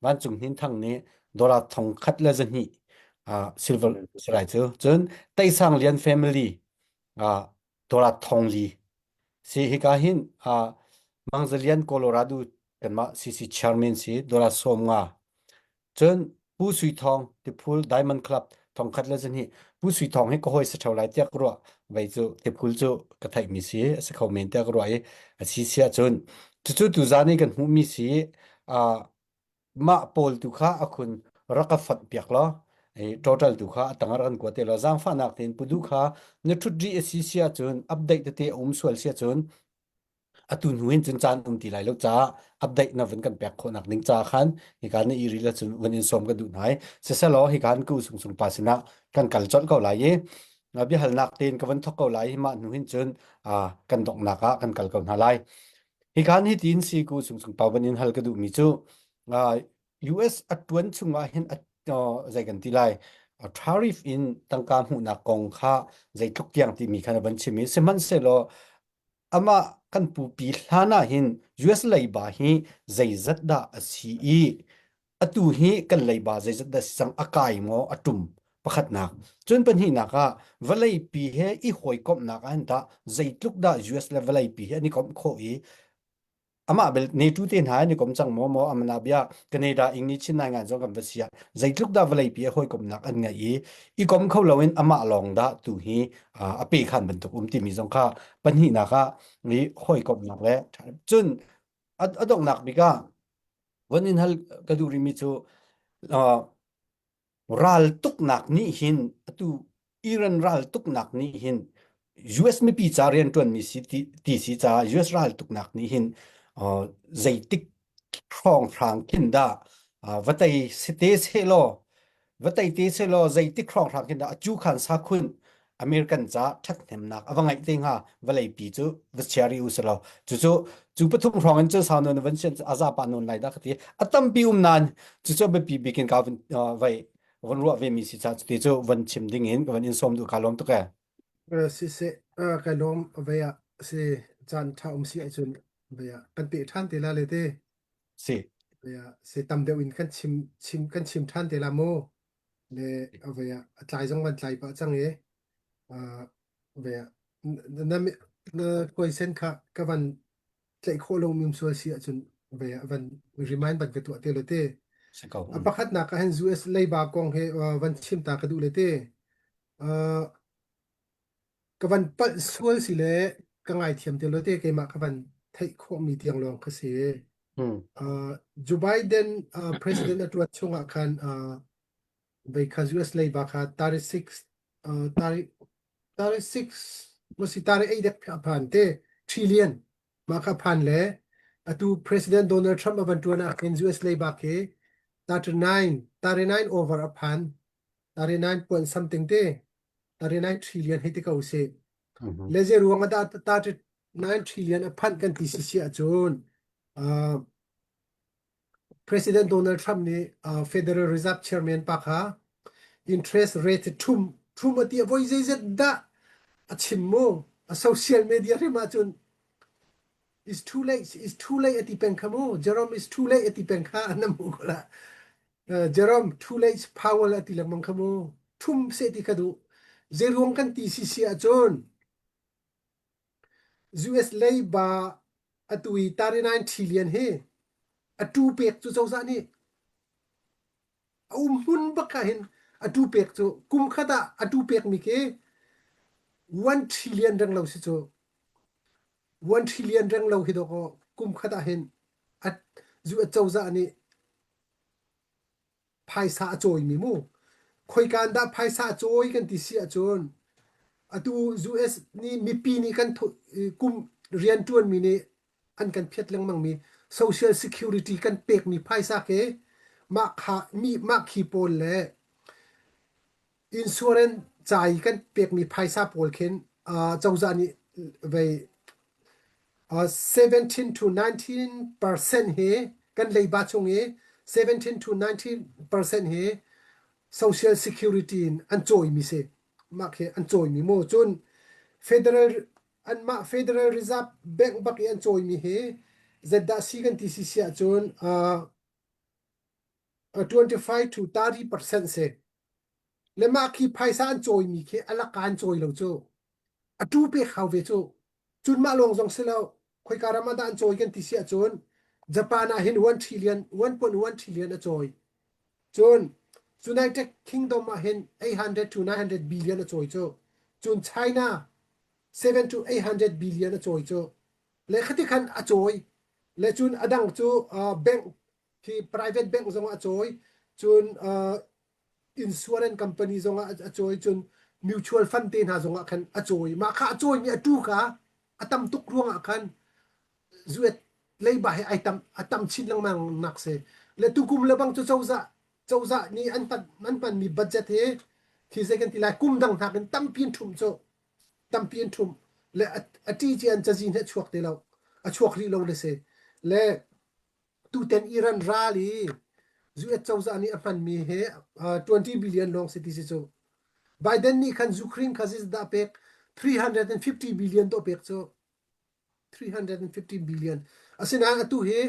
vancung hnin thang nih dollar thong khat le zahnih ah silver sirai cu. Cun Teisang Lian family ah dollar thong li. Si hika hin ah. Mangzalian Colorado kanmah CC chairman si dollar 50. Cun Pu Sui Thawng Tiphul Diamond Club thongkhat le zahnih Pu Sui Thawng hi ka hawi si ṭheo lai tiah ka ruah. Vei cu Tiphul cu ka theihmi si a si kho men tiah ka ruah i a si si ahcun cucu tuzaan i kan hmuhmi si uh, mah pawl tu kha a khun rak ka fonh piak law i total tu kha a tang rak kan kua te law zaangfahnak tein pudu kha na ṭhut rih a si si ahcun update tete a um sual si ahcun atu hnu hin cun caan um ti lai lo caah update na vun kan pek khawhnak ding ca khan hika na i ril ahcun vun in sawm ka duh hna i siselaw hika han ku sung sung pa sinah kan kal colh ko lai i biahalnak tein ka vun thok ko lai i mah hnu hin cun kan donghnak ah kan kal ko hna lai. Hika hi tiin si ku sung sung pa vun in hal ka duhmi cu US a tuan chungah hin zei kan ti lai tariff in tangka hmuhnak kong kha zeitluk tiang timi kha na van chim i sihmanhsehlaw amah kan pupi hlan ah hin US leiba hi zeizat dah a si i atu hi kan leiba zeizat dah si cang a kai maw a ṭum pakhatnak cun pahnihnak ah vawleipi he i hawikomhnak ah hin tah zeitluk dah US le vawleipi he an i komh khawh i amah bel NATO te hna an i kom cang maw maw amana bia Canada ing ni chin nai ngan zong kan va sia zeitluk dah vawleipi a hawikomhnak an ngeih i i kom kho loin amah lawng dah tu hi a pe khan bantuk um timi zong kha pahnihnak ah i hawikomhnak le cun a donghnak bik ah von in hal ka duh rihmi cu Raltuknak nih hin atu Iran raltuknak nih hin US mipi ca rianṭuanmi si ti, ti si caah US raltuknak nih hin uh, zeitik hrawnghrang khin dah uh, va tei si te sehlaw va tei te sehlaw zeitik hrawnghrang khin dah acu khan sakhun American ca ṭhathnemnak a va ngeih te hnga vawleipi cu va chia rih u selaw cucu cu pathum hrawng in cu sau nawn van sian a zapa nawn lai dah ka ti a tampi um nain cucu biapi bik in ka vun vai von ruah ve mi si ca cuti cu von chim ding in ka van in sawm duh ka lawm tuk e Si se ka lawm vei ah si caan ṭha um si ahcun vei ah kan peh ṭhan te la le te si vei ah si tam deuh in kan chim chim kan chim ṭhan te la mu le vei ah a tlai zong van tlai pah cang i vei ah na na question kha ka van tlaih khawh lo mi sual si ahcun vei ah van remind van ka tuah te le te si ko a pakhatnak ah hin US leiba kong he van chim ta ka duh le te ka van palh sual si le ka ngaithiam te lo te keimah ka van theih khawhmi tiang lawng ka si. Uh, Joe Biden uh, president a tuan chungah khan uh, vei kha US leiba kha 36 uh, 30 36 masi 38 dek a phan te trillion ma kha phan le atu president Donald Trump a van tuan ah khin US leiba khi 39 39 over a phan 39 point something te 39 trillion hei ti ko sih. Le zei ruang ah dah 39 trillion a phanh kan ti si si ahcun uh, President Donald Trump nih uh, Federal Reserve Chairman pa kha interest rate thum thum a ti voi zeizat dah a chim mu a social media hrim ahcun is too late is too late a ti peng kha mu Jerome is too late a ti peng kha an mu ko la Jerome too late Powell a ti lengmang kha mu thum seh ti ka duh zeiruang kan ti si si ahcun US leiba atu i 39 trillion hi atu pek cu cozah nih a um hmun bak ah hin atu pek cu kum khat ah atu pek mi khi 1 trillion reng lo si cu 1 trillion reng lo hi dawk kum khat ah hin US cozah nih phaisa a cawimi mu. Khoika in dah phaisa a cawi kan ti si ahcun atu US nih mipi nih kan kum rianṭuanmi nih an kan phiat lengmangmi social security kan pekmi phaisa khi mah kha mi mah khi pawl le insurance ca i kan pekmi phaisa pawl khin uh, cozah nih vei uh, 17 to 19 percent hi kan leiba chung i 17 to 19 percent hi social security in an cawimi si mah khi an cawimi mu cun federal anmah federal reserve bank bak i an cawimi hi zetdah si kan ti si si ahcun uh, 25 to 30 percent si le mah khi phaisa an cawimi khi a laka an cawi lo cu a tu pek hau ve cu cun mah lawng zong si lo. Khoika ram ah dah an cawi kan ti si ahcun Japan ah hin 1 trillion 1.1 trillion a cawi. Cun United Kingdom ah hin 800 to 900 billion a cawi cu. Cun China 7 to 800 billion a cawi cu. Le khati khan a cawi. Le cun a dang cu uh, bank khi private bank zong a cawi. Cun uh, insurance company zong ah a cawi cun mutual fund te hna zong ah khan a cawi. Mah kha a cawimi a tu kha a tam tuk ruangah khan zuet leiba hi ai tam a tam chin lengmang nak si le tukum le bang cu cozah cozah nih an hman an hmanmi budget hi khi zei kan ti lai kum dang hnak in tampi in ṭhumh cu tampi in ṭhumh le a ṭi ci an cazin he chuak ti lo a chuak rih lo le si le tuten Iran ral i US cozah nih a hmanmi he 20 billion lawng si ti si cu Biden nih khan Ukraine kha dah pek 350 billion to pek cu 350 billion asinain atu hi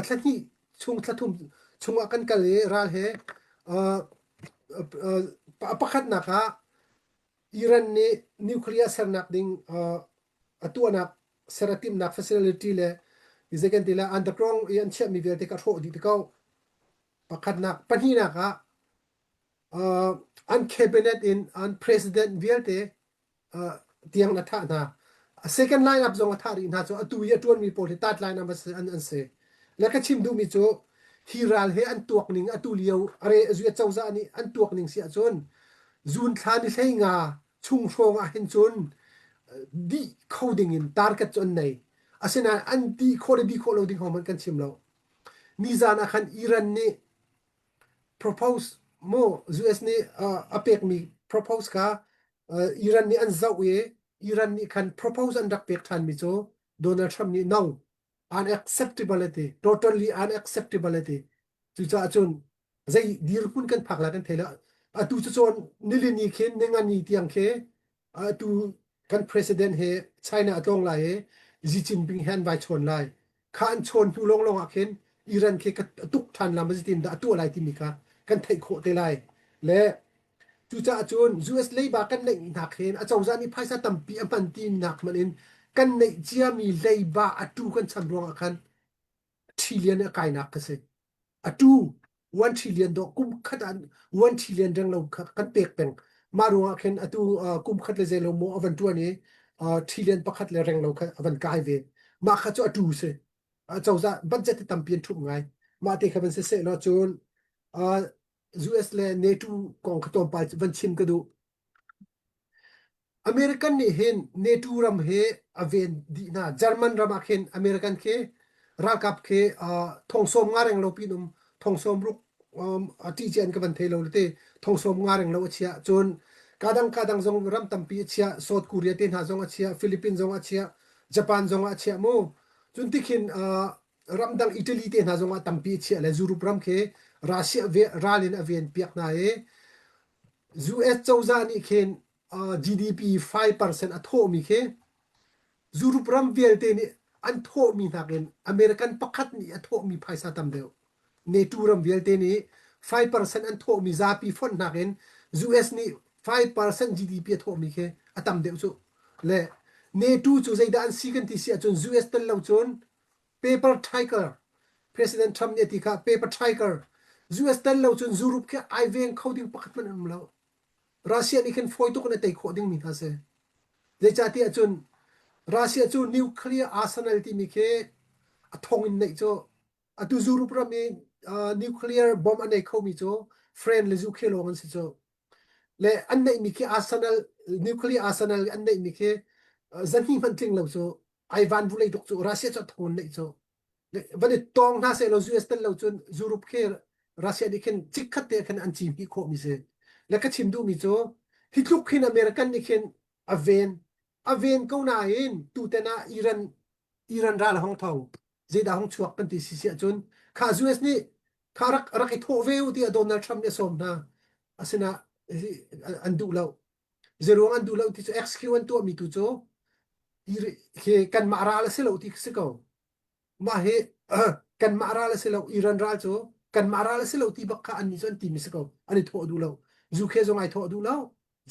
thla hnih chung thla thum chungah kan kal i ral he pakhatnak ah Iran nih nuclear sernak ding a tuahnak ser a timhnak facility le zei kan ti lai underground i an chiahmi vialte kha hrawh dih ti ko. Pakhatnak pahnihnak ah an cabinet in an president vialte tiang a thah hna. A second line up zong a thah rih hna cu atu i a ṭuanmi pawl hi tat line up an, an si. Le ka chim duhmi cu hi ral he an tuak ning atu lio are zuat cozah nih an tuak ning si ahcun June thla ni hlei nga chung hrawng ah hin cun dih kho ding in target cu an nei. Asinain an dih khawh le dih khawh lo ding hmanh kan chim lo. Nizan ah khan Iran nih propose mu US nih a pekmi propose kha Iran nih an zoh i Iran nih khan propose an rak pek ṭhanmi cu Donald Trump nih no unacceptable a ti totally unacceptable a ti cucaah cun zei dirhmun kan phak lai kan thei lo atu cu cawn nilini khin ningani tiang khi atu kan president he China a tlawng lai i Xi Jinping he an vai chawn lai kha an chawn hnu lawnglawng ah khin Iran khi ka tuk ṭhan la ma zeitin dah a tuah lai timi kha kan theih khawh te lai le cucaah cun US leiba kan neih hnak hin acozah nih phaisa tampi a hman ti nak hmanh in kan neih ciami leiba atu kan cham ruangah khan trillion a kainak ka si atu 1 trillion dawh kum khat ah 1 trillion reng lo kha kan pek peng mah ruangah khin atu kum khat le zei lo maw a van tuan i trillion pakhat le reng lo kha a van kai ve mah kha cu atu si cozah budget tampi an ṭhumh ngai mah te kha van si seh law cun US le NATO kong kha tlawmpal van chim ka duh American nih hin NATO ram hi a ven dih hna. German ram ah khin American khi ralkap khi thong sawm nga reng lo pin um thong sawm ruk a ṭih ci an ka van thei lo te thong sawm nga reng lo a chiah. Cun kadang kadang zong ram tampi a chiah. South Korea te hna zong a chiah. Philippines zong a chiah. Japan zong a chiah mu. Cun tikhin ramdang Italy te hna zong ah tampi a chiah le Europe ram khi Russia ral in a ven piak hna i US cozah nih khin GDP 5% a thawhmi khi Europe ram vialte nih an thawhmi nakin American pakhat nih a thawhmi phaisa tam deuh. NATO ram vialte nih 5% an thawhmi zapi fonh nakin US nih 5% GDP a thawhmi khi a tam deuh cu. Le NATO cu zeidah an si kan ti si ahcun US tel lo cun paper tiger President Trump nih a ti kha paper tiger US tel lo cun Europe khi ai veng kho ding pakhat hmanh an um lo. Russia nih khin fawi tuk in a tei khawh dingmi hna si. Zeicahtiah cun Russia cu nuclear arsenal timi khi a thong in neih cu atu Europe ram i uh, nuclear bomb a nei khomi cu France le UK lawng an si cu. Le an neihmi khi arsenal nuclear arsenal an neihmi khi uh, zahnih hmanh tling lo cu ai van vulei tuk cu Russia cu a thong in neih cu. Van i tawng hna seh law US tel lo cun Europe khi Russia nih khin chikkhat te khin an ci hmih khawhmi si. Le ka chim duhmi cu hi tluk khin American nih khin a ven a ven ko nain tuten ah Iran Iran ral a hong tho zeidah hong chuak kan ti si si ahcun kha US nih kha rak rak i thawh ve u tiah Donald Trump nih a sawm hna asina an duh lo Zeruang an duh lo ti cu XQ an tuahmi tu cu hi kanmah ral a si lo ti si ko. Mah hi kanmah ral a si lo Iran ral cu kanmah ral a si lo ti bak kha annih cu an timi si ko. An i thawh duh lo. UK zong ai thawh duh lo.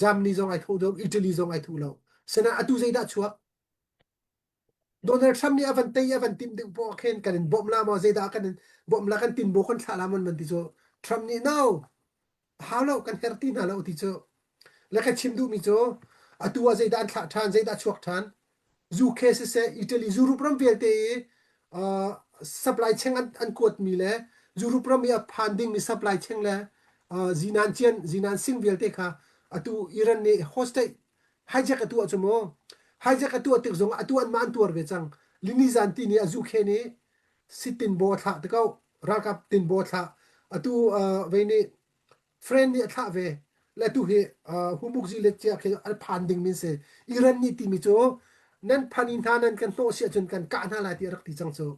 Germany zong ai thawh duh lo. Italy zong ai thawh lo. Sinain atu zeidah chuak? Donald Trump nih a van tei a van timh ding poah khin kan in bawmh la maw zeidah kan in bawmh la kan tinbo kan thlah la mon man ti cu Trump nih no hau lo kan her ti hna lo ti cu le ka chim duhmi cu atu ah zeidah an thlah ṭhan zeidah a chuak ṭhan UK siseh Italy Europe ram vialte i uh, supply chain an, an kuatmi le Europe ram i a phan dingmi supply chain le uh, zinan cian zinan sing vialte kha atu Iran nih hostage hijack a tuah cu mu hijack a tuah tik zong atu an mah an tuar ve cang lini zan ti ni a UK nih sitin bo thlah te ko ralkap tin bo thlah atu uh, vei nih friend nih a thlah ve le tu hi humuk zi le chia khi an phan ding min si Iran nih timi cu nan phani hna nan kan hnawh si ahcun kan kah hna lai ti a rak ti cang cu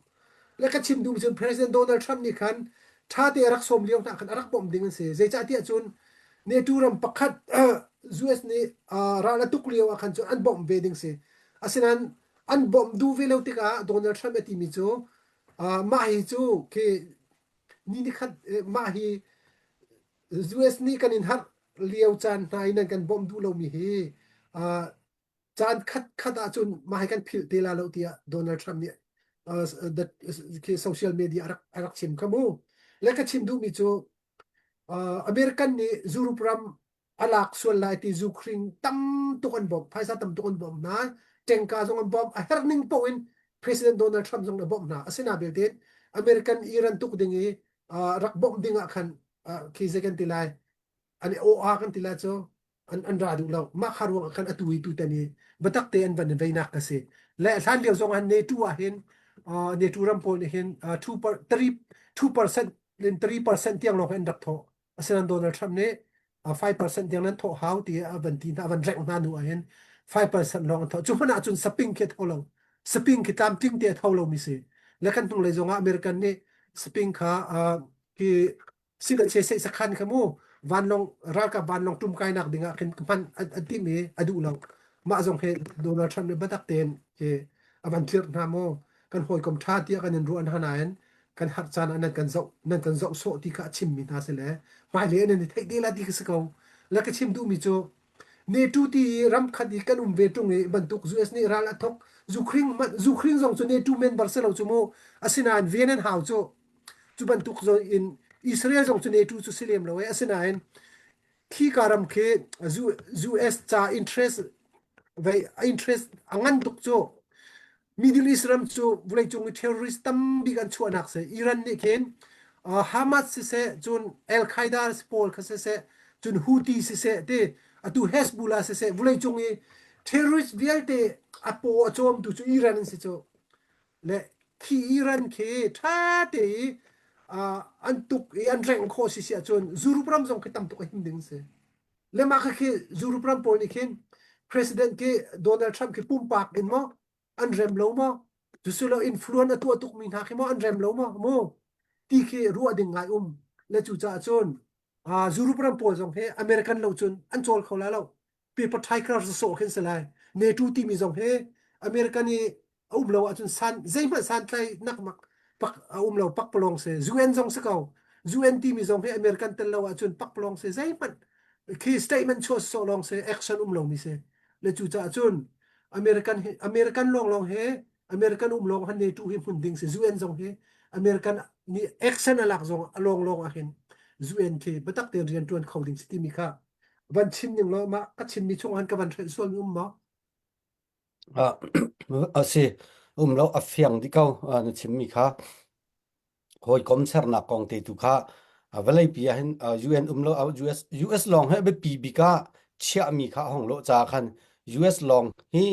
le ka chim duh cun President Donald Trump nih khan tha te a rak sawm lio hna khan a rak bawmh ding an si zeicah tiah cun NATO ram pakhat US nih ral a tuk lio ah khan cun an bawmh ve ding si asinain an bawmh duh ve lo tikah Donald Trump a timi cu mah hi cu khi ni nikhat mah hi US nih kan in harh lio caan hna in nan kan bawmh duh lomi hi caan khat khat ahcun mah hi kan philh te la lo tiah Donald Trump nih the social media a rak a rak chim kha mu le ka chim duhmi cu American nih Europe ram a lak sual lai ti zukhring tam tuk an bawmh phaisa tam tuk an bawmh hna tengka zong an bawmh a herh ning paoh in President Donald Trump zong a bawmh hna asina belte American Iran tuk ding i rak bawmh ding ah khan khi zei kan ti lai an i aw kan ti lai cu an an ra duh lo mah kha ruang ah khan atu i tutan i biatak te an van in veinak ka si le hlan lio zong ah NATO ah hin NATO ram pawl nih hin 2 per 3 2% in 3% tiang lawng an rak thawh Asinain Donald Trump nih 5% tiang nan thawh hau ti a van ti hna a van rengh hna hnu ah hin 5% lawng an thawh. Cu hmanh ah cun saping khi a tho lo. Saping khi tlamtling te a tho lomi si. Le kan hnunglei zong ah American nih saping kha uh, khi sikan se se sakhan kha mu vanlong ralkap vanlong tum kainak ding ah khin hman an tim i a duh lo. Mah zong hi Donald Trump nih biatak tein hi a van tlirh hna mu. Kan hawikom ṭha tiah kan in ruah hna nain kan harh caan ah nan kan zoh nan kan zoh sawh ti kha a chimmi hna si le hmailei nan i theih te la ti ka si ko le ka chim duhmi cu NATO ti i ram khat i kan um ve ṭung i bantuk US nih ral a thok Ukraine Ukraine zong cu NATO member si lo cu mu asinain ven an hau cu cu bantuk zong in Israel zong cu NATO cu si lem lo e asinain khi ka ram khi US ca interest vei interest a ngan tuk cu Middle East ram cu vawleicung i terrorist tambik an chuahnak si. Iran nih khin uh, Hamas siseh, cun Al-Qaeda pawl kha siseh, cun Houthi siseh ti atu Hezbollah siseh vawleicung i terrorist vialte a paw a cawmtu cu Iran an si cu. Le khi Iran khi ṭha te i uh, an tuk i an rengh khawh si si ahcun Europe ram zong khi tam tuk a him ding si. Le mah khi Europe ram pawl nih khin President khi Donald Trump khi pumpak in maw an rem lo maw cusulo influence a tuah tukmi hna khi maw an rem lo maw mu ti khi ruah ding ngai um le cu caah cun uh, Europe ram pawl zong hi American lo cun an cawl kho la lo paper tiger sawh khin si lai NATO timi zong hi American i a um lo ahcun san zeihmanh santlai nak mak pak a um lo pakpalawng si UN zong si ko UN timi zong hi American tel lo ahcun pakpalawng si zeihmanh khi statement chuah sawh lawng si action um lo mi si le cu caah cun American hi American lawng lawng he American um lawng han NATO hi hmun ding si UN zong hi American nih action a lak zong a lawng lawng ah hin UN khi biatak tein rian tuan kho ding si timi kha van chim ning law mah ka chimmi chung han ka van hrelh sual mi um maw Ah, a si um lo a fiang dih ko ah, na chimmi kha hawikom sernak kong te tu kha ah, vawleipi ah hin ah, UN um lo ah, US US lawng hi a biapi bik ah chiahmi kha a hong lawh caah khan US lawng hi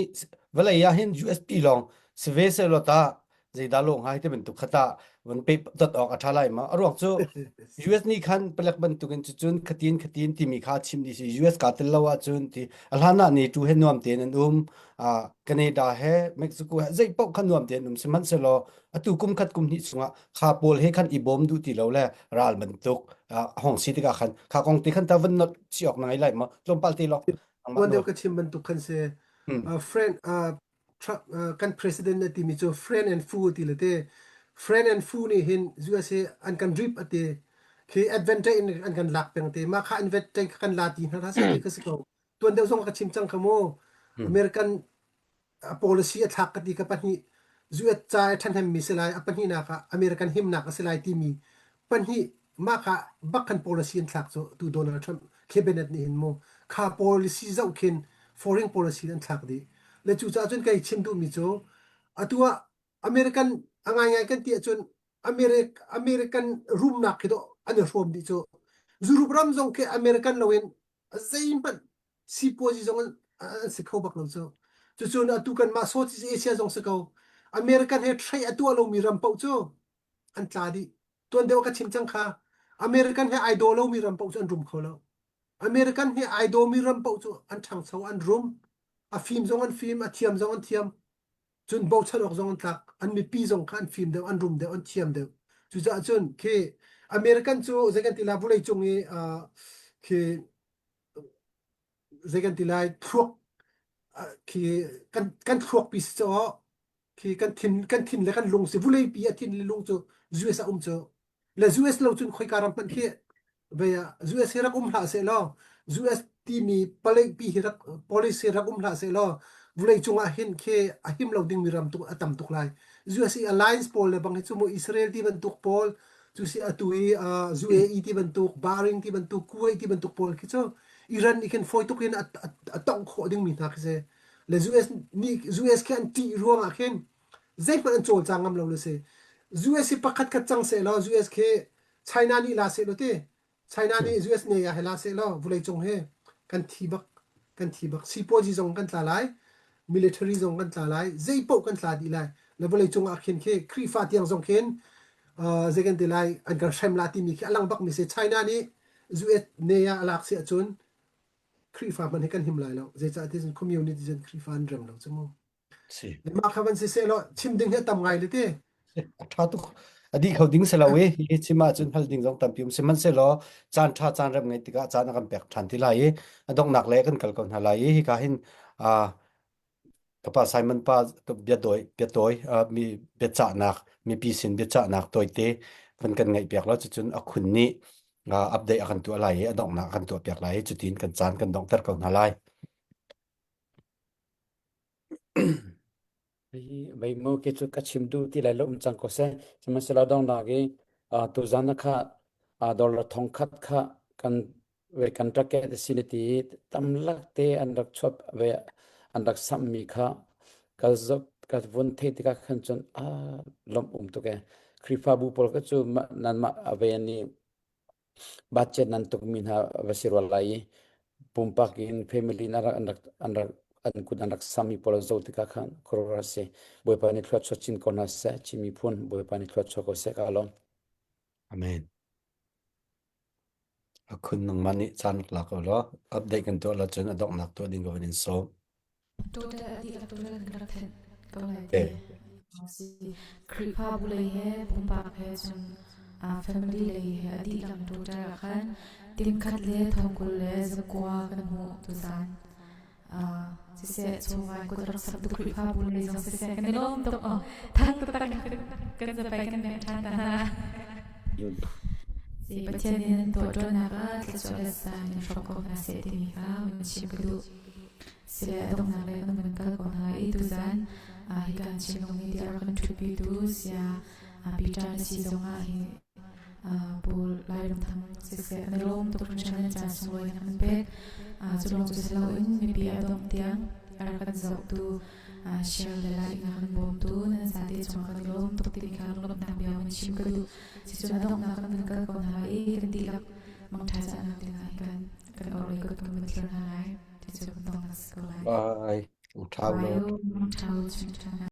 vawlei ah hin USP lawng si ve sehlaw tah zeidah lawh hnga ti bantuk kha tah van pe dot awk a ṭha lai ma a ruang cu US nih khan palek bantukin cucun khatin khatin timi kha chim dih si US ka tel lo ahcun ti a hlan ah NATO he nuam tein an um Canada he Mexico he zei paoh kha nuam tein um sihmanhsehlaw atu kum khat kum hnih chungah kha pawl he khan i bawm duh ti lo le ral bantuk hong si tikah khan kha kong te khan ta van not si awk na ngai lai ma tlawmpal te lawk Tuan deuh ka chim bantuk khan si friend Trump kan president na timi cu friend and foe ti le te friend and foe nih hin USA an kan rip ati khi advantage in an kan lak peng te mah kha advantage kha kan la ti hna hlah seh ti ka si ko tuan deuh zong ka chim cang kha mu American policy a thlak ka ti ka pahnih. US ca i ṭhahnemmi si lai, a pahnihnak ah American himnak a si lai timi pahnih mah kha bak khan policy an thlak cu tu Donald Trump cabinet nih hin mu kha policy zoh khin foreign policy an thlak dih. Le cucaah cun kei chim duhmi cu atu ah American a ngaingai kan ti ahcun American American rumnak khi dawh an i hrawm dih cu. Europe ram zong khi American loin zeihmanh sipuazi zong an, an si kho bak lo cu. Cucun atu kanmah Southeast Asia zong si ko. American he trade a tuah lomi ram paoh cu an tla dih. Tuan deuh ka chim cang kha. American he ai daw lomi ram paoh cu an rum kho lo. American he ai dawmi ram paoh cu an ṭhangcho, an rum. A fim zong an fim, a thiam zong an thiam. Cun bochan awk zong an tlak. An mipi zong kha an fim deuh, an rum deuh, an thiam deuh. Cucaah cun khi American cu zei kan ti la vawleicung i uh, khi zei kan ti lai thluak khi kan kan thluak pi si caw khi kan thin kan thin le kan lung si vulei pi a thin le lung cu US a um cu le US lo cun khoika ram hmanh khi ve ah US hi rak um hlah seh law US timi palei pi hi rak policy rak um hlah seh law vulei cungah hin khi a him lo dingmi ram tuk a tam tuk lai US i alliance pawl le bang hi cu mu Israel ti bantuk pawl cu si atu i UAE ti bantuk Bahrain ti bantuk Kuwait ti bantuk pawl khi cu Iran nih khin fawi tuk in a, a, a tongh khawh dingmi hna khi si le US nih US khi an ṭih ruangah khin zeihmanh an cawlcang ngam lo le si US hi pakhat khat cang seh law US khi China nih la seh law ti China nih US ne ya he la seh law vulei cung hi kan thi bak kan thi bak sipuazi zong kan tla lai military zong kan tla lai zei paoh kan tla dih lai le vawlei cung ah khin khi Khrihfa tiang zong khin uh, zei kan ti lai an kan hrem la timi khi a lang bak mi si China nih US ne ah a lak si ahcun Khrihfa hmanh hi kan him lai lo zeicah ti cun community cun Khrihfa an rem lo cu mu Si. mah kha van si seh law chim ding hi a tam ngai le ti A ṭha tuk. A dih kho ding si lo i hi chim ahcun hal ding zong tampi um sihmanhsehlaw caan ṭha caan rem ngeih tikah caan a kan pek ṭhan ti lai i a donghnak le kan kal ko hna lai i hika hin ah ka pa Simon pa biatawi biatawi mi biacahnak mipi sin biacahnak tawite van kan ngaih piak lo cucun a khun nih update a kan tuah lai i a donghnak a kan tuah piak lai i cutin kan caan kan donghter ko hna lai. Vei mu ke cu ka chim duh ti lai lo um cang ko seh. Sihmanhsehlaw donghnak i tuzan na kha dollar thongkhat kha kan ve kan target a si na ti i tamlak te an rak chuap ve an rak samhmi kha ka zoh ka vun theih tikah khan cun a lawmh um tuk ee. Khrihfabu pawl kha cu nanmah a ve nih budget nan tukmi hna va si rua lai i pumpak in family in an rak an rak an rak an kut an rak sammi pawl an zoh tikah khan khuaruahhar a si. Bawipa nih thluachuah chin ko hna seh. Chin miphun Bawipa nih thluachuah ko seh ka lawm. Amen. A khun nangmah nih caan rak la ko law update kan tuah lo cun a donghnak tuah ding ko in sawm. Total a dihlak total kan rak thenh ko lai ti. Khrihfabu lei he pumpak he cun family lei he a dihlak total ah khan tingkhat le thongkul le zakua kan hmuh tuzan. Siseh chungvai kut rak sak tu Khrihfabu lei zong siseh kan i lawm tuk aw thang taktak kan zapai kan bengh ṭhan ta hna. Si Pathian nih nan tuah ṭuannak ah thluachuah le sa in hrawm ko hna seh timi kha hun chim ka duh. Sile a donghnak lei kan van kal ko hna i tuzan hika Chinlung media rak kan ṭhutpitu sia Peter na si zongah hi Pu Lairamthang siseh kan i lawm tuk hringhran nan caan sunglawi na kan pek. Cu lawng cu si loin mipi a dongh tiang a rak kan zohtu share le like na kan bawmtu nan zate cungah kan i lawm tuk timi kha lunglawmhnak bia van chim ka duh. Sicun a donghnak kan van kal ko hna lai i kan dihlak mangṭha cahnak dingah hi kan kan orhlei kut kan van thlir hna lai. Cucu kan donghnak si ko lai. Bye. Ṭha Bye. Mangṭha u, chung ṭha.